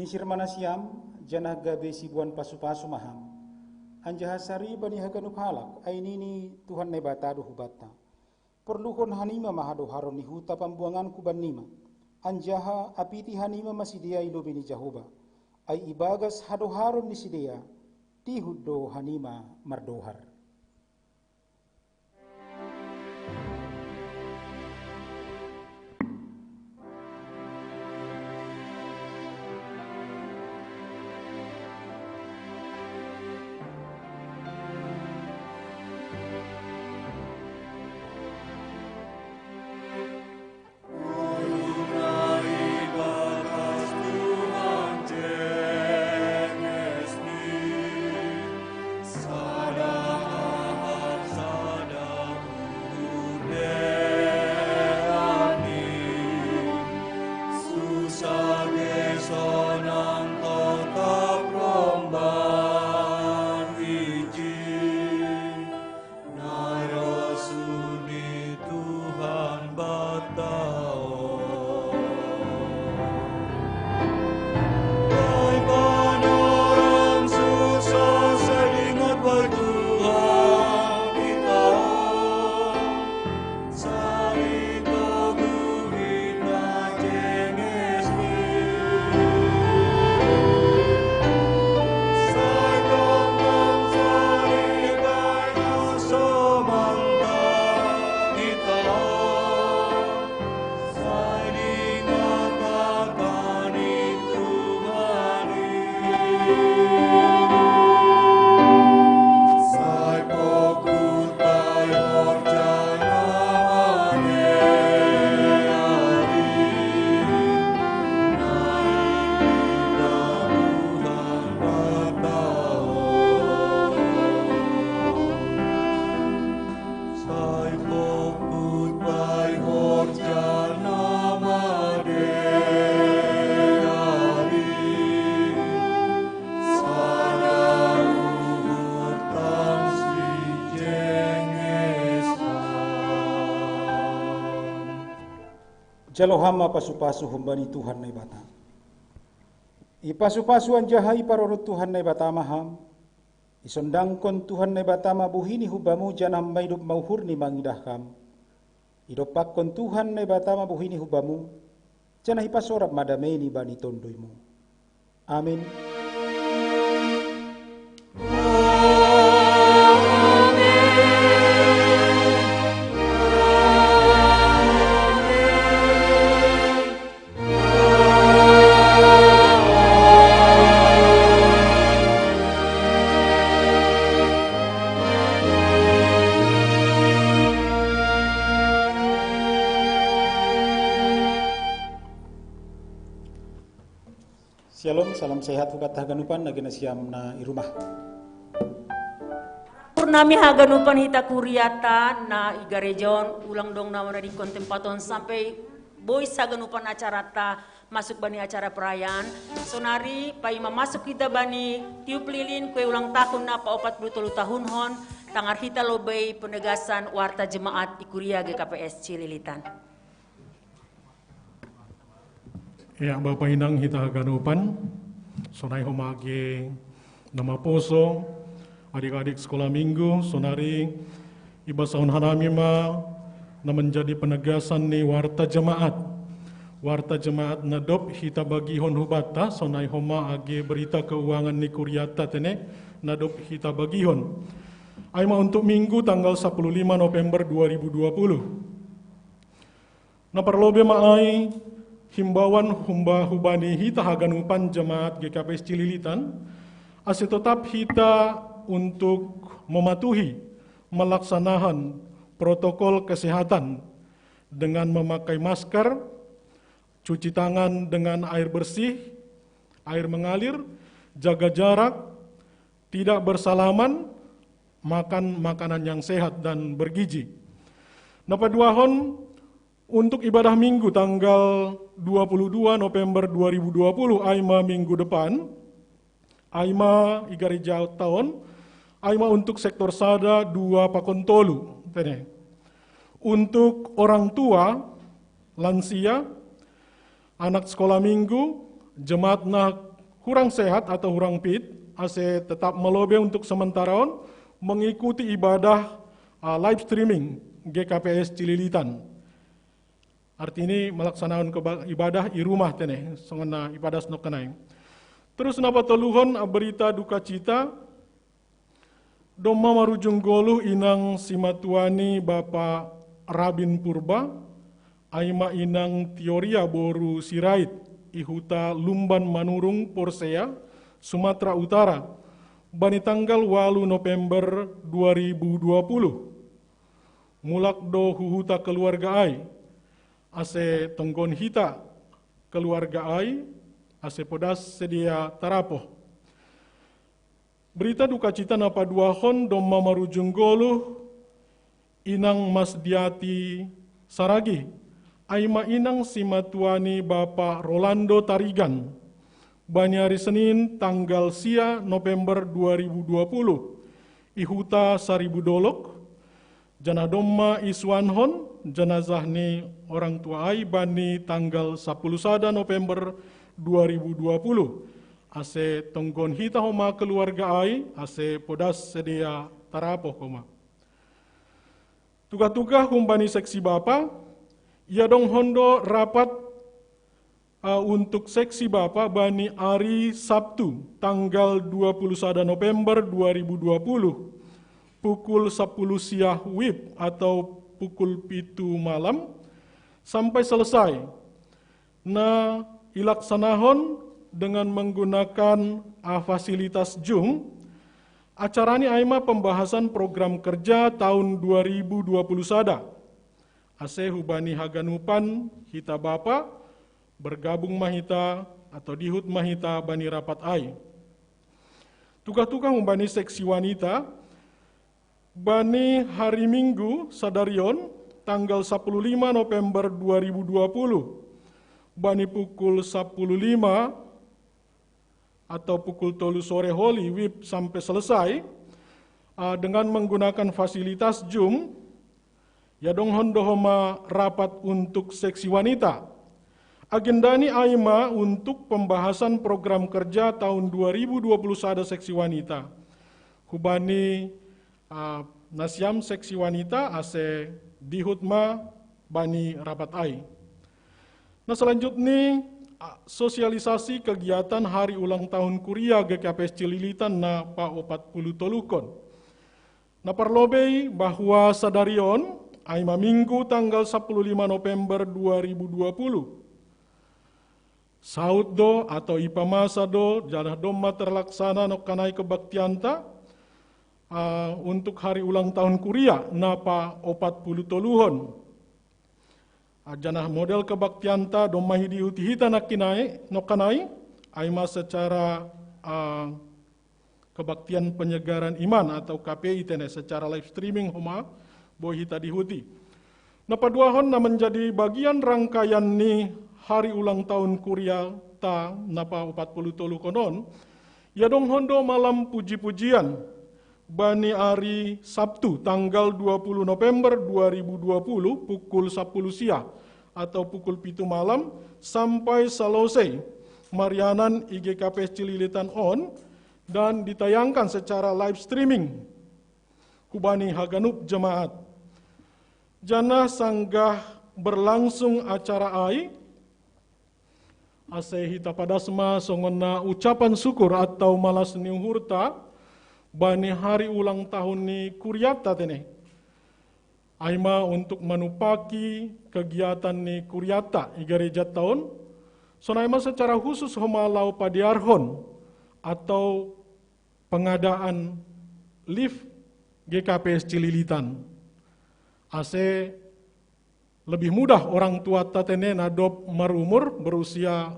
Misir ma nasiam, janah gabe siboan pasu-pasu ma ham. Anjaha sariba ni haganup halak, ai nini Tuhan Naibata do hubanta: Porluhon hanima ma hadoharon ni huta pambuanganku bannima, anjaha apiti hanima ma sidea i lobei ni Jahowa, ai ibagas hadoharon ni sidea, tihut do hanima mardohar. Jalo ham ma pasu-pasu humbani Tuhan Naibata. Ipasu-pasu anjaha iparorot Tuhan Naibata ma ham. Isondangkon Tuhan Naibata ma buhini hubamu janah maidup mauhurni mangidah ham. Idompakkon Tuhan Naibata ma buhini hubamu, janah ipasorap ma dameini bani tonduimu. Amin. Shalom, salam sehat hubat haganupan, na genesiam na i rumah. Purnami haganupan hita kuriata na i garejaon, ulang dong na manadingkon tempaton sampai bois haganupan acarata masuk bani acara perayaan. Sonari paima masuk hita bani tiup lilin kue ulang tahun na paopat puluh tolu tahun hon, tangar hita lobei penegasan warta jemaat i kuria G K P S Cililitan. Ya, Bapa inang hita haganupan, sonai homa age na maposo, adik-adik sekolah minggu, sonari ibasahon hanami ma na menjadi penegasan ni warta jemaat. Warta jemaat na dob hita bagihon hubata, sonai homa age berita keuangan ni kuriata tene, na dob hita bagihon. Ai ma untuk minggu tanggal sepuluh lima November dua ribu dua puluh. Na parlobei ma ai himbauan humba hubani hita haganupan jemaat G K P S Cililitan, ase tetap hita untuk mematuhi, melaksanakan protokol kesehatan dengan memakai masker, cuci tangan dengan air bersih, air mengalir, jaga jarak, tidak bersalaman, makan makanan yang sehat dan bergizi. Na paduahon, untuk ibadah minggu tanggal dua puluh dua November dua ribu dua puluh, ai ma minggu depan, ai ma i gareja taon, ai ma untuk sektor sada, dua pakon tolu tene. Untuk orang tua, lansia, anak sekolah minggu, jemaat na hurang sehat atau hurang pit, ase tetap malobei untuk sementara on mengikuti ibadah, ah, live streaming G K P S Cililitan. Artini melaksanakan keba-, ibadah i rumah tene, songon na ipadas nongkan ai. Terus na patoluhon, ah, berita duka cita, domma marujung goluh inang simatuani Bapa Rabin Purba, ai ma inang Teoria boru Sirait, i huta Lumban Manurung Porsea, Sumatera Utara, bani tanggal walu November dua ribu dua puluh. Mulak do hu huta keluarga ai, ase tonggohon hita keluarga ai, ase podas sedia tarapoh. Berita duka cita na paduahon domma marujung goluh inang Masdiati Saragih, ai ma inang simatuani Bapa Rolando Tarigan, bani ari Senin tanggal sia November dua ribu dua puluh, i huta Saribu Dolok, janah domma isuanhon jenazah ni orang tua ai bani tanggal sapuluh sada November dua ribu dua puluh, ase tonggohon hita homa keluarga ai, ase podas sedia tarapoh homa. Tugah-tugah humbani seksi bapa, iadonghon do rapat, ah, untuk seksi bapa bani ari Sabtu tanggal dua puluh sada November dua ribu dua puluh, pukul sepuluh siang wib atau pukul pitu malam sampai selesai. Na ilaksanahon dengan menggunakan, ah, fasilitas Zoom, acarani ai ma pembahasan program kerja tahun dua ribu dua puluh sada. Ase hubani haganupan hita bapa, bergabung ma hita atau dihut ma hita bani rapat ai. Tugah-tugah humbani seksi wanita, bani hari Minggu sadari on, tanggal sapuluh lima November dua ribu dua puluh, bani pukul sapuluh lima atau pukul tolu sore holi wib sampai selesai, ah, dengan menggunakan fasilitas Zoom, Yadonghon do homa rapat untuk seksi wanita. Agenda ni ai ma untuk pembahasan program kerja tahun dua ribu dua puluh sada seksi wanita. Hubani, ah, nasiam seksi wanita ase dihut ma bani rapat ai. Na selanjutni, ah, sosialisasi kegiatan hari ulang tahun kuria G K P S Cililitan na paopat puluh toluhkon. Na parlobei bahwa sadari on, ai ma Minggu tanggal sapuluh lima November dua ribu dua puluh. Saut do atau ipamasa do, janah domma terlaksana nongkanai kebaktianta, ah, untuk hari ulang tahun kuria, na paopat puluh toluhon. Ah, janah model kebaktianta domma hidihut hita nangkinai, nongkanai, ai ma secara, ah, kebaktian penyegaran iman atau K P I tene secara live streaming homa, boi hita dihuti. Na paduahon na menjadi bagian rangkaian ni hari ulang tahun kuriata na paopat puluh toluhkon on, yadonghon do malam puji-pujian, bani ari Sabtu tanggal dua puluh November dua ribu dua puluh pukul sapuluh sia atau pukul pitu malam sampai salosei marianan i G K P S Cililitan on dan ditayangkan secara live streaming hubani haganup jemaat. Janah sanggah berlangsung acara ai, ase hita padas ma songon na ucapan syukur atau malas ni uhurta bani hari ulang tahun ni kuriata tene. Ai ma untuk manupaki kegiatan ni kuriata i garejata on, sonai ma secara khusus homa laho padearhon atau pengadaan lift G K P S Cililitan. Ase lebih mudah orang tuata tene na dob marumur, berusia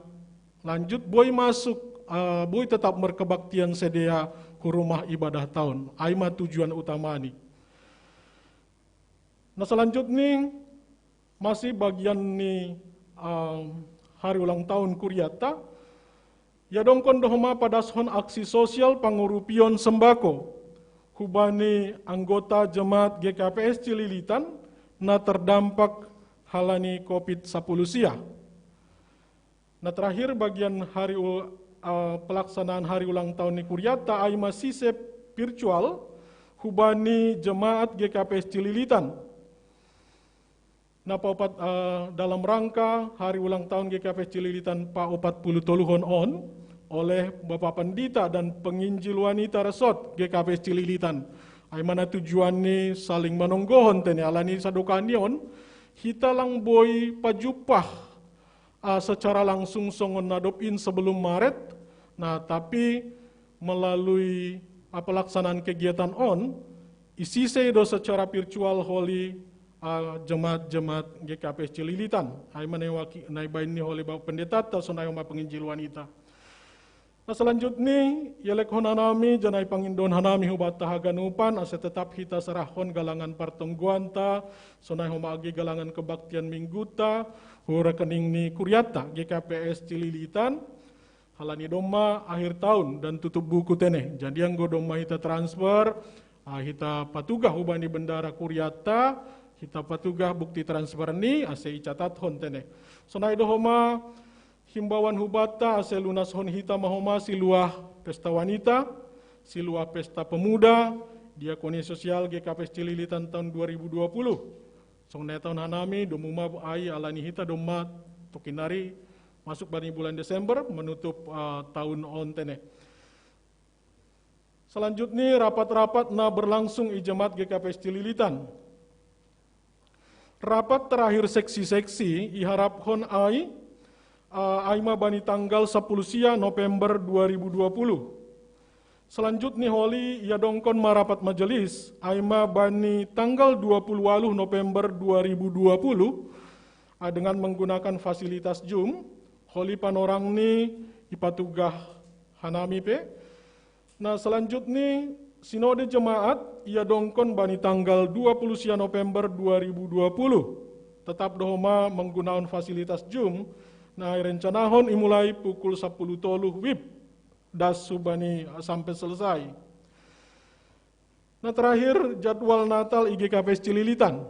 lanjut, boi masuk, eh, boi tetap merkebaktian sidea hu rumah ibadahta on. Ai ma tujuan utamani. Na selanjutni, masih bagian ni, eh, hari ulang tahun kuriata, yadongkon do homa padashon aksi sosial pangurupion sembako hubani anggota jemaat G K P S Cililitan na terdampak halani covid sapuluh sia. Na terakhir, bagian hari u-, eh, pelaksanaan hari ulang tahun ni kuriata ai ma sise virtual hubani jemaat G K P S Cililitan. Na paopat, eh, dalam rangka hari ulang tahun G K P S Cililitan paopat puluh toluhon on oleh Bapak Pendeta dan penginjil wanita resort G K P S Cililitan. Ai ma na tujuanni saling manonggohon tene alani sadokahni on, hita lang boi pajumpah, ah, secara langsung songon na dob in sebelum Maret. Nah, tapi melalui, ah, pelaksanaan kegiatan on, isise do secara virtual holi, ah, jemaat-jemaat G K P S Cililitan. Ai ma na iwaki-, na ibaen ni holi Bapak Pendetanta, sonai homa penginjil wanita. Na selanjutni, ielekhon hanami, janah ipangindo hanami hubanta haganupan, ase tetap hita serahhon galangan partonggoanta, sonai homa age galangan kebaktian mingguta, hu rekening ni kuriata, G K P S Cililitan, halani domma akhir tahun dan tutup buku tene. Jadi anggo domma hita transfer, ah, hita patugah hubani bendara kuriata, hita patugah bukti transferni, ase icatathon tene. Sonai do homa himbauan hubanta ase lunashon hita ma homa siluah pesta wanita, siluah pesta pemuda, diakonia sosial G K P S Cililitan tahun dua ribu dua puluh. Songon na ihatahon hanami, domu ma ai alani hita domma tokinari masuk bani bulan Desember, menutup, ah, tahun on tene. Selanjutni, rapat-rapat na berlangsung i jemaat G K P S Cililitan. Rapat terakhir seksi-seksi iharaphon ai, ah, ai ma bani tanggal sapuluh sia November dua ribu dua puluh. Selanjutni holi iadongkon ma rapat majelis, ai ma bani tanggal dua puluh waluh November dua ribu dua puluh, ah, dengan menggunakan fasilitas Zoom, holi panorangni ipatugah hanami pe. Na selanjutni, sinode jemaat iadongkon bani tanggal dua puluh sia November dua ribu dua puluh. Tetap do homa menggunakan fasilitas Zoom, na irencanahon imulai pukul sapuluh toluh wib, das hubani sampe selesai. Na terakhir, jadwal Natal i G K P S Cililitan.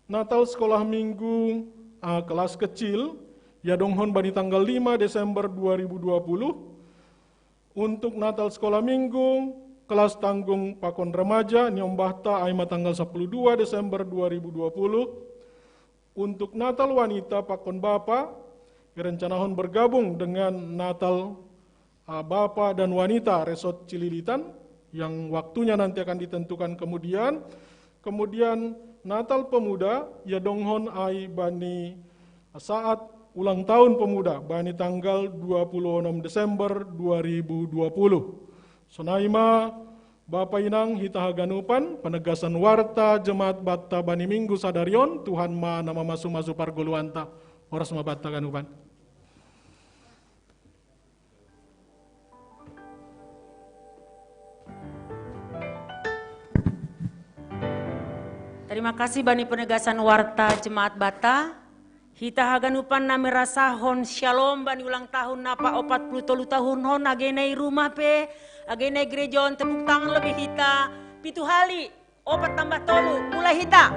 Natal sekolah minggu, ah, kelas kecil, yadonghon bani tanggal lima Desember dua ribu dua puluh. Untuk Natal sekolah minggu, kelas tanggung pakon remaja, niombahta ai ma tanggal sepuluh dua Desember dua ribu dua puluh. Untuk Natal wanita pakon bapa, irencanahon bergabung dengan Natal, ah, bapa dan wanita Resort Cililitan yang waktunya nanti akan ditentukan kemudian. Kemudian Natal Pemuda, yadonghon ai bani saat ulang tahun pemuda, bani tanggal dua puluh enam Desember dua ribu dua puluh. Sonai ma, Bapa Inang, hita haganupan, penegasan warta jemaat banta bani minggu sadarion, Tuhan ma na mamasu-masu pargoluanta. Horas ma banta haganupan. Terima kasih bani penegasan warta jemaat banta. Hita haganupan na merasahon syalom bani ulang tahun na paopat puluh tolu tahun hon, age na i rumah pe, age na i gereja on, tepuk tangan lebih hita pitu hali, opat tambah tolu, mulai hita.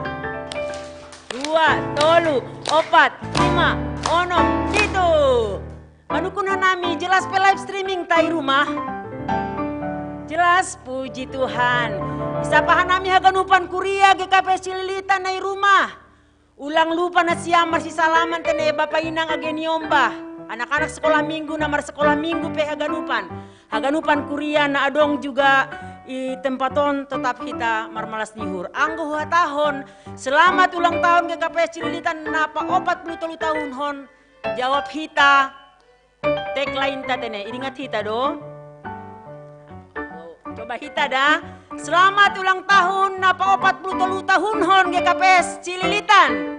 Dua, tolu, opat, lima, onom, pitu. Manungkun hanami, jelas pe live streaming ta i rumah? Jelas, puji Tuhan. Sapa hanami haganupan kuria G K P S Cililitan na i rumah. Ulang lupa nasiam marsisalaman tene, bapa inang age niombah, anak-anak sekolah minggu na marsekolah minggu pe haganupan, haganupan kuria na adong juga i tempat on, tetap hita marmalas ni uhur. Anggo huhatahon selamat ulang tahun G K P S Cililitan na paopat puluh tolu tahun hon, jawab hita, tagline ta tene, idingat hita do? Coba hita da. Selamat ulang tahun na paopat puluh tolu tahun hon G K P S Cililitan.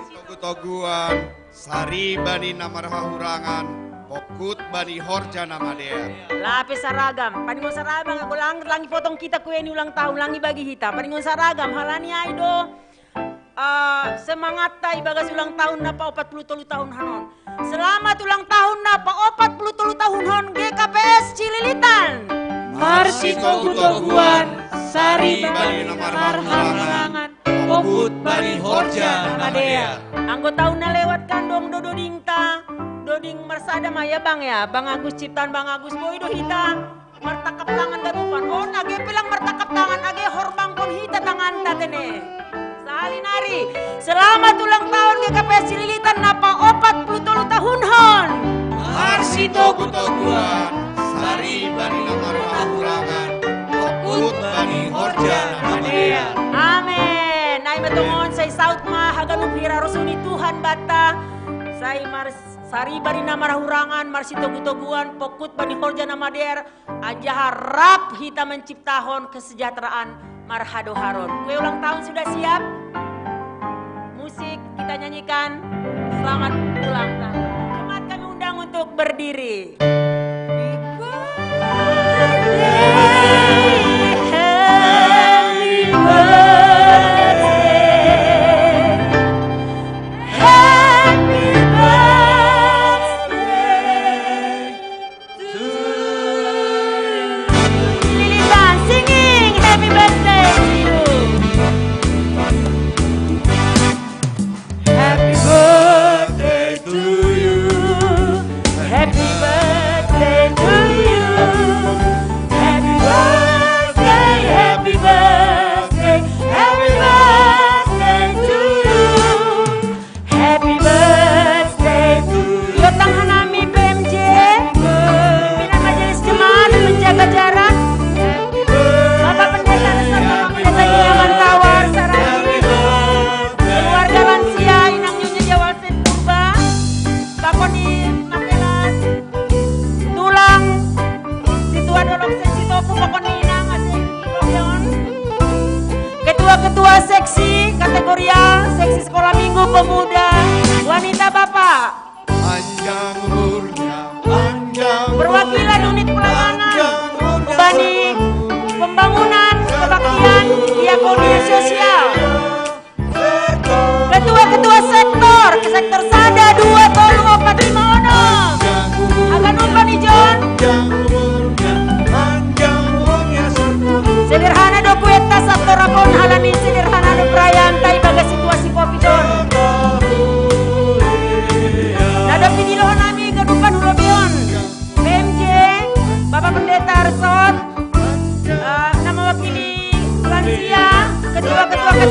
Togu-toguan, sari bani na marhahurangan, pokut bani horja na madear. Lape saragam, paningon saragam, anggo lang, lang ipotong hita kue ni ulang tahun, lang ibagi hita, paningon saragam, halani ai do, eh, semangatta ibagas ulang tahun na paopat puluh tolu tahun hanon. Selamat ulang tahun na paopat puluh tolu tahun hon G K P S Cililitan. Marsitogu-toguan, sari bani na marhahurangan, pokut bani horja na madear. Anggo tahun na lewat kan dong do dodingta, doding marsada ma ya bang ya, Bang Agus, ciptaan Bang Agus, boi do hita martangkap tangan ganupan. On age pe lang martangkap tangan, age horbangkon hita tanganta tene. Sahali nari, selamat ulang tahun G K P S Cililitan na paopat puluh tolu tahun hon. Marsitogu-toguan, sari bani na marhahurangan, pokut bani horja na madear. Amen. Ai ma tongon, sai saut ma haganup hira rosuh ni Tuhan banta, sai mar-, sari bani na marhahurangan, marsitogu-toguan, pokut bani horja na madear, anjaha rap hita menciptahon kesejahteraan marhadoharon. Kue ulang tahun sudah siap? Musik kita nyanyikan selamat ulang tahun. Jemaat kami undang untuk berdiri. Happy birthday, happy birthday, happy birthday. Cililitan singing happy birthday to you. Happy birthday to you. Happy birthday to you. Happy birthday, happy birthday, happy birthday to you. Happy birthday to you. Iotang hanami P M J, pimpinan majelis jemaat, menjaga jarak. Bapak Pendeta Resort, Bapak Pendeta Nyaman Tawar Saragi, keluarga lansia, Inang Nyonya Jawalvin Purba, Bapak Nir Makelas, tulang, Situan Dolok Seksi Topu, pokon ni inang asing Leon. Ketua-ketua seksi kategorial, seksi sekolah minggu, pemuda, wanita, bapak. Panjang umurnya, panjang umurnya, perwakilan unit pelayanan, panjang umurnya, bani pembangunan, kebaktian, diakonia sosial. Ketua-ketua sektor, ke sektor sada, dua, tolu, opat, lima, onom. Haganupan i John. Sederhana do kuenta, sektor akon, halani sederhana do perayaan ta ibagas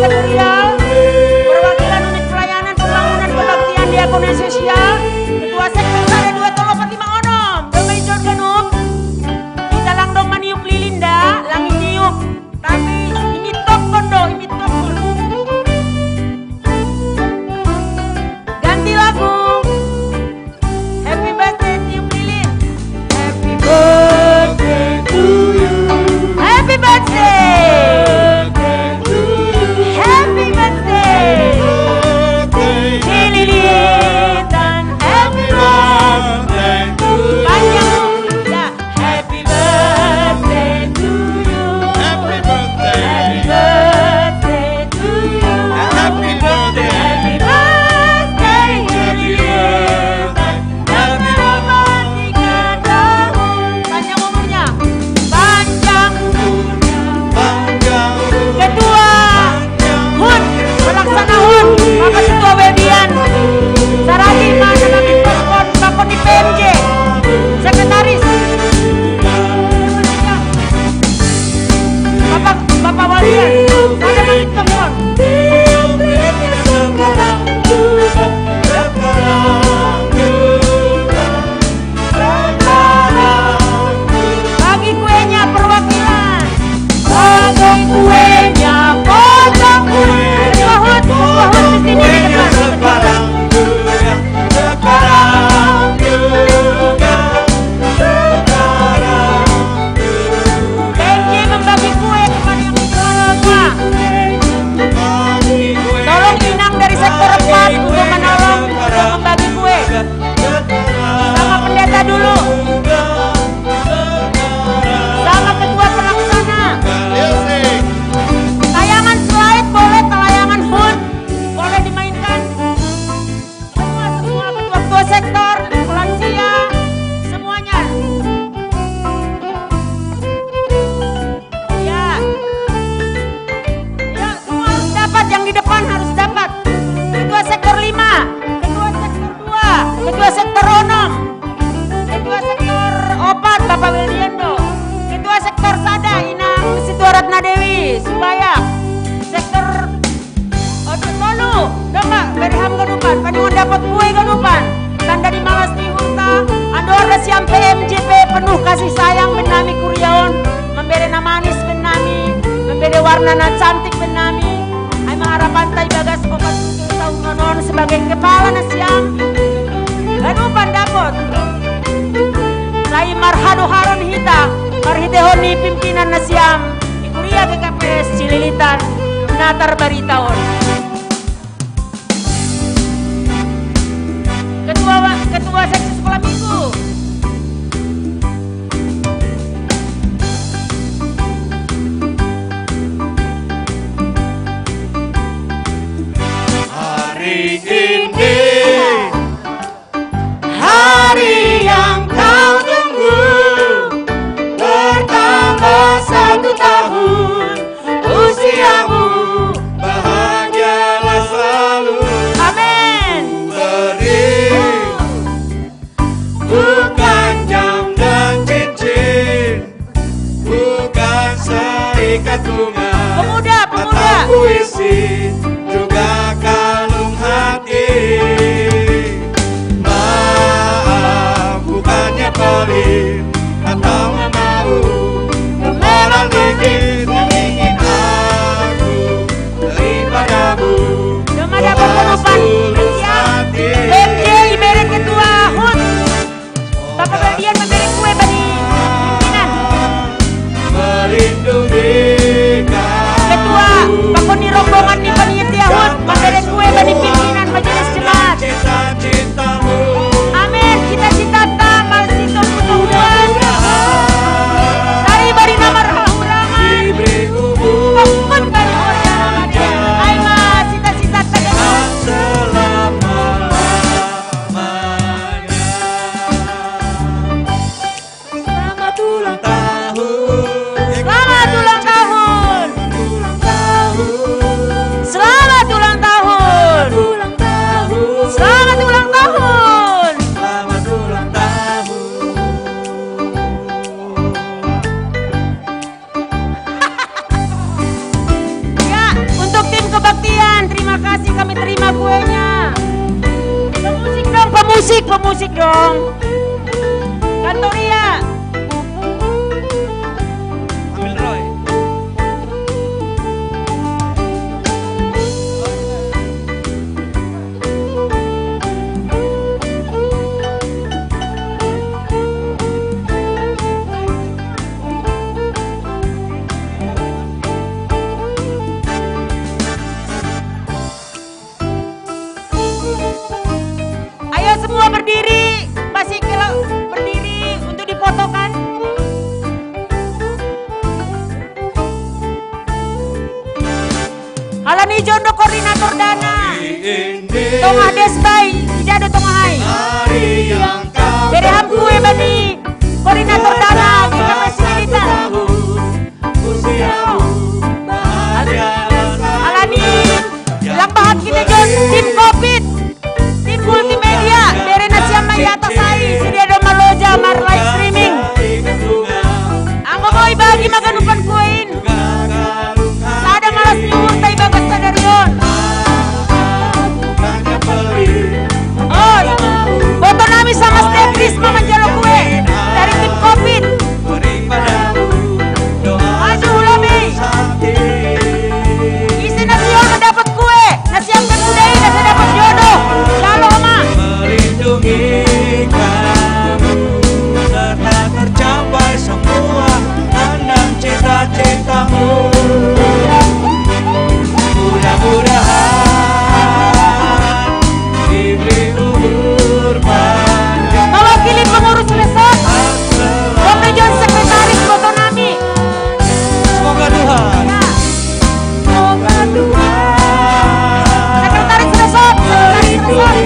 Sosial, perwakilan unit pelayanan pembangunan kebaktian diakonia sosial, ketua sektor sada dua tolu opat lima onom, domba ijo ganup, kita langdong maniup lilin da, langi niup, tapi imitok kondo, imitok kondo. Ganti lagu. Happy birthday, tiup lilin. Happy birthday to you. Happy birthday. Birthday to you. Happy birthday. Birthday. Cililitan. Happy birthday to you. Panjang. Ya. Happy birthday to you. Happy birthday. Happy birthday to you. Happy birthday. Happy birthday, Happy birthday. Happy birthday. Panjang umurnya. Panjang umurnya. Panjang umurnya. Ketua HUT, pelaksana HUT, Bapak Ketua Weldian Saragi, mana kami telepon, Bapak di P M J, sekretaris. Bapak, Bapak Weldian, mana kami telepon. Bagi kuenya perwakilan. Bagi kuenya, potong kue. Ketua HUT, ketua HUT di sini di depan. P M J membagi kue kepada yang di depan semua. Tolong Inang dari sektor empat untuk menolong membagi kue. Sama pendeta dulu. Sama ketua pelaksana. Tayangan slide boleh, tayangan HUT boleh dimainkan. Semua, semua ketua, ketua sektor, lansia, semuanya. Ya. Ya, semua harus dapat, yang di depan harus dapat. Ketua sektor lima, ketua sektor dua, ketua sektor onom, ketua sektor opat, Bapak Wildiando, ketua sektor sada, Inang Situaratna Dewi, Subayak, sektor opat tolu, domba, beri ham ganupan, panjungan dapat kue ganupan. Tanda di malas ni hurta, andor da siam P M J P penuh kasih sayang bennami kuriaon, memberi na manis bennami, memberi warna na cantik bennami. Ai mangarapan tai bagas opat puluh tahun nonon sebagai kepala na siam. Ganupan dapot. Sai marhano-haron hita, marhitehon ni pimpinan na siam, di kuria G K P S Cililitan, na tarbarita on. Ketua wa-, ketua seksi sekolah minggu. Hari ini hari yang kau tunggu, bertambah satu tahun usiamu, bahagia. Pemusik dong. Kantoria. Ambil Roy. Ayo semua berdiri, Mbak Sikil berdiri untuk difotokan. Halani Jondo koordinator dana. Tongah Desbai, ijado tongah ai. Bere ham kue bani koordinator dana, kita masih kita. Halani, lang bahat kita jon tim covid, tim multimedia, bere na sian mai atas ai, si dia do maloja mar live streaming. Anggo boi bagi ma ganupan kuein. Sada malas ni uhur ta i bagas sadari on. Oi, boto nami sama Steph Risma manjalo kue dari tim covid. Maju, Hulami. Ise na sihol mendapatkan kue, na siap berkudai, na siap dapat jodoh. Jalo ma. Melindungi kamu serta tercapai semua keinginan cita-citamu. Mudah-mudahan diberi umur panjang. Mewakili pengurus resort, Bang John sekretaris, boto nami. Semoga Tuhan. Ya. Semoga Tuhan. Sekretaris resort, sekretaris resort.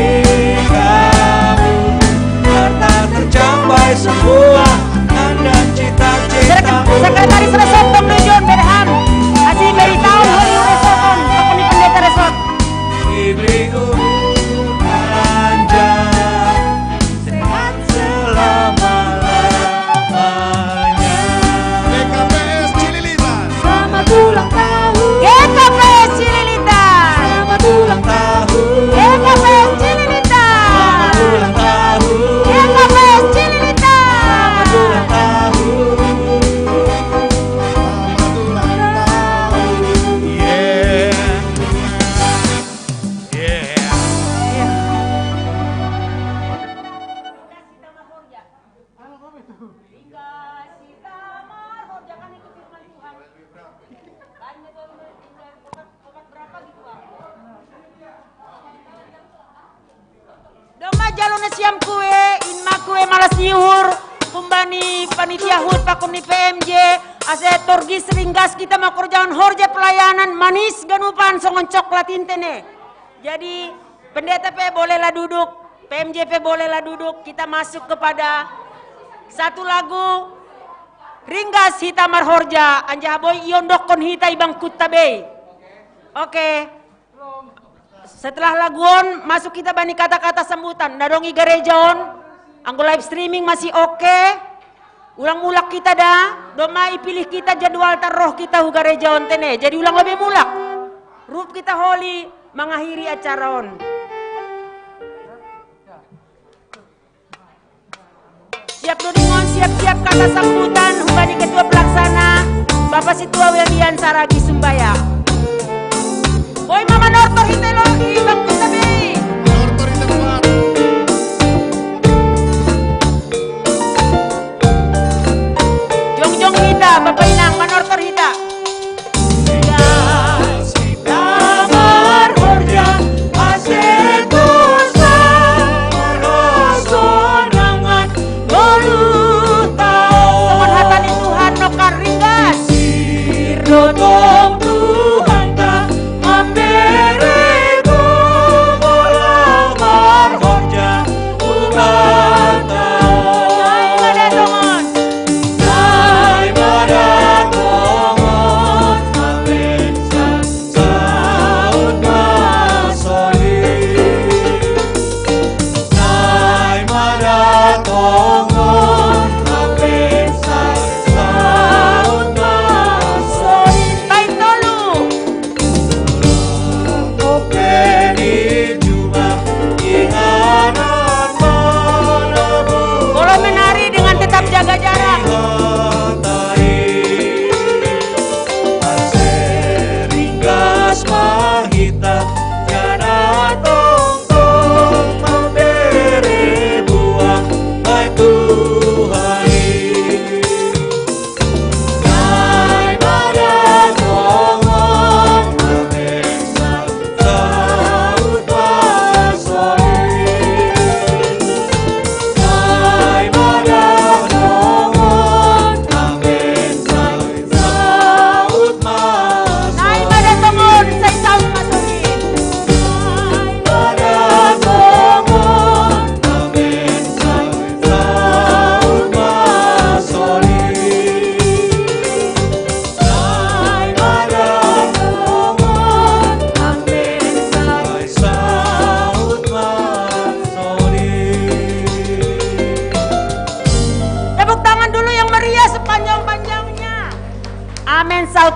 Serta tercapai semua keinginan cita-citamu. Sekretaris resort Bang John Berham. Asi beritahu dari resort on, pakai pendeta resort. Diberi umur panjang, sehat selama-lamanya. G K P S Cililitan. Selamat ulang tahun. G K P S Cililitan. Selamat ulang tahun. G K P S Cililitan. Selamat ulang tahun. G K P S Cililitan. Selamat ulang tahun. Selamat ulang tahun. Yeah. Yeah. Domma jalo nasiam kue, in ma kue malas ni uhur, humbani panitia hut pakon ni P M J, ase torgis ringgas hita mangkorjahon horja pelayanan, manis ganupan songon coklat i tene. Jadi, pendeta pe bolehlah duduk, P M J pe bolehlah duduk, kita masuk kepada satu lagu, ringgas hita marhorja, anjaha boi iondokkon hita i bangkunta be i. Oke. Setelah lagu on, masuk hita bani kata-kata sambutan. Na dong i gareja on, anggo live streaming masih oke. Ulang mulak hita da, domma ipilih hita jadwalta roh hita hu gareja on tene. Jadi ulang gabe mulak. Rup hita holi mangakhiri acara on. Siap do ningon, siap-siap kata sambutan humbani ketua pelaksana, Bapak Situa William Saragi Sumbaya. Boi ma manortor hita i lo, i bangkunta be i. Manortor hita, Bapak. Jongjong hita, Bapak Inang, manortor hita. Songon hata ni Tuhan, nongkan ringgas. Sirnodong Tuhanta mambere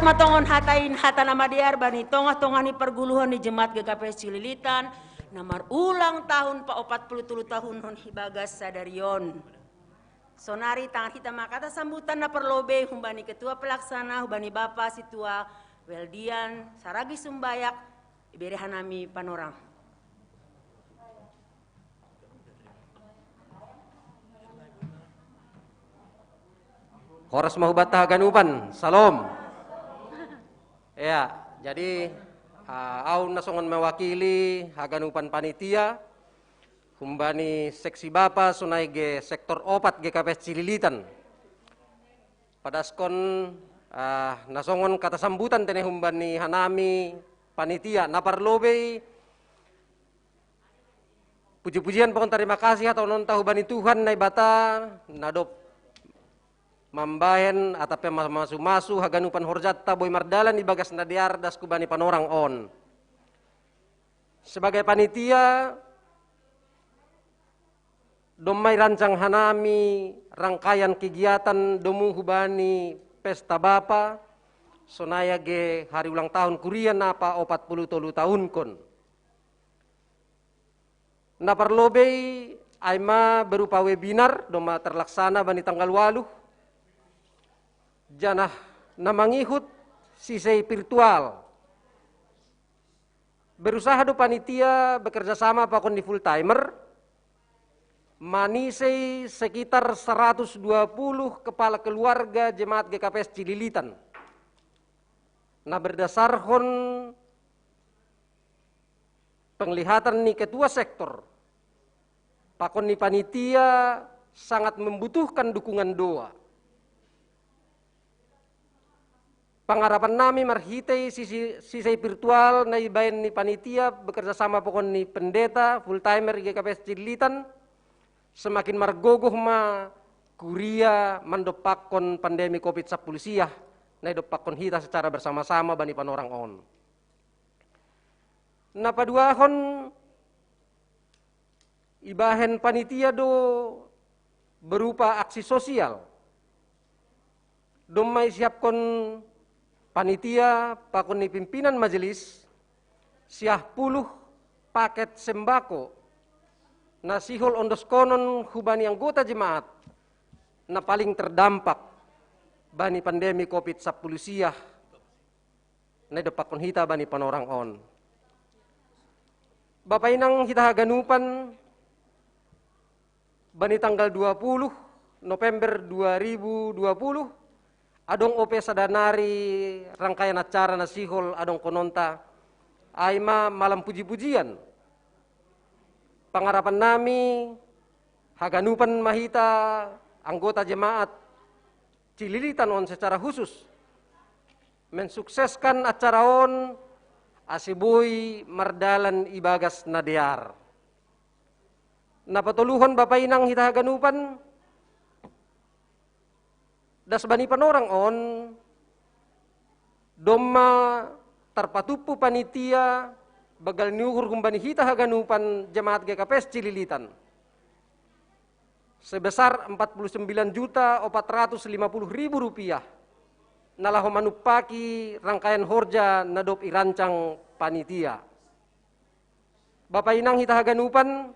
Matongon hatain hata na madear bani tongah-tongah ni parguluhon ni jemaat G K P S Cililitan, na marulang tahun pa opat puluh tolu tahun hon ibagas sadari on. Sonari tangan hita ma kata sambutan na parlobei humbani ketua pelaksana, humbani Bapa Situa Weldian Saragi Sumbayak, ibere hanami panorang. Horas ma hubanta haganupan, salom. Ya, jadi, ah, au na songon mewakili haganupan panitia, humbani seksi Bapa sonai ge sektor opat G K P S Cililitan. Padaskon, ah, na songon kata sambutan tene humbani hanami panitia, na parlobei puji-pujian pakon tarima kasih hataononta hubani Tuhan Naibata, na dob mambahen atap pe masu-masu haganupan horjanta boi mardalan ibagas na dear das hubani panorang on. Sebagai panitia, domma irancang hanami rangkaian kegiatan domu hubani pesta bapa, sonai age hari ulang tahun kuria na pa opat puluh tolu tahunkon. Na parlobei ai ma berupa webinar domma terlaksana bani tanggal waluh, janah na mangihut sisei virtual. Berusaha do panitia bekerja sama pakon ni full timer, manisei sekitar seratus dua puluh kepala keluarga jemaat G K P S Cililitan. Na berdasarhon penglihatan ni ketua sektor, pakon ni panitia sangat membutuhkan dukungan doa. Pangarapan nami marhitei sisi-, sisei virtual na ibaen ni panitia bekerja sama pakon ni pendeta full timer G K P S Cililitan, semakin margogoh ma kuria mandompakkon pandemi covid sampulu siah na idompakkon hita secara bersama-sama bani panorang on. Na paduahon, ibahen panitia do berupa aksi sosial. Domma isiapkon panitia pakon ni pimpinan majelis siah puluh paket sembako na sihol ondoskonon hubani anggota jemaat na paling terdampak bani pandemi covid sampulu siah na idompakkon hita bani panorang on. Bapa inang hita haganupan, bani tanggal dua puluh November dua ribu dua puluh, adong ope sada nari rangkaian acara na sihol adongkononta, ai ma malam puji-pujian. Pangarapan nami, haganupan ma hita anggota jemaat Cililitan on secara khusus mensukseskan acara on, ase boi mardalan ibagas na dear. Na patoluhon bapa inang hita haganupan, das bani panorang on, domma tarpatumpu panitia banggal ni uhur humbani hita haganupan jemaat G K P S Cililitan sebesar empat puluh sembilan juta opat ratus lima puluh ribu rupiah, na laho manumpaki rangkaian horja na dob irancang panitia. Bapa inang hita haganupan,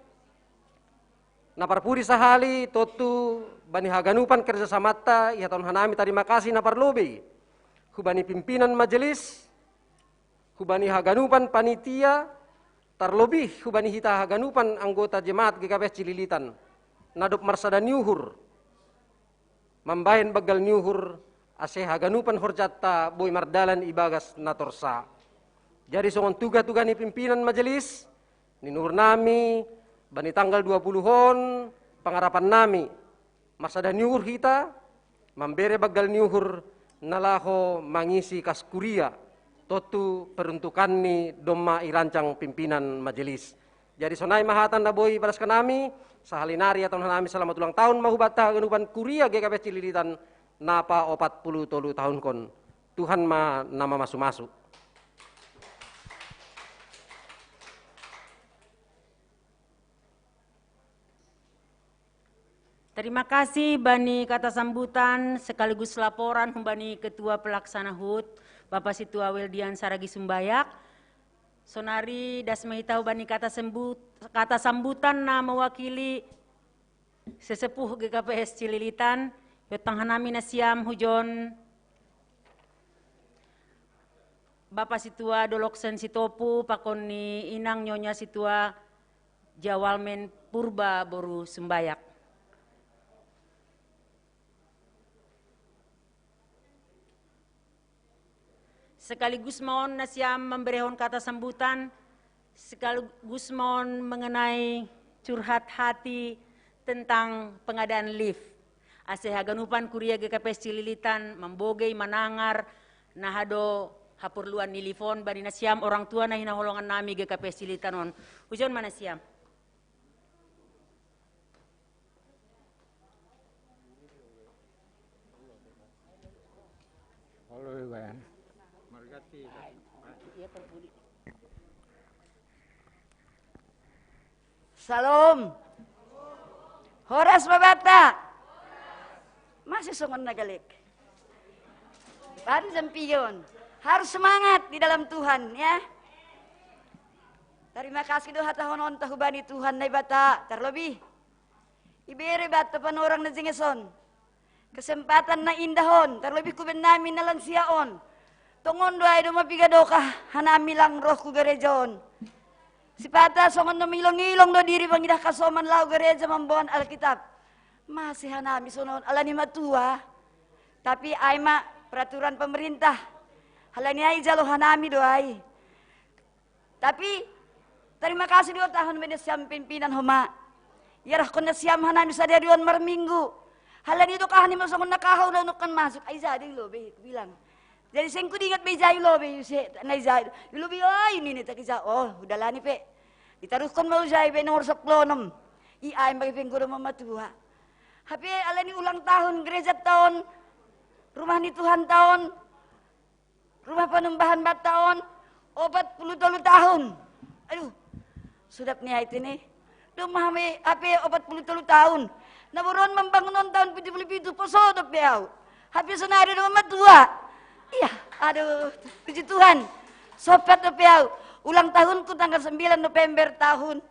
na parpudi sahali tontu bani haganupan kerjasamanta ihatahon hanami tarima kasih na parlobei hubani pimpinan majelis, hubani haganupan panitia, tarlobih hubani hita haganupan anggota jemaat G K P S Cililitan, na dob marsada ni uhur, mambahen banggal ni uhur, ase haganupan horjanta boi mardalan ibagas na torsa. Jadi songon tugah-tugah ni pimpinan majelis, ninuhur nami, bani tanggal dua puluh on, pangarapan nami, marsada ni uhur hita, mambere banggal ni uhur na laho mangisi kas kuria, tontu peruntukanni domma irancang pimpinan majelis. Jadi sonai ma hata na boi padaskan nami, sahali nari ihatahon hanami selamat ulang tahun ma hubanta haganupan kuria G K P S Cililitan na pa opat puluh tolu tahunkon. Tuhan ma na mamasu-masu. Terima kasih bani kata sambutan sekaligus laporan humbani Ketua Pelaksana HUT, Bapak Situa Weldian Saragi Sumbayak. Sonari das mahita hubani kata sembut, kata sambutan na mewakili sesepuh G K P S Cililitan, yotang hanami nasiam hujon Bapak Situa Doloksen Sitopu, pakon ni Inang Nyonya Situa Jawalmen Purba Boru Sumbayak. Sekaligus maon nasiam memberehon kata sambutan, sekaligus maon mengenai curhat hati tentang pengadaan lift. Ase haganupan kuria G K P S Cililitan mambogei manangar na hado haporluan ni lift on bani nasiam orang tua na hinaholongan nami G K P S Cililitan on. Hujon ma nasiam. Salom. Horas ma banta. Masih songon na galek. Baru jam pion. Harus semangat di dalam Tuhan, ya. Terima kasih do hatahononta hubani Tuhan Naibata, terlebih ibere banta panorang na jenges on. Kesempatan na indah on, terlebih kuben nami na lansia on. Tongon do ai do mapiga dokah hanami lang roh ku gereja on. Sipata songon na milong-ilong do diri mangidah kasoman laho gereja mamboan Alkitab. Masih hanami sonon ala ni matua. Tapi ai ma peraturan pemerintah. Halani ai jalo hanami do ai. Tapi terima kasih do tahun bene siam pimpinan homa. Iarahkon nasiam hanami sadari on marminggu. Halani do kahan ima songon na kahau do nukkan masuk. Ai jadi lobe bilang. Jadi seng kudingat be jai lobe ise na ijai. Lobe oi nini taki ja oh udalani pe. Ditaruhkon ma ujai be nomor sepuluh enam. I ai magi penggodo mamatua. Hape alani ulang tahun gereja taon rumah ni Tuhan taon rumah panumbahan bat taon opat puluh tolu tahun. Aduh, sudap ni ai tene. Domma hame ape opat puluh tolu tahun. Na boron membangun on tahun pitu puluh pitu poso dope au. Hape sonari do matua. Iya, aduh, puji Tuhan. Sopat dope au. Ulang tahunku tanggal sembilan November tahun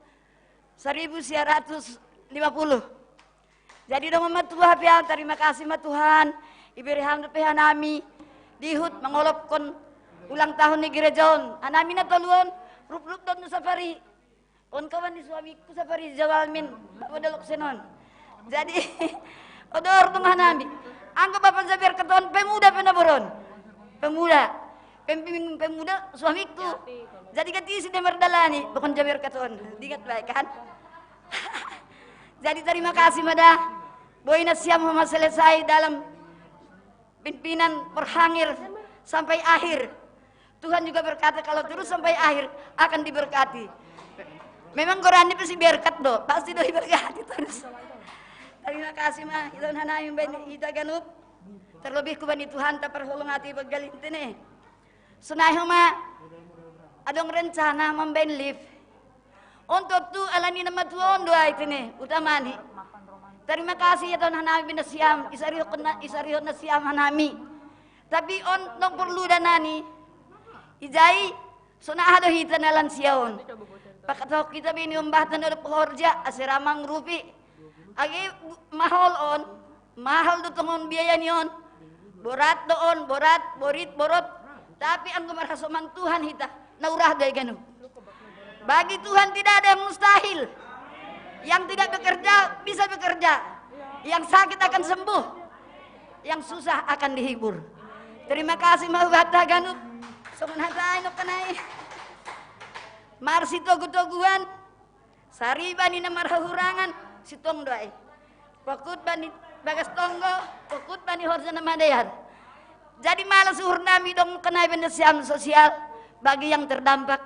seribu sembilan ratus lima puluh. Jadi do matua hape au, terima kasih ma Tuhan. Ibere ham dope hanami dihut mangolopkon ulang tahun ni gereja on. Hanami na tolu on, rup-rup don safari. On kawan ni suamiku safari jawalmin, Bapak Dolok Senon. Jadi odor tung hanami. Anggo Bapak Jaber keton pemuda pe na boron. Pemuda. Pemimpin pemuda suamiku. Jadi gati si de mardalani, bukan Jaber keton. Diingat baik kan? Jadi terima kasih mada. Boina siam homa selesai dalam pimpinan berhangir sampai akhir. Tuhan juga berkata kalau terus sampai akhir akan diberkati. Memang gorannya pasti berkat do, pasti do diberkati terus. Terima kasih ma, ita hanami bain ita ganup. Terlebih ku bani Tuhan ta parholong ati bagalinta ne. Sonai homa adong rencana mambain lift. Untuk tu alani na matua on do ai tene utamani. Terima kasih ya Tuhan hanami bina siam isarihon na siam hanami. Tapi on nong perlu danani. Ijai sona aha do hita na lansia on. Pakatahon hita bini ombahta na do pahorja ase ra mangrupi. Age mahol on. Mahal do tongon biaya ni on. Borat do on, borat, borit, borot. Tapi anggo marhasoman Tuhan hita, na urah do ai ganup. Bagi Tuhan tidak ada yang mustahil. Yang tidak bekerja bisa bekerja. Yang sakit akan sembuh. Yang susah akan dihibur. Terima kasih ma hubanta ganup. Songon hata ai nongkan ai. Marsitogu-toguan. Sariba ni na marhahurangan sitong do ai. Pokut bani bagas tonggo, pokut bani horja na madear. Jadi malas uhur nami dong kenai benda siam sosial bagi yang terdampak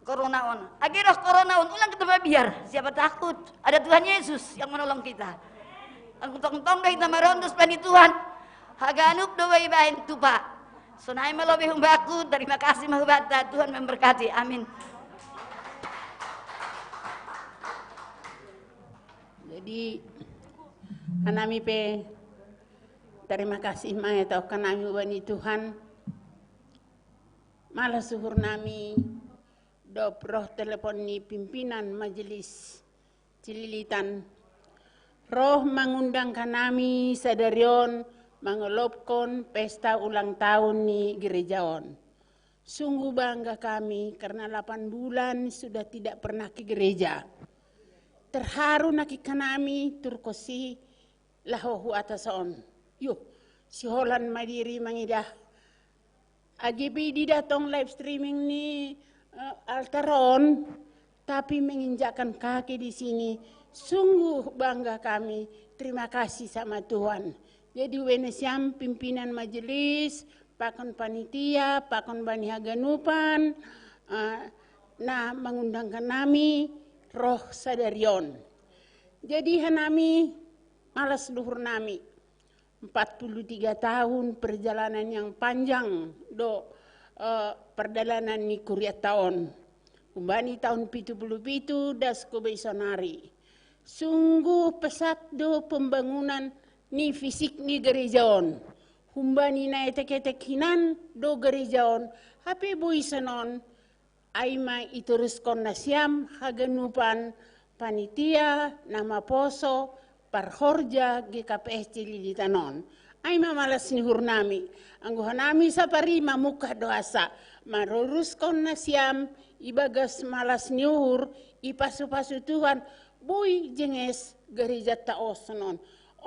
corona on. Age roh corona on ulang kita mabiar, siapa takut? Ada Tuhan Yesus yang menolong kita. Angkutong-tong do hita marondos bani Tuhan. Haganup do bai baen tupa. Sonai ma lobe humbaku, terima kasih ma hubanta, Tuhan memberkati. Amin. Jadi Hanami pe terima kasih ma hata kanami ubani Tuhan. Malas uhur nami dob roh telepon ni pimpinan majelis Cililitan, roh mangundang hanami sadari on mangelopkon pesta ulang tahun ni gereja on. Sungguh bangga kami karena delapan bulan sudah tidak pernah ke gereja. Terharu naki hanami turkosi laho hu atas on. Yuh, siholan ma diri mangidah. Agi pe ididah tong live streaming ni uh, altar on, tapi menginjakkan kaki di sini. Sungguh bangga kami. Terima kasih sama Tuhan. Jadi wene siam pimpinan majelis, pakon panitia, pakon bani haganupan, uh, na mangundangkan nami roh sadari on. Jadi hanami malas luhur nami. Empat puluh tiga tahun perjalanan yang panjang do uh, perdalanan ni kuriatta on. Umbani tahun pitu puluh pitu das ko bei sonari. Sungguh pesat do pembangunan ni fisik ni gereja on. Humbani na etek-etek hinan do gereja on. Hape boi sonon ai ma ituruskon nasiam haganupan panitia na maposo parhorja G K P S Cililitan on. Ai ma malas ni uhur nami, anggo hanami sapari mamungkah do asa maruruskon nasiam ibagas malas ni uhur, ipasu-pasu Tuhan, boi jenges gereja taoson on.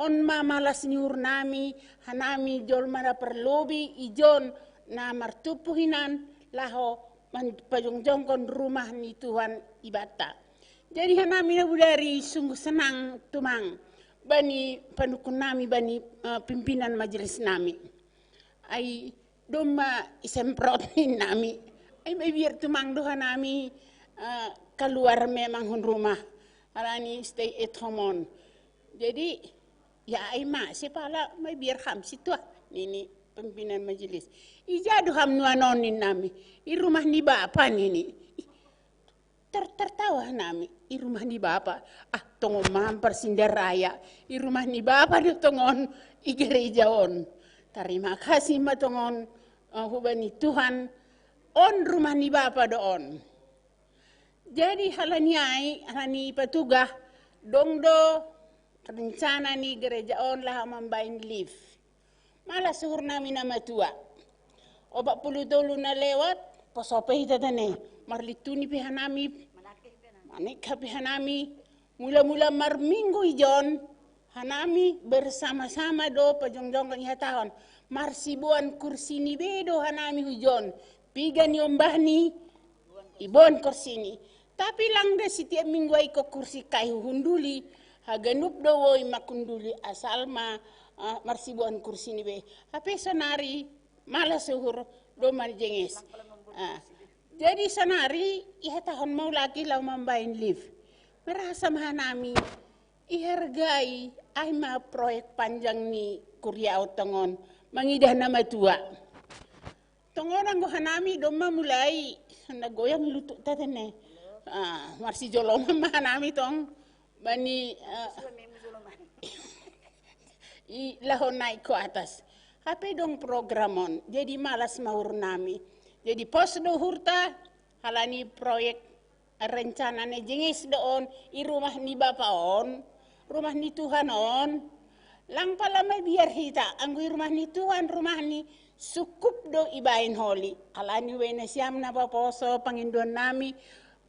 On ma malas ni uhur nami, hanami jolma na parlobi ijon na martumpu hinan laho pajongjongkon rumah ni Tuhan ibanta. Jadi hanami na budari sungguh senang tumang bani panukun nami bani uh, pimpinan majelis nami. Ai domma isemprot ni nami. Ai mai biar tumang doha nami uh, keluar memang hun rumah. Alani stay at home on. Jadi ya ai ma sepala mai biar ham situa nini pimpinan majelis. Ija do ham nuanon ni nami. I rumah ni bapa nini. Ter tertawa nami i rumah ni bapa. Ah tongon mampar sindaraya i rumah ni bapa do tongon i gereja on. Terima kasih ma tongon uh, hubani Tuhan on rumah ni bapa do on. Jadi halani ai halani patugah dong do rencana ni gereja on laha mambain lift. Malas uhur nami na matua. Opat puluh tolu na lewat, poso pe hita tene. Marlituni pe hanami, manek pe hanami. Mula-mula marminggu ijon, hanami bersama-sama do pajongjongan ihatahon. Marsiboan kursi ni be do hanami hujon. Piga ni ombah ni iboan kursi ni. Tapi langga setiap minggu ai ko kursi kai hunduli, haganup do woi makunduli asal ma uh, marsibuan kursi ni be. Hape sonari malas uhur do marjenges. Uh, jadi sonari ihatahon mau lagi lau mambain lift. Merasa mahanami ihargai ai ma proyek panjang ni kuria otongon mangidah nama tua. Tongon anggo hanami domma mulai na goyang lutuk tatene. Ah, marsijoloman ma hanami tong bani uh, i laho naik ke atas. Hape dong program on, jadi malas ma uhur nami. Jadi pos do uhurta halani proyek rencana na jenges do on i rumah ni bapa on, rumah ni Tuhan on. Lang pala mai biar hita anggo i rumah ni Tuhan rumah ni sukup do ibaen holi. Alani wene siam na paposo panginduan nami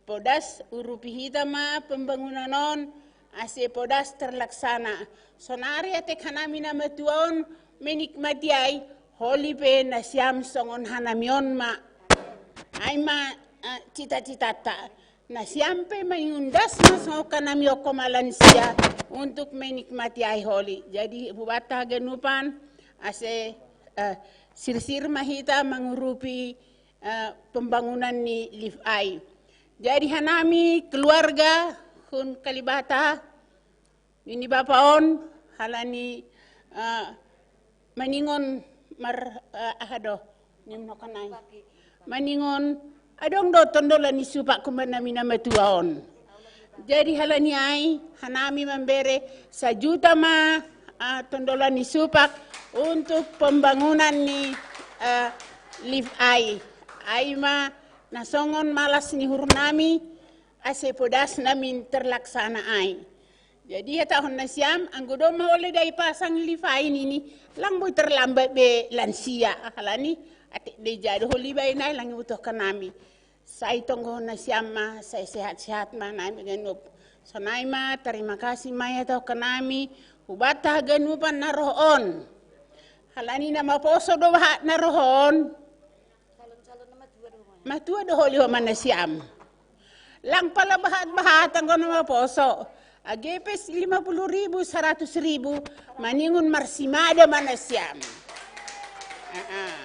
podas urupi hita ma pembangunan on ase podas terlaksana. Sonari atek hanami na matua on menikmati ai holi pe nasiam songon hanami on ma. Ai ma uh, cita-citata. Nasiam pe mangiundas ma songon hanami okko malansia untuk menikmati ai holi. Jadi hubata haganupan ase uh, sirsir ma hita mangurupi uh, pembangunan ni lift ai. Jadi hanami keluarga hun Kalibata nini bapa on halani uh, maningon mar uh, aha do nimnokanai maningon adong do tondolan ni supak kumanami na matua on. Jadi halani ai, hanami mambere sajuta ma, ah, tondolan ni supak untuk pembangunan ni, ah, lift ai. Ai ma nasongon malas ni uhurnami, ase podas namin terlaksana ai. Jadi hatahon nasiam, anggo domma ole da ipasang lift ai nini, lang boi terlambat be lansia, halani atik da ijalo ho lift ai nai lang ibutuhkan nami. Sai tonggohon nasiam ma, sai sehat-sehat ma nami ganup. Sonai ma, tarima kasih ma ihatahon nami hubanta haganupan na roh on. Halani na maposo do bahat na roh on. Matua do holi ho ma nasiam. Lang pala bahat-bahat anggo na maposo. Age pe lima puluh ribu, seratus ribu, maningon marsimada ma nasiam. Ah, ah.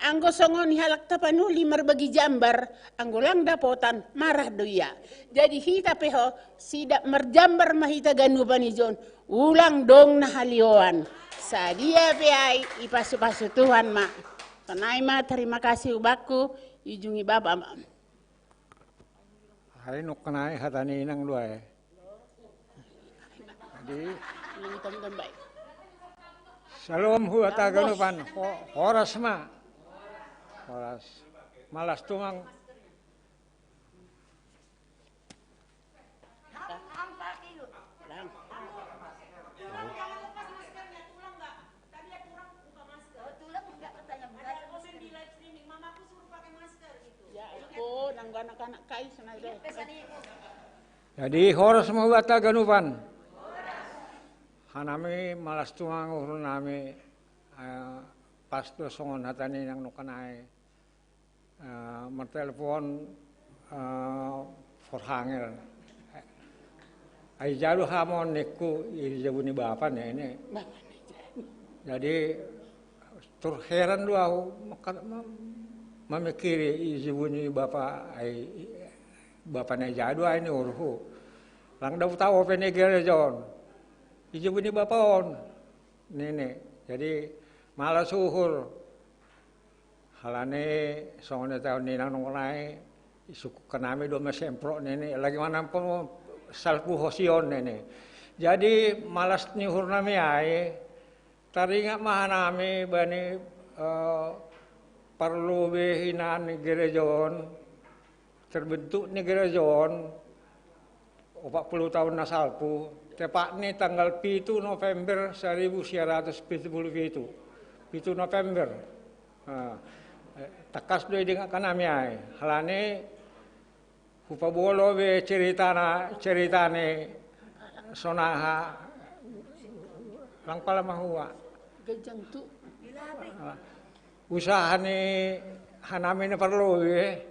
Anggo songon i halak Tapanuli marbagi jambar, anggo lang dapotan, marah do ia. Jadi hita pe ho, sida marjambar ma hita ganupan ijon, ulang dong na halioan. Sadia pe ai, ipasu-pasu Tuhan ma. Sonai ma, tarima kasih hubakku, ijungi Bapa ma. Ai nukkanai hata ni inang do ai. Jadi, salom hubanta ganupan, ho-, horas ma. Horas. Malas tumang. Ya, aku nang anak-anak kai senai deh. Jadi horas ma hubanta ganupan. Hanami malas tumang uhurnami, eh, pas do songon hata ni inang nukkanai, eh, martelepon, eh, forhangel. Ai jalo hamon ningku i jabu ni bapa nene. Jadi, tur heran do ahu, maka-, ma-, mamikiri i jabu ni bapa ai, bapa na i jalo ai ni uhurhu. Lang dapot ahu pe ni gereja on. I jabu ni bapa on. Nene. Jadi, malas uhur. Halani songon i taon ni inang nukkanai, isungkunkan nami do ma semprot nene. Lagi manang pun salpu hosion nene. Jadi, malas ni uhurnami ai, taringot ma hanami bani, eh, parlobei hinan ni gereja on, terbentuk ni gereja on, opat puluh taon na salpu, tepatni tanggal pitu November saribu sia ratus pitu puluh pitu. Pitu November. Nah, eh, tangkas do idingatkan nami ai. Halani, hupabolo be ceritana, ceritani sonaha lang pala mahua. Gajang tu. Usaha ni hanami na parlobei,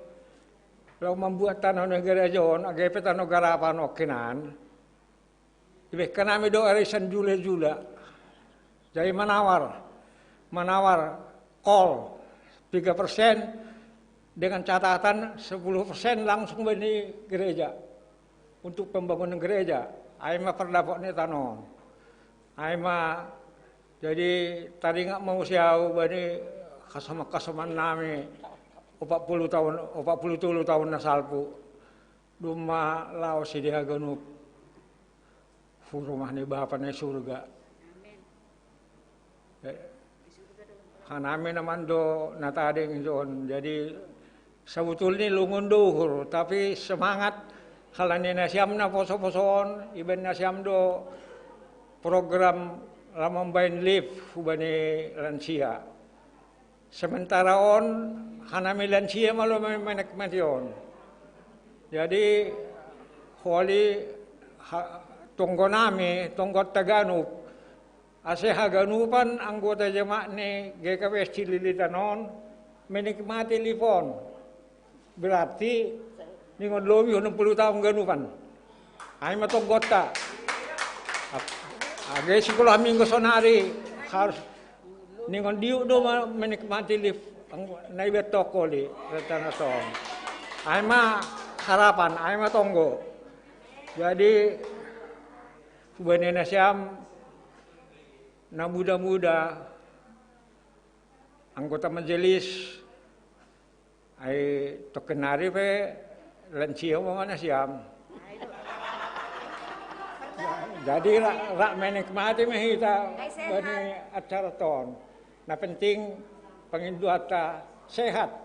laho mambuat tano ni gereja on, age pe tano garapan on hinan. Dibahen hanami do arisan jula-jula. Jadi manawar, manawar kol tiga persen dengan catatan sepuluh persen langsung bani gereja untuk pembangunan gereja. Ai ma pardapot ni tano on. Ai ma, jadi taringot ma muse ahu bani kasoman-kasoman nami opat puluh taon, opat puluh tolu taon na salpu. Dung ma laos sidea ganup hu rumah ni Bapa na i surga. Eh, hanami na mandok na tading ijon. Jadi, sabotulni lungun do uhur, tapi semangat halani nasiam na poso-poso on, ibaen nasiam do program laho mambaen lift hubani lansia. Sementara on, hanami lansia ma laho menikmati on. Jadi, holi ha-, tonggo nami, tonggonta ganup, ase haganupan anggota jemaat ni G K P S Cililitan on menikmati lift on. Berarti ningon lobi onom puluh taon ganupan. Ai ma tonggonta. Ap-, age sikola minggu sonari harus ningon diuk do ma-, menikmati lift anggo na ibaen tonggo di rencana tong. Ai ma harapan, ai ma tonggo. Jadi, hubani nasiam na muda-muda, anggota majelis, ai tongkin nari pe lansia ma nasiam. Jadi rak, rak menikmati mehita bani acara ton. Nah, penting penginduata sehat.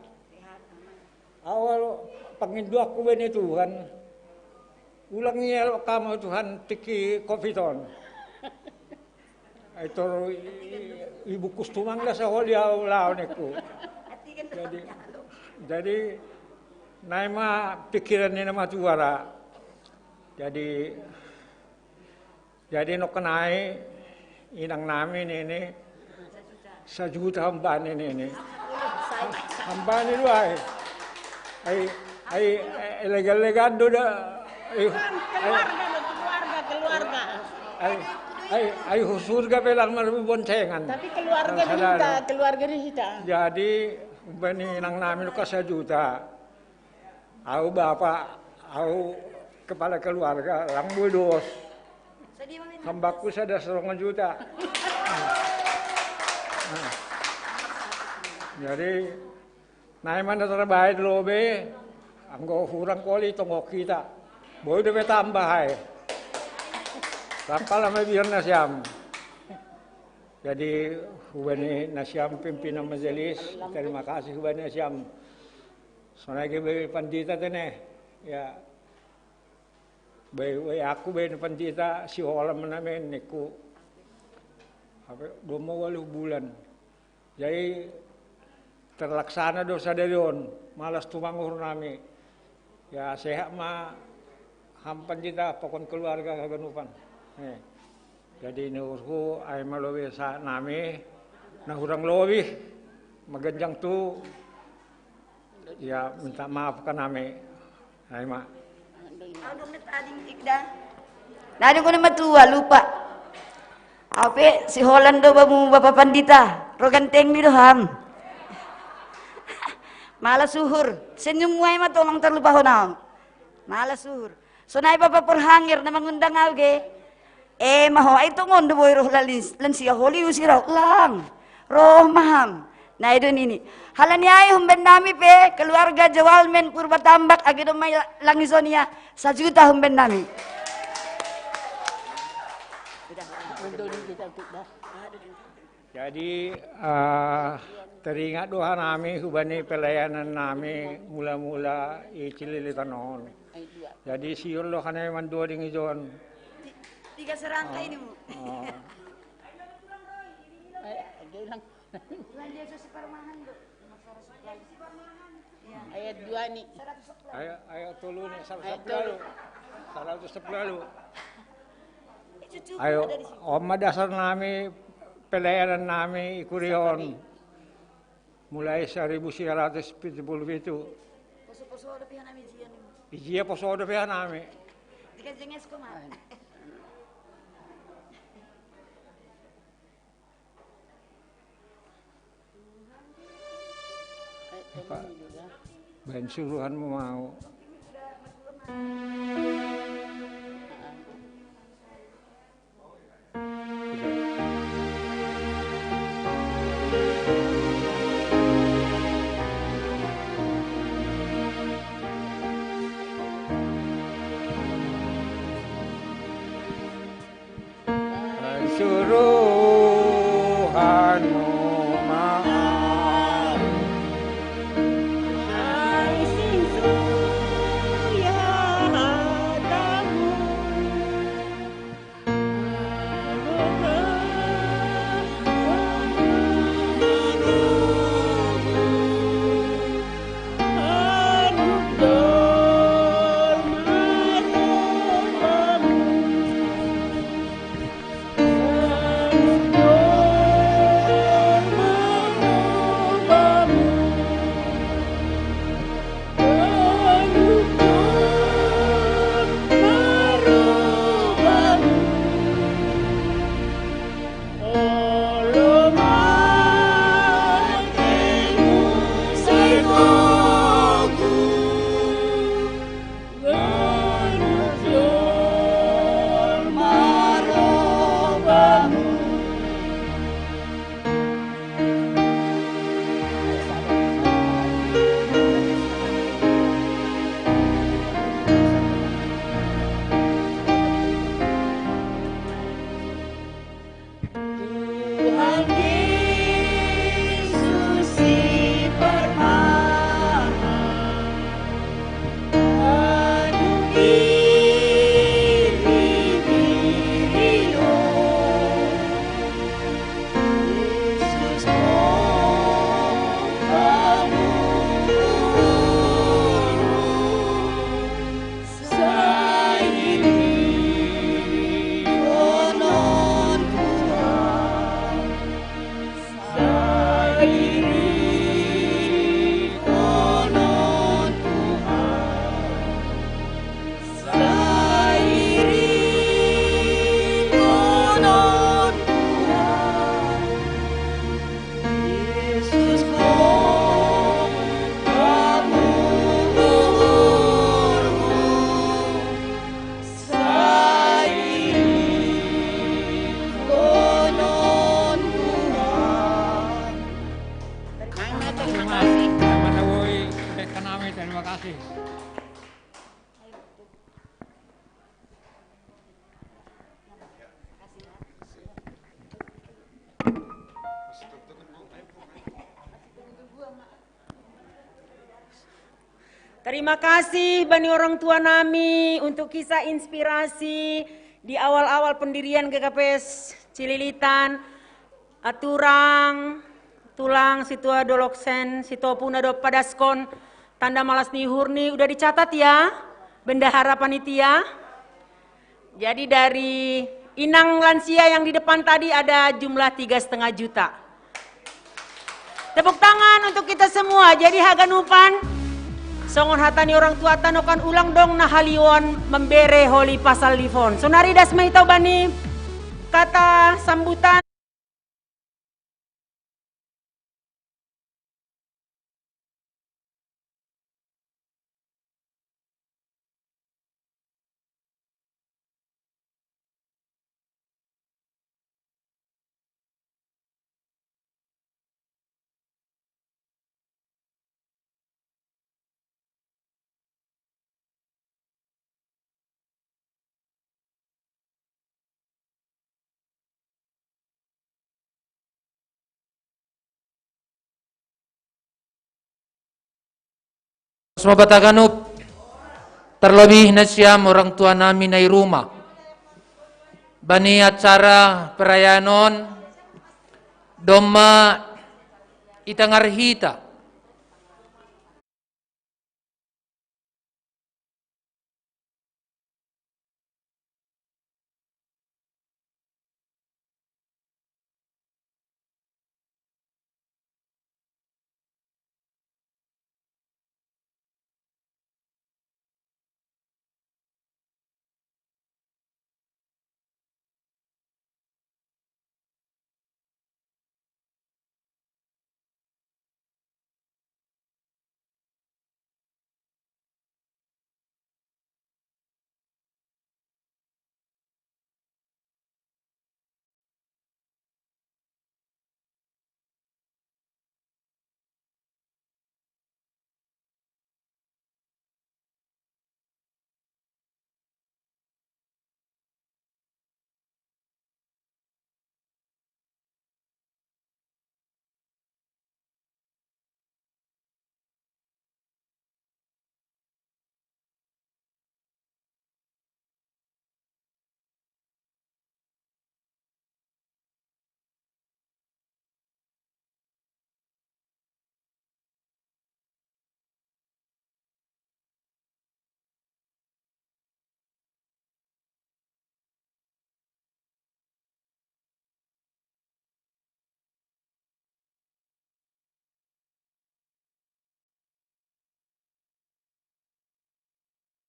Awal penginduaku bani Tuhan, ulang yelo kamu Tuhan tiki kopiton. Itu ibu kustumang dah saholi au lawan aku. Jadi, jadi naima pikiran ni nama tuara. Jadi, jadi no kenai inang nami nini sajuta hambani nini. Hambani dua ai. Ai, ai, legal-legal do da. Ai, ai, keluarga, keluarga. Ai, ai, ai, surga pelang mar boncengan. Tapi keluarga derita, keluarga derita. Jadi, bani inang nami luka sajuta. Au bapak, au kepala keluarga, lang budos. Hambakku sada setengah juta. Nah. Jadi, naimana terbaik lobe, anggo hurang koli tonggo kita. Boy dope tambah ai. Tapal nama biar nasiam. Jadi, hubani nasiam pimpinan majelis, terima kasih hubani nasiam. Sonai ke be pandita tene, ya, be, be aku be pandita si holam namen niku. Apa, dua mau walu bulan. Jadi, terlaksana dosa dari on, malas tumangur nami. Ya, sehat ma ham pandita pokon keluarga kaganupan. Eh. Jadi, ni urhu, ai malobe sa nami, nah hurang lobi, maganjang tu, ya, minta maaf ka nami. Ai ma. Aduh, met ading ikda. Nah, ading kuna matua, lupa. Ape, si Holland do bamu Bapak Pandita, rogan tengmi do ham. Malas uhur, senyum muai ma tolong terlupa honau. Malas uhur. Sonai Bapak Perhangir na mangundang au ge. Eh, maho ai tongon do boi roh lalis, lansia holi usirau, lang. Roh maham. Nah, itu nini. Halani ai humben nami pe, keluarga Jawalmen Purba Tambak, agi do mai la-, langisonia, sajuta humben nami. Jadi, eh, teringat doha nami, hubani pelayanan nami, mula-mula i Cililitan on. Jadi, siul lo hane mandua ding ijon. Ti-, tiga serangka ini, Bu. Oh. Eh, dia bilang. Tuhan Yesus si Parmahan, Bu. Ayat dua ni. Ayat, ayat tolu ni, seratus sepuluh. Seratus sepuluh. Ayo, oma dasar nami, pelayanan nami, ikurion. Mulai seribu sembilan ratus tujuh puluh itu. Poso-poso ada pihak nami jian. Ijia poso ada pihak nami. Dikasih ngesko, Mak. Pak, baen suruhanmu mau. Suruhanmu mau. Terima kasih bani orang tua nami untuk kisah inspirasi di awal-awal pendirian G K P S Cililitan. Aturang, tulang, situa doloksen, sitopu nado padaskon, tanda malas ni uhur ni udah dicatat ya, bendahara panitia. Jadi dari inang lansia yang di depan tadi ada jumlah tiga setengah juta. Tepuk tangan untuk kita semua. Jadi haganupan, songon hata ni orang tua tano kan ulang dong na haliuan membere holi pasal lifon. Sonari das ma hita bani kata sambutan. Semua bataganop, terlebih nasiam orang tua nami na i rumah. Bani acara perayaan on, domma itangar hita.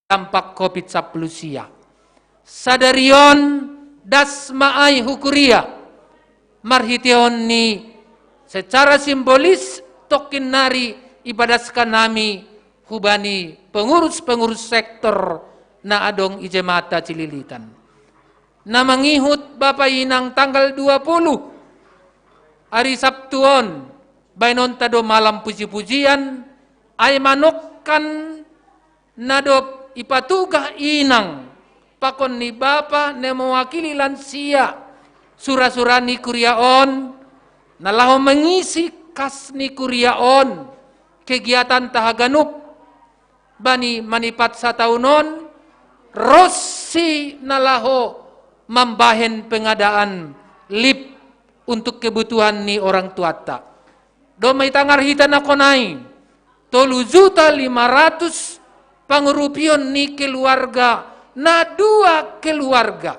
Dampak covid sampulu sia. Sadari on das ma ai hu kuria, marhiteon ni secara simbolis tongkin nari ipadaskan nami hubani pengurus-pengurus sektor na adong i jemata Cililitan. Na mangihut bapa inang tanggal dua puluh, ari Sabtu on, baenonta do malam puji-pujian, ai manokkan na dob ipatugah inang pakon ni bapa na mewakili lansia, sura-sura ni kuria on, na laho mengisi kas ni kuria on, kegiatan ta haganup, bani manipat sataun on, ronsi na laho mambahen pengadaan lip untuk kebutuhan ni orang tuanta. Domma itangar hita nakon ai, tolu juta lima ratus pangurupion ni keluarga, na dua keluarga.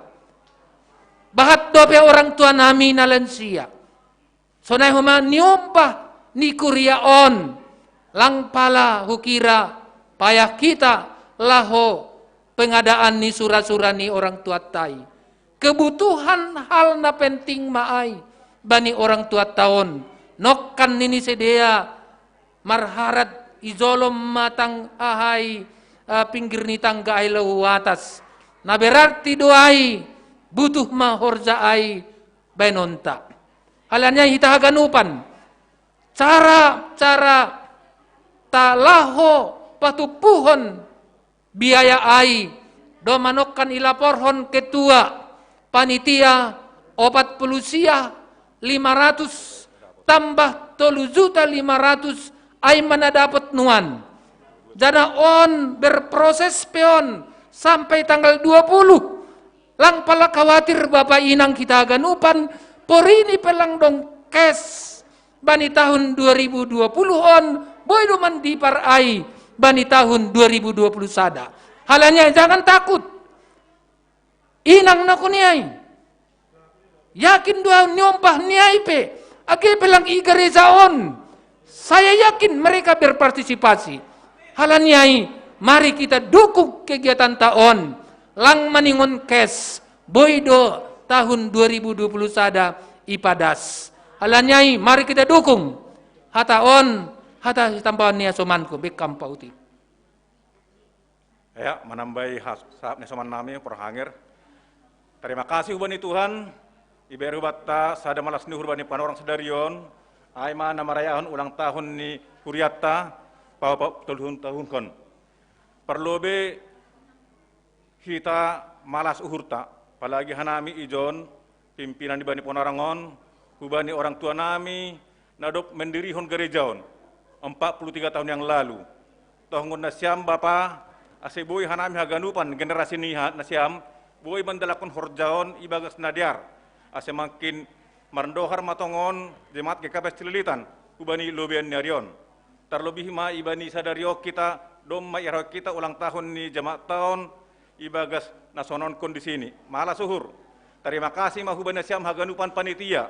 Bahat dope orang tua nami na lansia. Sonai homa niombah ni kuria on, lang pala hukira payah hita laho pengadaan ni sura-sura ni orang tuanta i. Kebutuhan hal na penting ma ai bani orang tuanta on, nongkan nini sidea marharat i jolom ma tang ahai, eh, pinggir ni tangga ai laho hu atas. Na berarti do ai butuh ma horja ai baenonta. Alani ai hita haganupan, cara-cara ta laho patumpuhon biaya ai, domma nongkan ilaporhon ketua panitia, opat pulu sia lima ratus tambah tolu juta lima ratus, ai ma na dapot nuan. Jana on berproses pe on sampai tanggal dua puluh. Lang pala khawatir bapa inang kita haganupan, porini pe lang dong kes bani tahun dua ribu dua puluh on, boi do mandipar ai bani tahun dua ribu dua puluh sada. Halani ai jangan takut. Inang nako ni ai. Yakin do au niompah ni ai pe, age pe lang i gareja on. Saya yakin mereka berpartisipasi. Halani ai, mari kita dukung kegiatan ta on. Lang maningon kes, boi do tahun dua ribu dua puluh sada ipadas. Halani ai, mari kita dukung. Hata on, hata sitambaon ni asomanku, bekkam pauti. Ya, manambai has-, sahap ni asoman nami, Prof. Hanger. Terima kasih hubani Tuhan, ibere hubanta sada malas ni uhur bani panorang sadari on, ai ma na marayahon ulang tahun ni huriatta, paopat pulu tahun, tahunkon. Parlu be hita malas uhurta, apalagi hanami ijon, pimpinan ibani panorang on, hubani orang tua nami, na dob mendirihon gareja on, empat puluh tiga tahun yang lalu. Tohongon nasiam bapa, ase boi hanami haganupan generasi ni ha-, nasiam, boi mandalakkon horja on ibagas na dear. Ase makin marndohar ma tongon jemaat G K P S Cililitan, hubani lobian ni ari on. Tarlobih ma ibani sadari on hita, domma iarahon hita ulang tahun ni jemaat ta on, ibagas na sonon kondisi ni. Malas uhur. Terima kasih ma hubani nasiam haganupan panitia.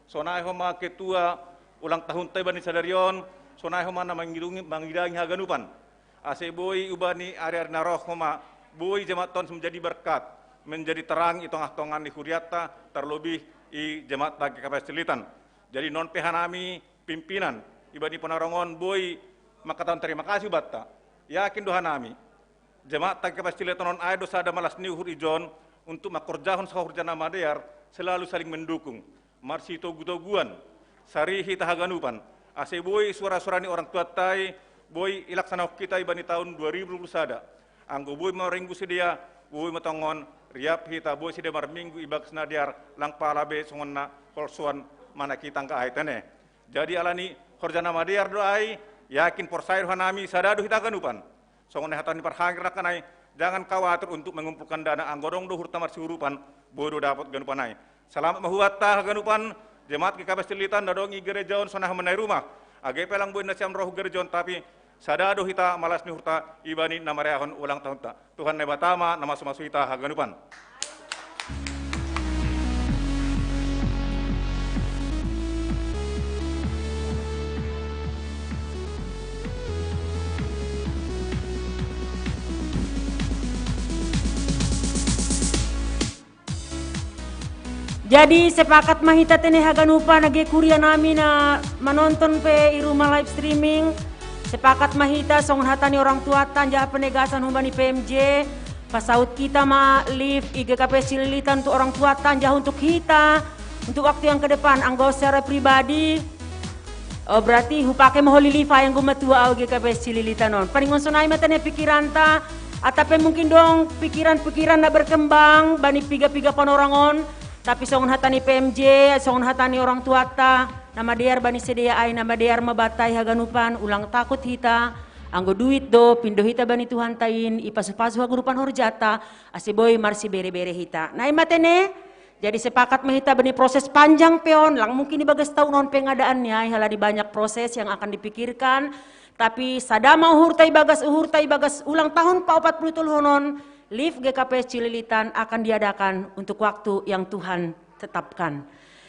Sonai homa ketua ulang tahun ta ibani sadari on, sonai homa na mangidungi-, mangidangi haganupan. Ase boi hubani ari-ari na roh homa, boi jemaat ta on menjadi berkat, menjadi terang i tongah-tongah ni huriatta, tarlobih i jemaat ta G K P S Cililitan. Jadi non pe hanami pimpinan, ibani panorang on boi mangkatahon terima kasih hubanta. Yakin do hanami. Jemaat ta G K P S Cililitan on ai do sada malas ni uhur ijon untuk mangkorjahon sahorja na madear, selalu saling mendukung. Marsitogu-toguan, sari hita haganupan. Ase boi suara-suara ni orang tuanta i, boi ilaksanahon hita ibani tahun dua ribu dua puluh sada. Anggo boi ma ringgu sidea, boi ma tongon riap hita, boi sidea marminggu ibagas na dear, lang pala be songon na holsoan manang hita angka ai tene. Jadi alani horja na madear do ai, yakin porsaya do hanami sada do hita haganupan. Songon na hatahon ni Prof. Hanger nangkin ai, jangan khawatir untuk mengumpulkan dana, anggo adong do uhurta marsiurupan, boi do dapot ganupan ai. Selamat ma hubanta haganupan, jemaat G K P S Cililitan na adong i gareja on, sonai homa na i rumah. Age pe lang boi nasiam ro hu gareja on, tapi sada do hita malas ni uhurta ibani na marayahon ulang tahunta. Tuhan Naibata ma na masu-masu hita haganupan. Jadi sepakat ma hita tene haganupan, age kuria nami na manonton pe i rumah live streaming. Sepakat ma hita songon hata ni orang tuanta anjaha penegasan hubani P M J, pasaut hita ma live i G K P S Cililitan untuk orang tuanta anjaha untuk hita, untuk waktu yang ke depan. Anggo secara pribadi, oh, berarti hupake ma holi live ai anggo matua au i G K P S Cililitan on. Paningon sonai ma tene pikiranta, atap pe mungkin dong pikiran-pikiran na berkembang bani piga-piga panorang on, tapi songon hata ni P M J, songon hata ni orang tuanta, na madear bani sidea ai, na madear ma banta i haganupan, ulang takut hita, anggo duit do, pindo hita bani Tuhanta i, ipasu-pasu haganupan horjanta, ase boi marsibere-bere hita. Na i ma tene, jadi sepakat ma hita bani proses panjang pe on, lang mungkin ibagas taon on pengadaan ni ai, halani banyak proses yang akan dipikirkan, tapi sada ma uhurta ibagas, uhurta ibagas ulang tahun paopat pulu toluhon on, live G K P S Cililitan akan diadakan untuk waktu yang Tuhan tetapkan.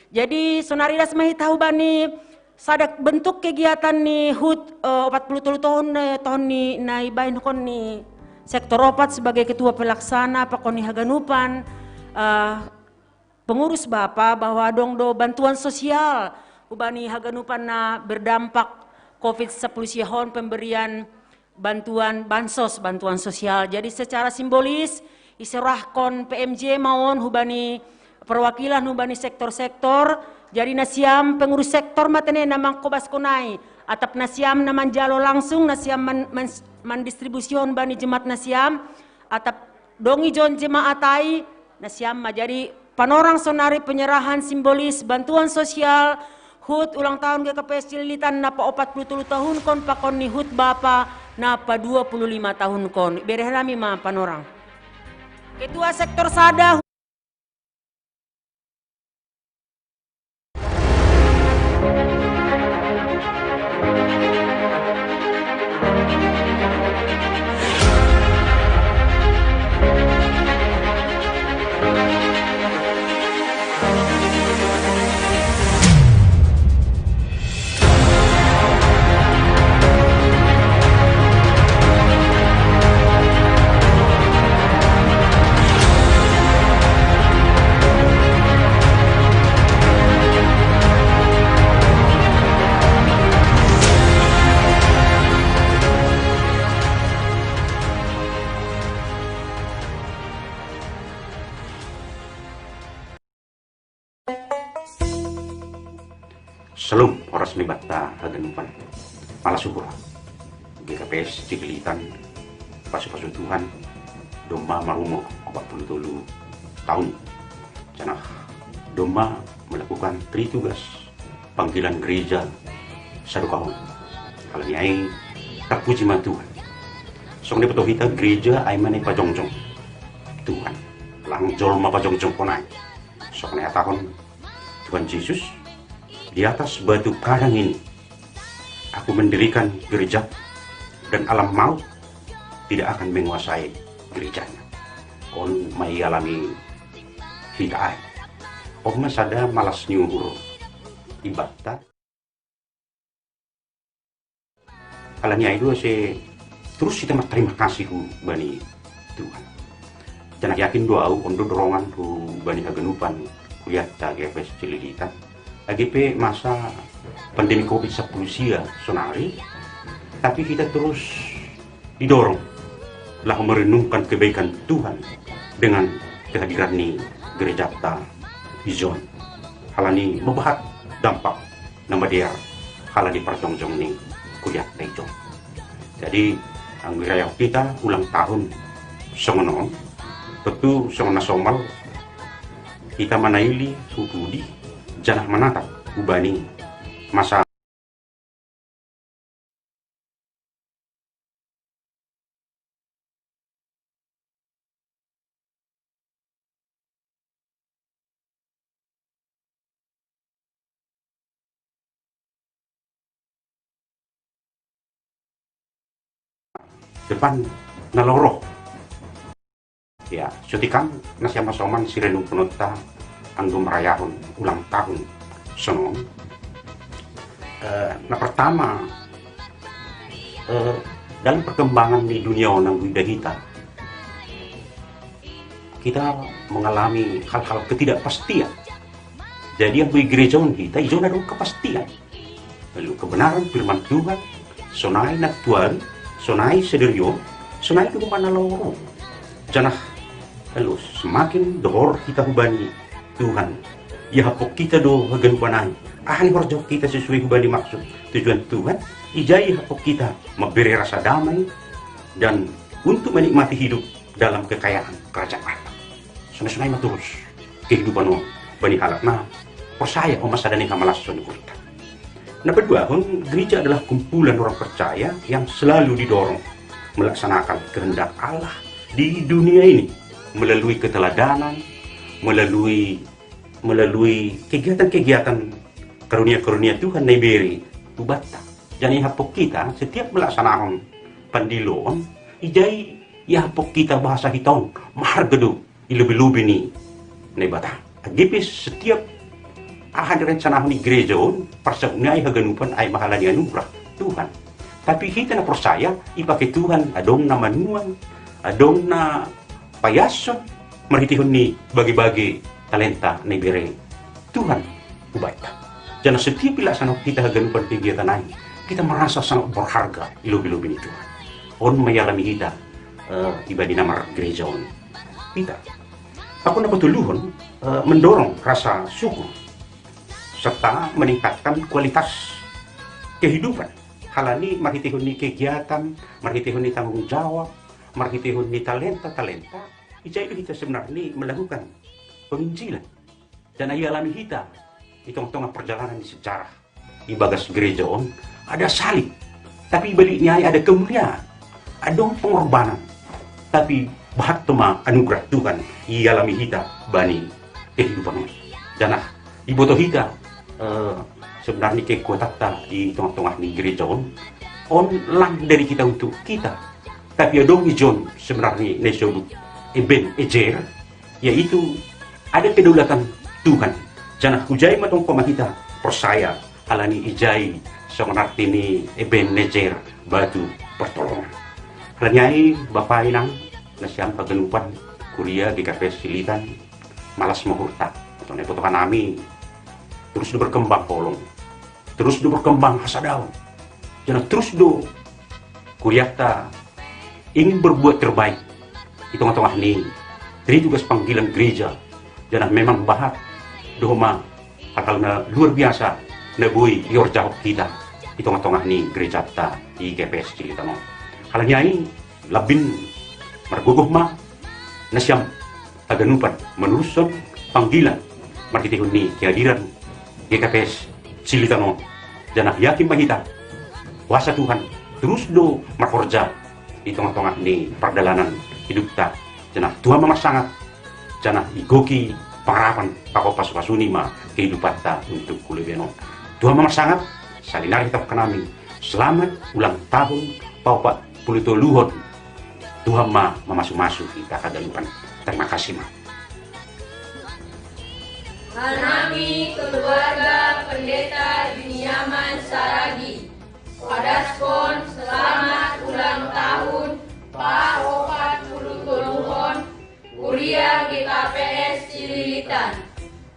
Jadi, sonari das ma hita hubani sada bentuk kegiatan ni hut, eh, opat pulu tolu tahun, eh, tahun ni na ibahenkon ni sektor opat sebagai ketua pelaksana, pakon ni haganupan, eh, pengurus bapa bahwa adong do bantuan sosial hubani haganupan na berdampak covid sepuluh siahon pemberian bantuan bansos, bantuan sosial. Jadi secara simbolis iserahkon P M J ma on hubani perwakilan hubani sektor-sektor. Jadi nasiam pengurus sektor ma tene na mangkobaskon ai. Atap nasiam na manjalo langsung, nasiam man-, man-, mandistribusihon bani jemaat nasiam. Atap dong ijon jemaat ai, nasiam ma. Jadi panorang sonari penyerahan simbolis bantuan sosial hut ulang tahun G K P S Cililitan na paopat pulu tolu tahunkon pakon ni hut bapa Napa dua puluh lima tahun kon, bere halami ma panorang. Ketua sektor sada. Salom, horas ni banta haganupan. Malas uhura. G K P S Cililitan, pasu-pasu Tuhan, domma marumur empat puluh tolu tahun. Janah domma melakukan tritugas panggilan gereja sadokahon. Halani ai, tapuji ma Tuhan. Songon na iboto hita, gereja ai ma na ipajongjong Tuhan. Lang jolma pajongjongkon ai. Songon na ihatahon Tuhan Jesus, "Di atas batu karang ini Aku mendirikan gereja, dan alam maut tidak akan menguasai gerejanya." On ma ialami hita ai. On ma sada malas ni uhur ibanta. Halani ai do asa terus hita martarima kasih hubani Tuhan. Janah yakin do ahu, on do dorongan hubani haganupan kuliahta G K P S Cililitan. Age pe masa pandemi covid sampulu sia sonari, tapi hita terus didorong laho merenungkan kebaikan Tuhan dengan kehadiran ni gerejata ijon. Halani mambahat dampak na madear halani parjongjong ni kuliahta ijon. Jadi, anggo irayahon hita ulang tahun songon on, tontu songon na somal hita manaili hu pudi, janah manatap hubani masa depan na laho ro. Ya, songon i ma somal sirenungkononta anggo marayahon ulang tahun songon on. Eh, na pertama, eh, dalam perkembangan di dunia on anggo idahi hita, kita mengalami hal-hal ketidakpastian. Jadi anggo i gereja on hita, ijon adong kepastian. Lalu kebenaran firman Tuhan, sonai na tuan, sonai sadari on, sonai tu mana loro. Janah, lalu semakin dohor hita hubani Tuhan, iahapon hita do haganupan ai. Aha ni horjahon hita sesuai hubani maksud tujuan Tuhan, ijai iahapon hita mambere rasa damai dan untuk menikmati hidup dalam kekayaan kerajaan Allah. Sonai-sonai ma torus kehidupan on bani halak na porsaya, on ma sada ni hamalason ni hita. Na paduahon, gereja adalah kumpulan orang percaya yang selalu didorong melaksanakan kehendak Allah di dunia ini melalui keteladanan, melalui, melalui kegiatan-kegiatan karunia-karunia Tuhan na ibere hubanta. Jadi iahapon hita setiap melaksanakan pandiloon, ijai iahapon hita bahasa hita on maharga do i lobi-lobi ni Naibata. Age pe setiap aha ni rencanahon ni gereja on, parsahutna ai haganupan ai ma halani anugerah Tuhan. Tapi hita na porsaya, ipake Tuhan, adong na manuan, adong na paiashon marhitehon ni bage-bage talenta na ibere Tuhan hubanta. Janah setiap ilaksanaon hita haganupan kegiatan ai, hita merasa sangat berharga i lobi-lobi ni Tuhan. On ma ialami hita, eh, ibadi na margereja on hita. Anggo na patoluhon, eh, mendorong rasa syukur serta meningkatkan kualitas kehidupan. Halani marhitehon ni kegiatan, marhitehon ni tanggung jawab, marhitehon ni talenta-talenta, ijai do hita sebenarni melakukan penginjilan. Dan ialami hita di tongah-tongah perjalanan di sejarah. Di bagas gereja on ada salib, tapi i balikni ai ada kemuliaan. adong pengorbanan, tapi bahat tu ma anugerah Tuhan ialami hita bani kehidupan on. Janah iboto hita, eh, sebenarnya kekuatanta di tongah-tongah ni gereja on, on lang dari kita untuk kita, tapi adong ijon sebenarnya na isobut Eben Ezer, yaitu ada kedaulatan Tuhan. Janah hujai ma tong pamahita porsaya, halani ijai songon arti ni Eben Ezer, batu pertolongan. Halani ai, Bapa, Inang, nasiam haganupan kuria G K P S Cililitan, malas ma uhurta, atau na ibotohon nami, terus do berkembang holong, terus do berkembang hasadaon, janah terus do kurianta ingin berbuat terbaik di tongah-tongah ni, dari tugas panggilan gereja, janah memang bahat do homa hal-hal na luar biasa na boi iorjahon hita di tongah-tongah ni gerejanta di G K P S Cililitan on. Halani ai, lambin margogoh ma nasiam haganupan manurushon panggilan marhiteihon ni kehadiran G K P S Cililitan on. Janah yakin ma hita, kuasa Tuhan terus do marhorja di tongah-tongah ni pardalanan hidupta. Janah Tuhan ma marsangap, janah igoki pangarapan pakon pasu-pasuni ma kehidupanta untuk hulehon on. Tuhan ma marsangap. Saonari hata hangkatami, selamat ulang tahun paopat puluh toluhon. Tuhan ma mamasu-masu hita haganupan. Terima kasih ma. Hanami keluarga Pendeta Biniaman Saragi, padashon selamat ulang tahun paopat puluh toluhon kuria G K P S Cililitan.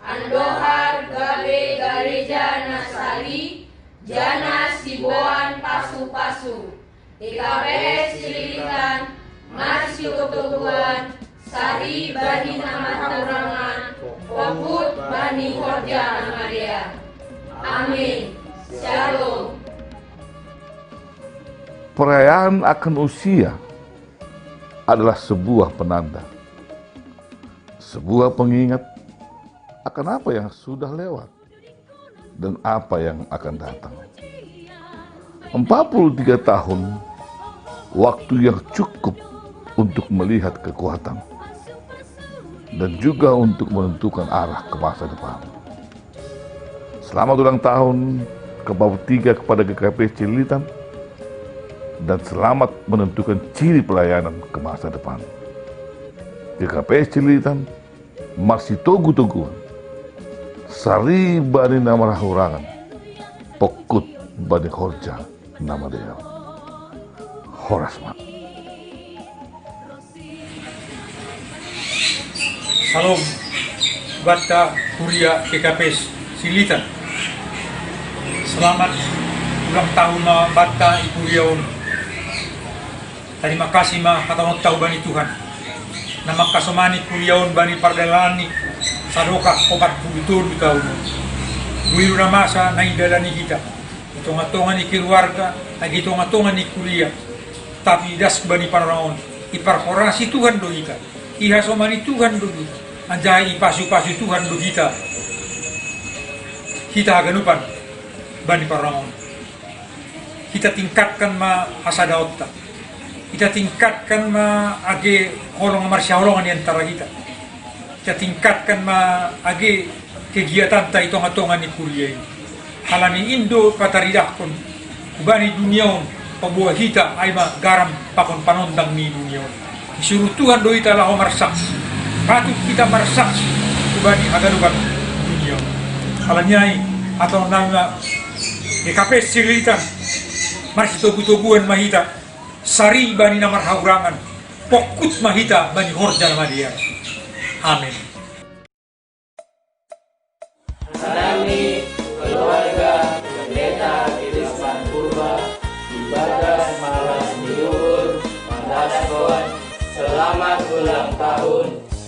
Andohar gabe gareja na sari, janah siboan pasu-pasu. G K P S Cililitan, marsitogu-toguan, sari bani na marhahurangan, pokut bani horja na madear. Amin. Syalom. Perayaan akan usia adalah sebuah penanda, sebuah pengingat akan apa yang sudah lewat dan apa yang akan datang. Empat puluh tiga tahun, waktu yang cukup untuk melihat kekuatan dan juga untuk menentukan arah ke masa depan. Selamat ulang tahun ke empat puluh tiga kepada G K P S Cililitan, dan selamat menentukan ciri pelayanan ke masa depan. G K P S Cililitan marsitogu-toguan, sari bani na marhahurangan, pokut bani horja na madear. Horas ma. Syalom, banta kuria G K P S Cililitan. Selamat ulang tahun ma banta di kuria on. Tarima kasih ma hatahononta hubani Tuhan, na mangkasomani kuria on bani pardalanan ni sadokah opat puluh tolu tahun on. Boi do na masa na idalani hita, di tongah-tongah ni keluarga, age di tongah-tongah ni kuria. Tapi das bani panorang on, iparhorasi Tuhan do hita, ihasomani Tuhan do hita, anjaha ipasu-pasu Tuhan do hita, hita haganupan bani panorang on. Hita tingkatkan ma hasadaonta. Hita tingkatkan ma age holong na marsihaholongan di antara hita. Hita tingkatkan ma age kegiatanta di tongah-tongah ni kuria i. Halani in do pataridahkon hubani dunia on, paboa hita ai ma garam pakon panondang ni dunia on. Disuruh Tuhan do hita laho marsaksi. Patut hita marsaksi hubani haganupan dunia on. Halani ai, hatahononnami ma, G K P S Cililitan, marsitogu-toguan ma hita, sari bani na marhahurangan, pokut ma hita bani horja na madear. Amen. Hanami keluarga Pendeta Idris Purba, ibadah malam minggu, mandaskan selamat ulang tahun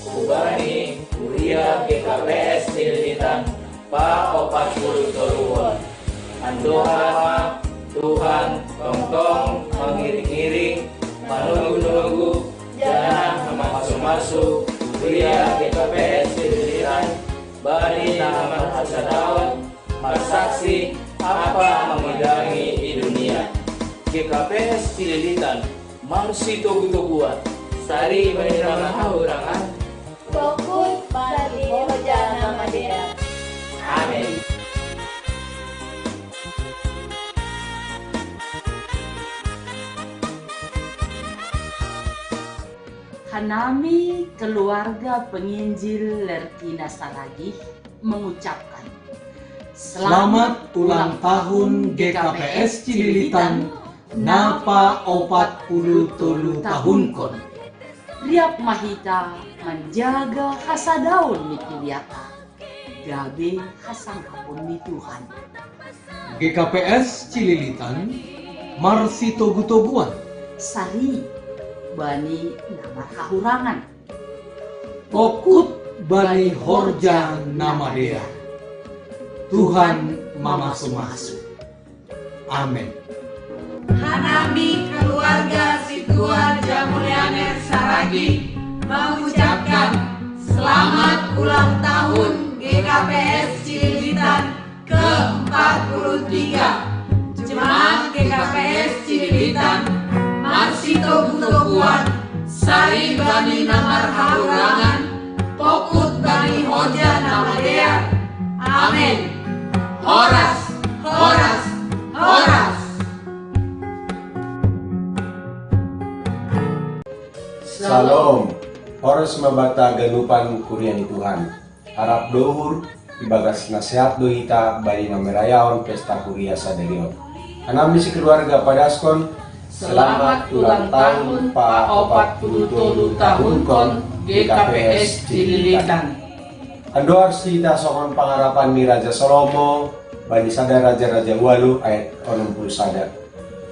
hubani kuria G K P S Cililitan, paopat puluh toluhon. Andohar ma, Tuhan tongtong mangiring-iring, manogu-nogu, janah mamasu-masu kuria G K P S Cililitan, bani na marhasadaon, marsaksi, ampa mangidangi di dunia. G K P S Cililitan Marsitogutoguan, sari bani na marhahurangan, pokut bani horja na madear. Amen. Hanami keluarga penginjil Lerkina Saragih mengucapkan Selamat ulang tahun G K P S Cililitan napa opat puluh tolu tahun kon. Riap mahita menjaga hasadaon ni kuliata gabe hasangapon ni Tuhan. G K P S Cililitan marsitogutoguan sari bani na marhahurangan. Pokut bani horja na madear. Tuhan mamasu-masu. Amen. Hanami keluarga Situa Jamulianer Saragih mengucapkan selamat ulang tahun G K P S Cililitan keempat puluh tiga. Jemaat G K P S Cililitan marsitogutoguan sari bani na marhahurangan, pokut bani horja na madear. Amen. Horas, horas, horas. Salom. Horas ma banta haganupan kuria ni Tuhan. Arap do uhur, ibagas na sehat do hita bani na merayaon pesta kuria sadari on. Hanami sekeluarga padaskon selamat ulang tahun pa opat puluh tolu tahun kon G K P S Cililitan. Andohar hita songon pangarapan ni Raja Salomo bani sada Raja-raja ualu ayat onom puluh sada.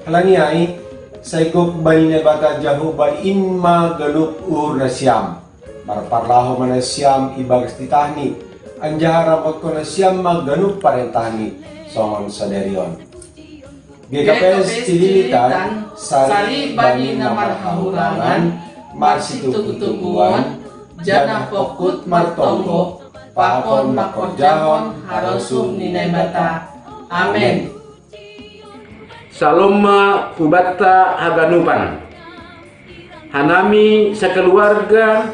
Halani ai, sai gok bani Naibata Jahowa in ma ganup uhur nasiam. Marparlahou ma nasiam ibagas titahni, anjaha ramotkon nasiam ma ganup parentahni songon sadari on. G K P S Cililitan sari bani na marhahurangan, marsitogutoguan, janah pokut martonggo pakon mangkorjahon harosuh ni Naibata. Amen. Salom ma hubanta haganupan. Hanami sakeluarga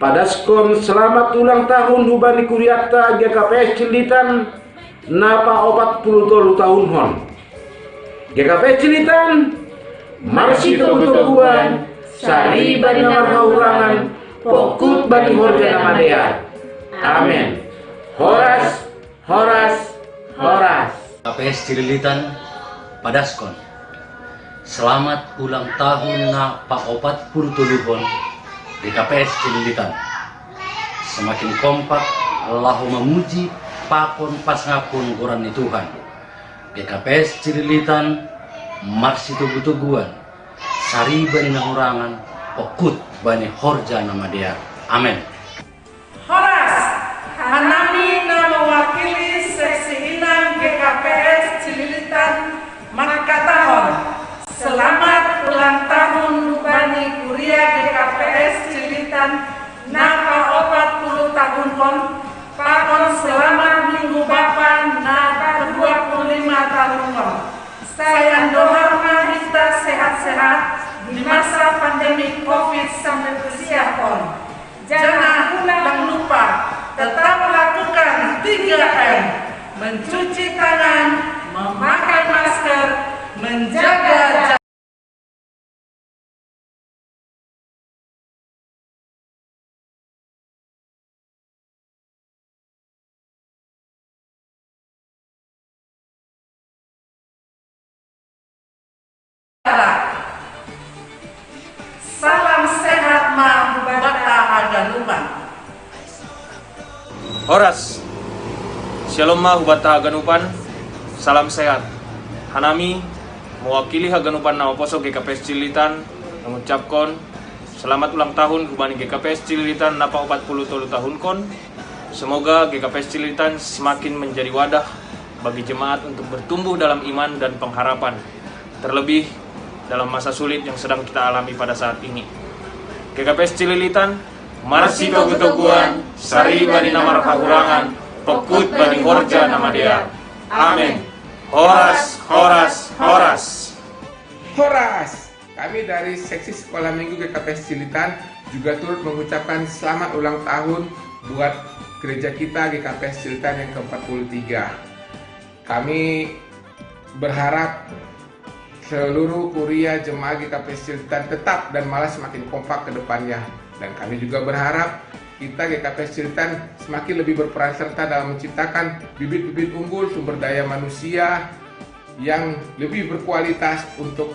padaskon selamat ulang tahun hubani kurianta G K P S Cililitan na paopat puluh tolu tahun hon. G K P S Cililitan marsitogutoguan, sari bani na marhahurangan, pokut bani horja na madear. Amen. Horas, horas, horas. G K P S Cililitan padaskon selamat ulang tahun na paopat puluh tolu hon G K P S Cililitan. Semakin kompak laho mamuji pakon pasangapkon goran ni Tuhan. G K P S Cililitan marsitogutoguan, sari bani na hurangan, pokut bani horja na madear. Amen. Horas, hanami na mewakili seksi inang G K P S Cililitan mangkatahon selamat ulang tahun hubani kuria G K P S Cililitan na paopat puluh tahun hon, pakon selamat Minggu Bapa na padua puluh lima tahun hon. Sai andohar ma hita sehat-sehat di masa pandemi covid sembilan belas on. Jangan ulang lupa, tetap lakukan tiga M, mencuci tangan, memakai masker, menjaga jarak. Salam sehat ma hubanta haganupan. Horas. Syalom ma hubanta haganupan. Salam sehat. Hanami mewakili haganupan na oposo G K P S Cililitan mengucapkan selamat ulang tahun hubani G K P S Cililitan na paopat puluh tolu tahun kon. Semoga G K P S Cililitan semakin menjadi wadah bagi jemaat untuk bertumbuh dalam iman dan pengharapan, terlebih dalam masa sulit yang sedang kita alami pada saat ini. G K P S Cililitan, marsitogutoguan, sari bani na marhahurangan, pokut bani horja na madear. Amen. Horas, horas, horas. Horas. Kami dari Seksi Sekolah Minggu G K P S Cililitan juga turut mengucapkan selamat ulang tahun buat gereja kita G K P S Cililitan yang keempat puluh tiga. Kami berharap seluruh kuria jemaat G K P S Cililitan tetap dan malah semakin kompak ke depannya. Dan kami juga berharap kita G K P S Cililitan semakin lebih berperan serta dalam menciptakan bibit-bibit unggul sumber daya manusia yang lebih berkualitas untuk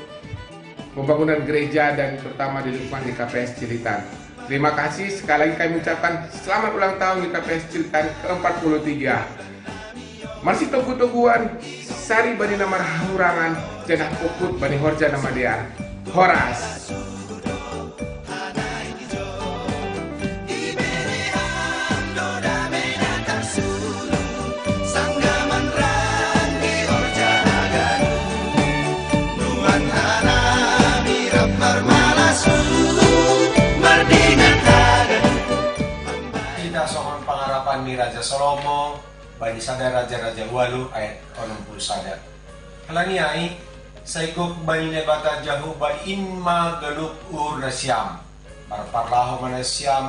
pembangunan gereja dan terutama di lingkungan G K P S Cililitan. Terima kasih, sekali lagi kami ucapkan selamat ulang tahun G K P S Cililitan keempat puluh tiga. Masih tunggu-tungguan, sari bani nama hurangan, janah puput bani horja nama dia. Horas. Kita songon pangarapan ni Raja Salomo, bani sada Raja-raja ualu ayat onom pulu sada. Alani ai, sai gok bani Naibata Jahowa in ma ganup uhur nasiam, marparlahou ma nasiam.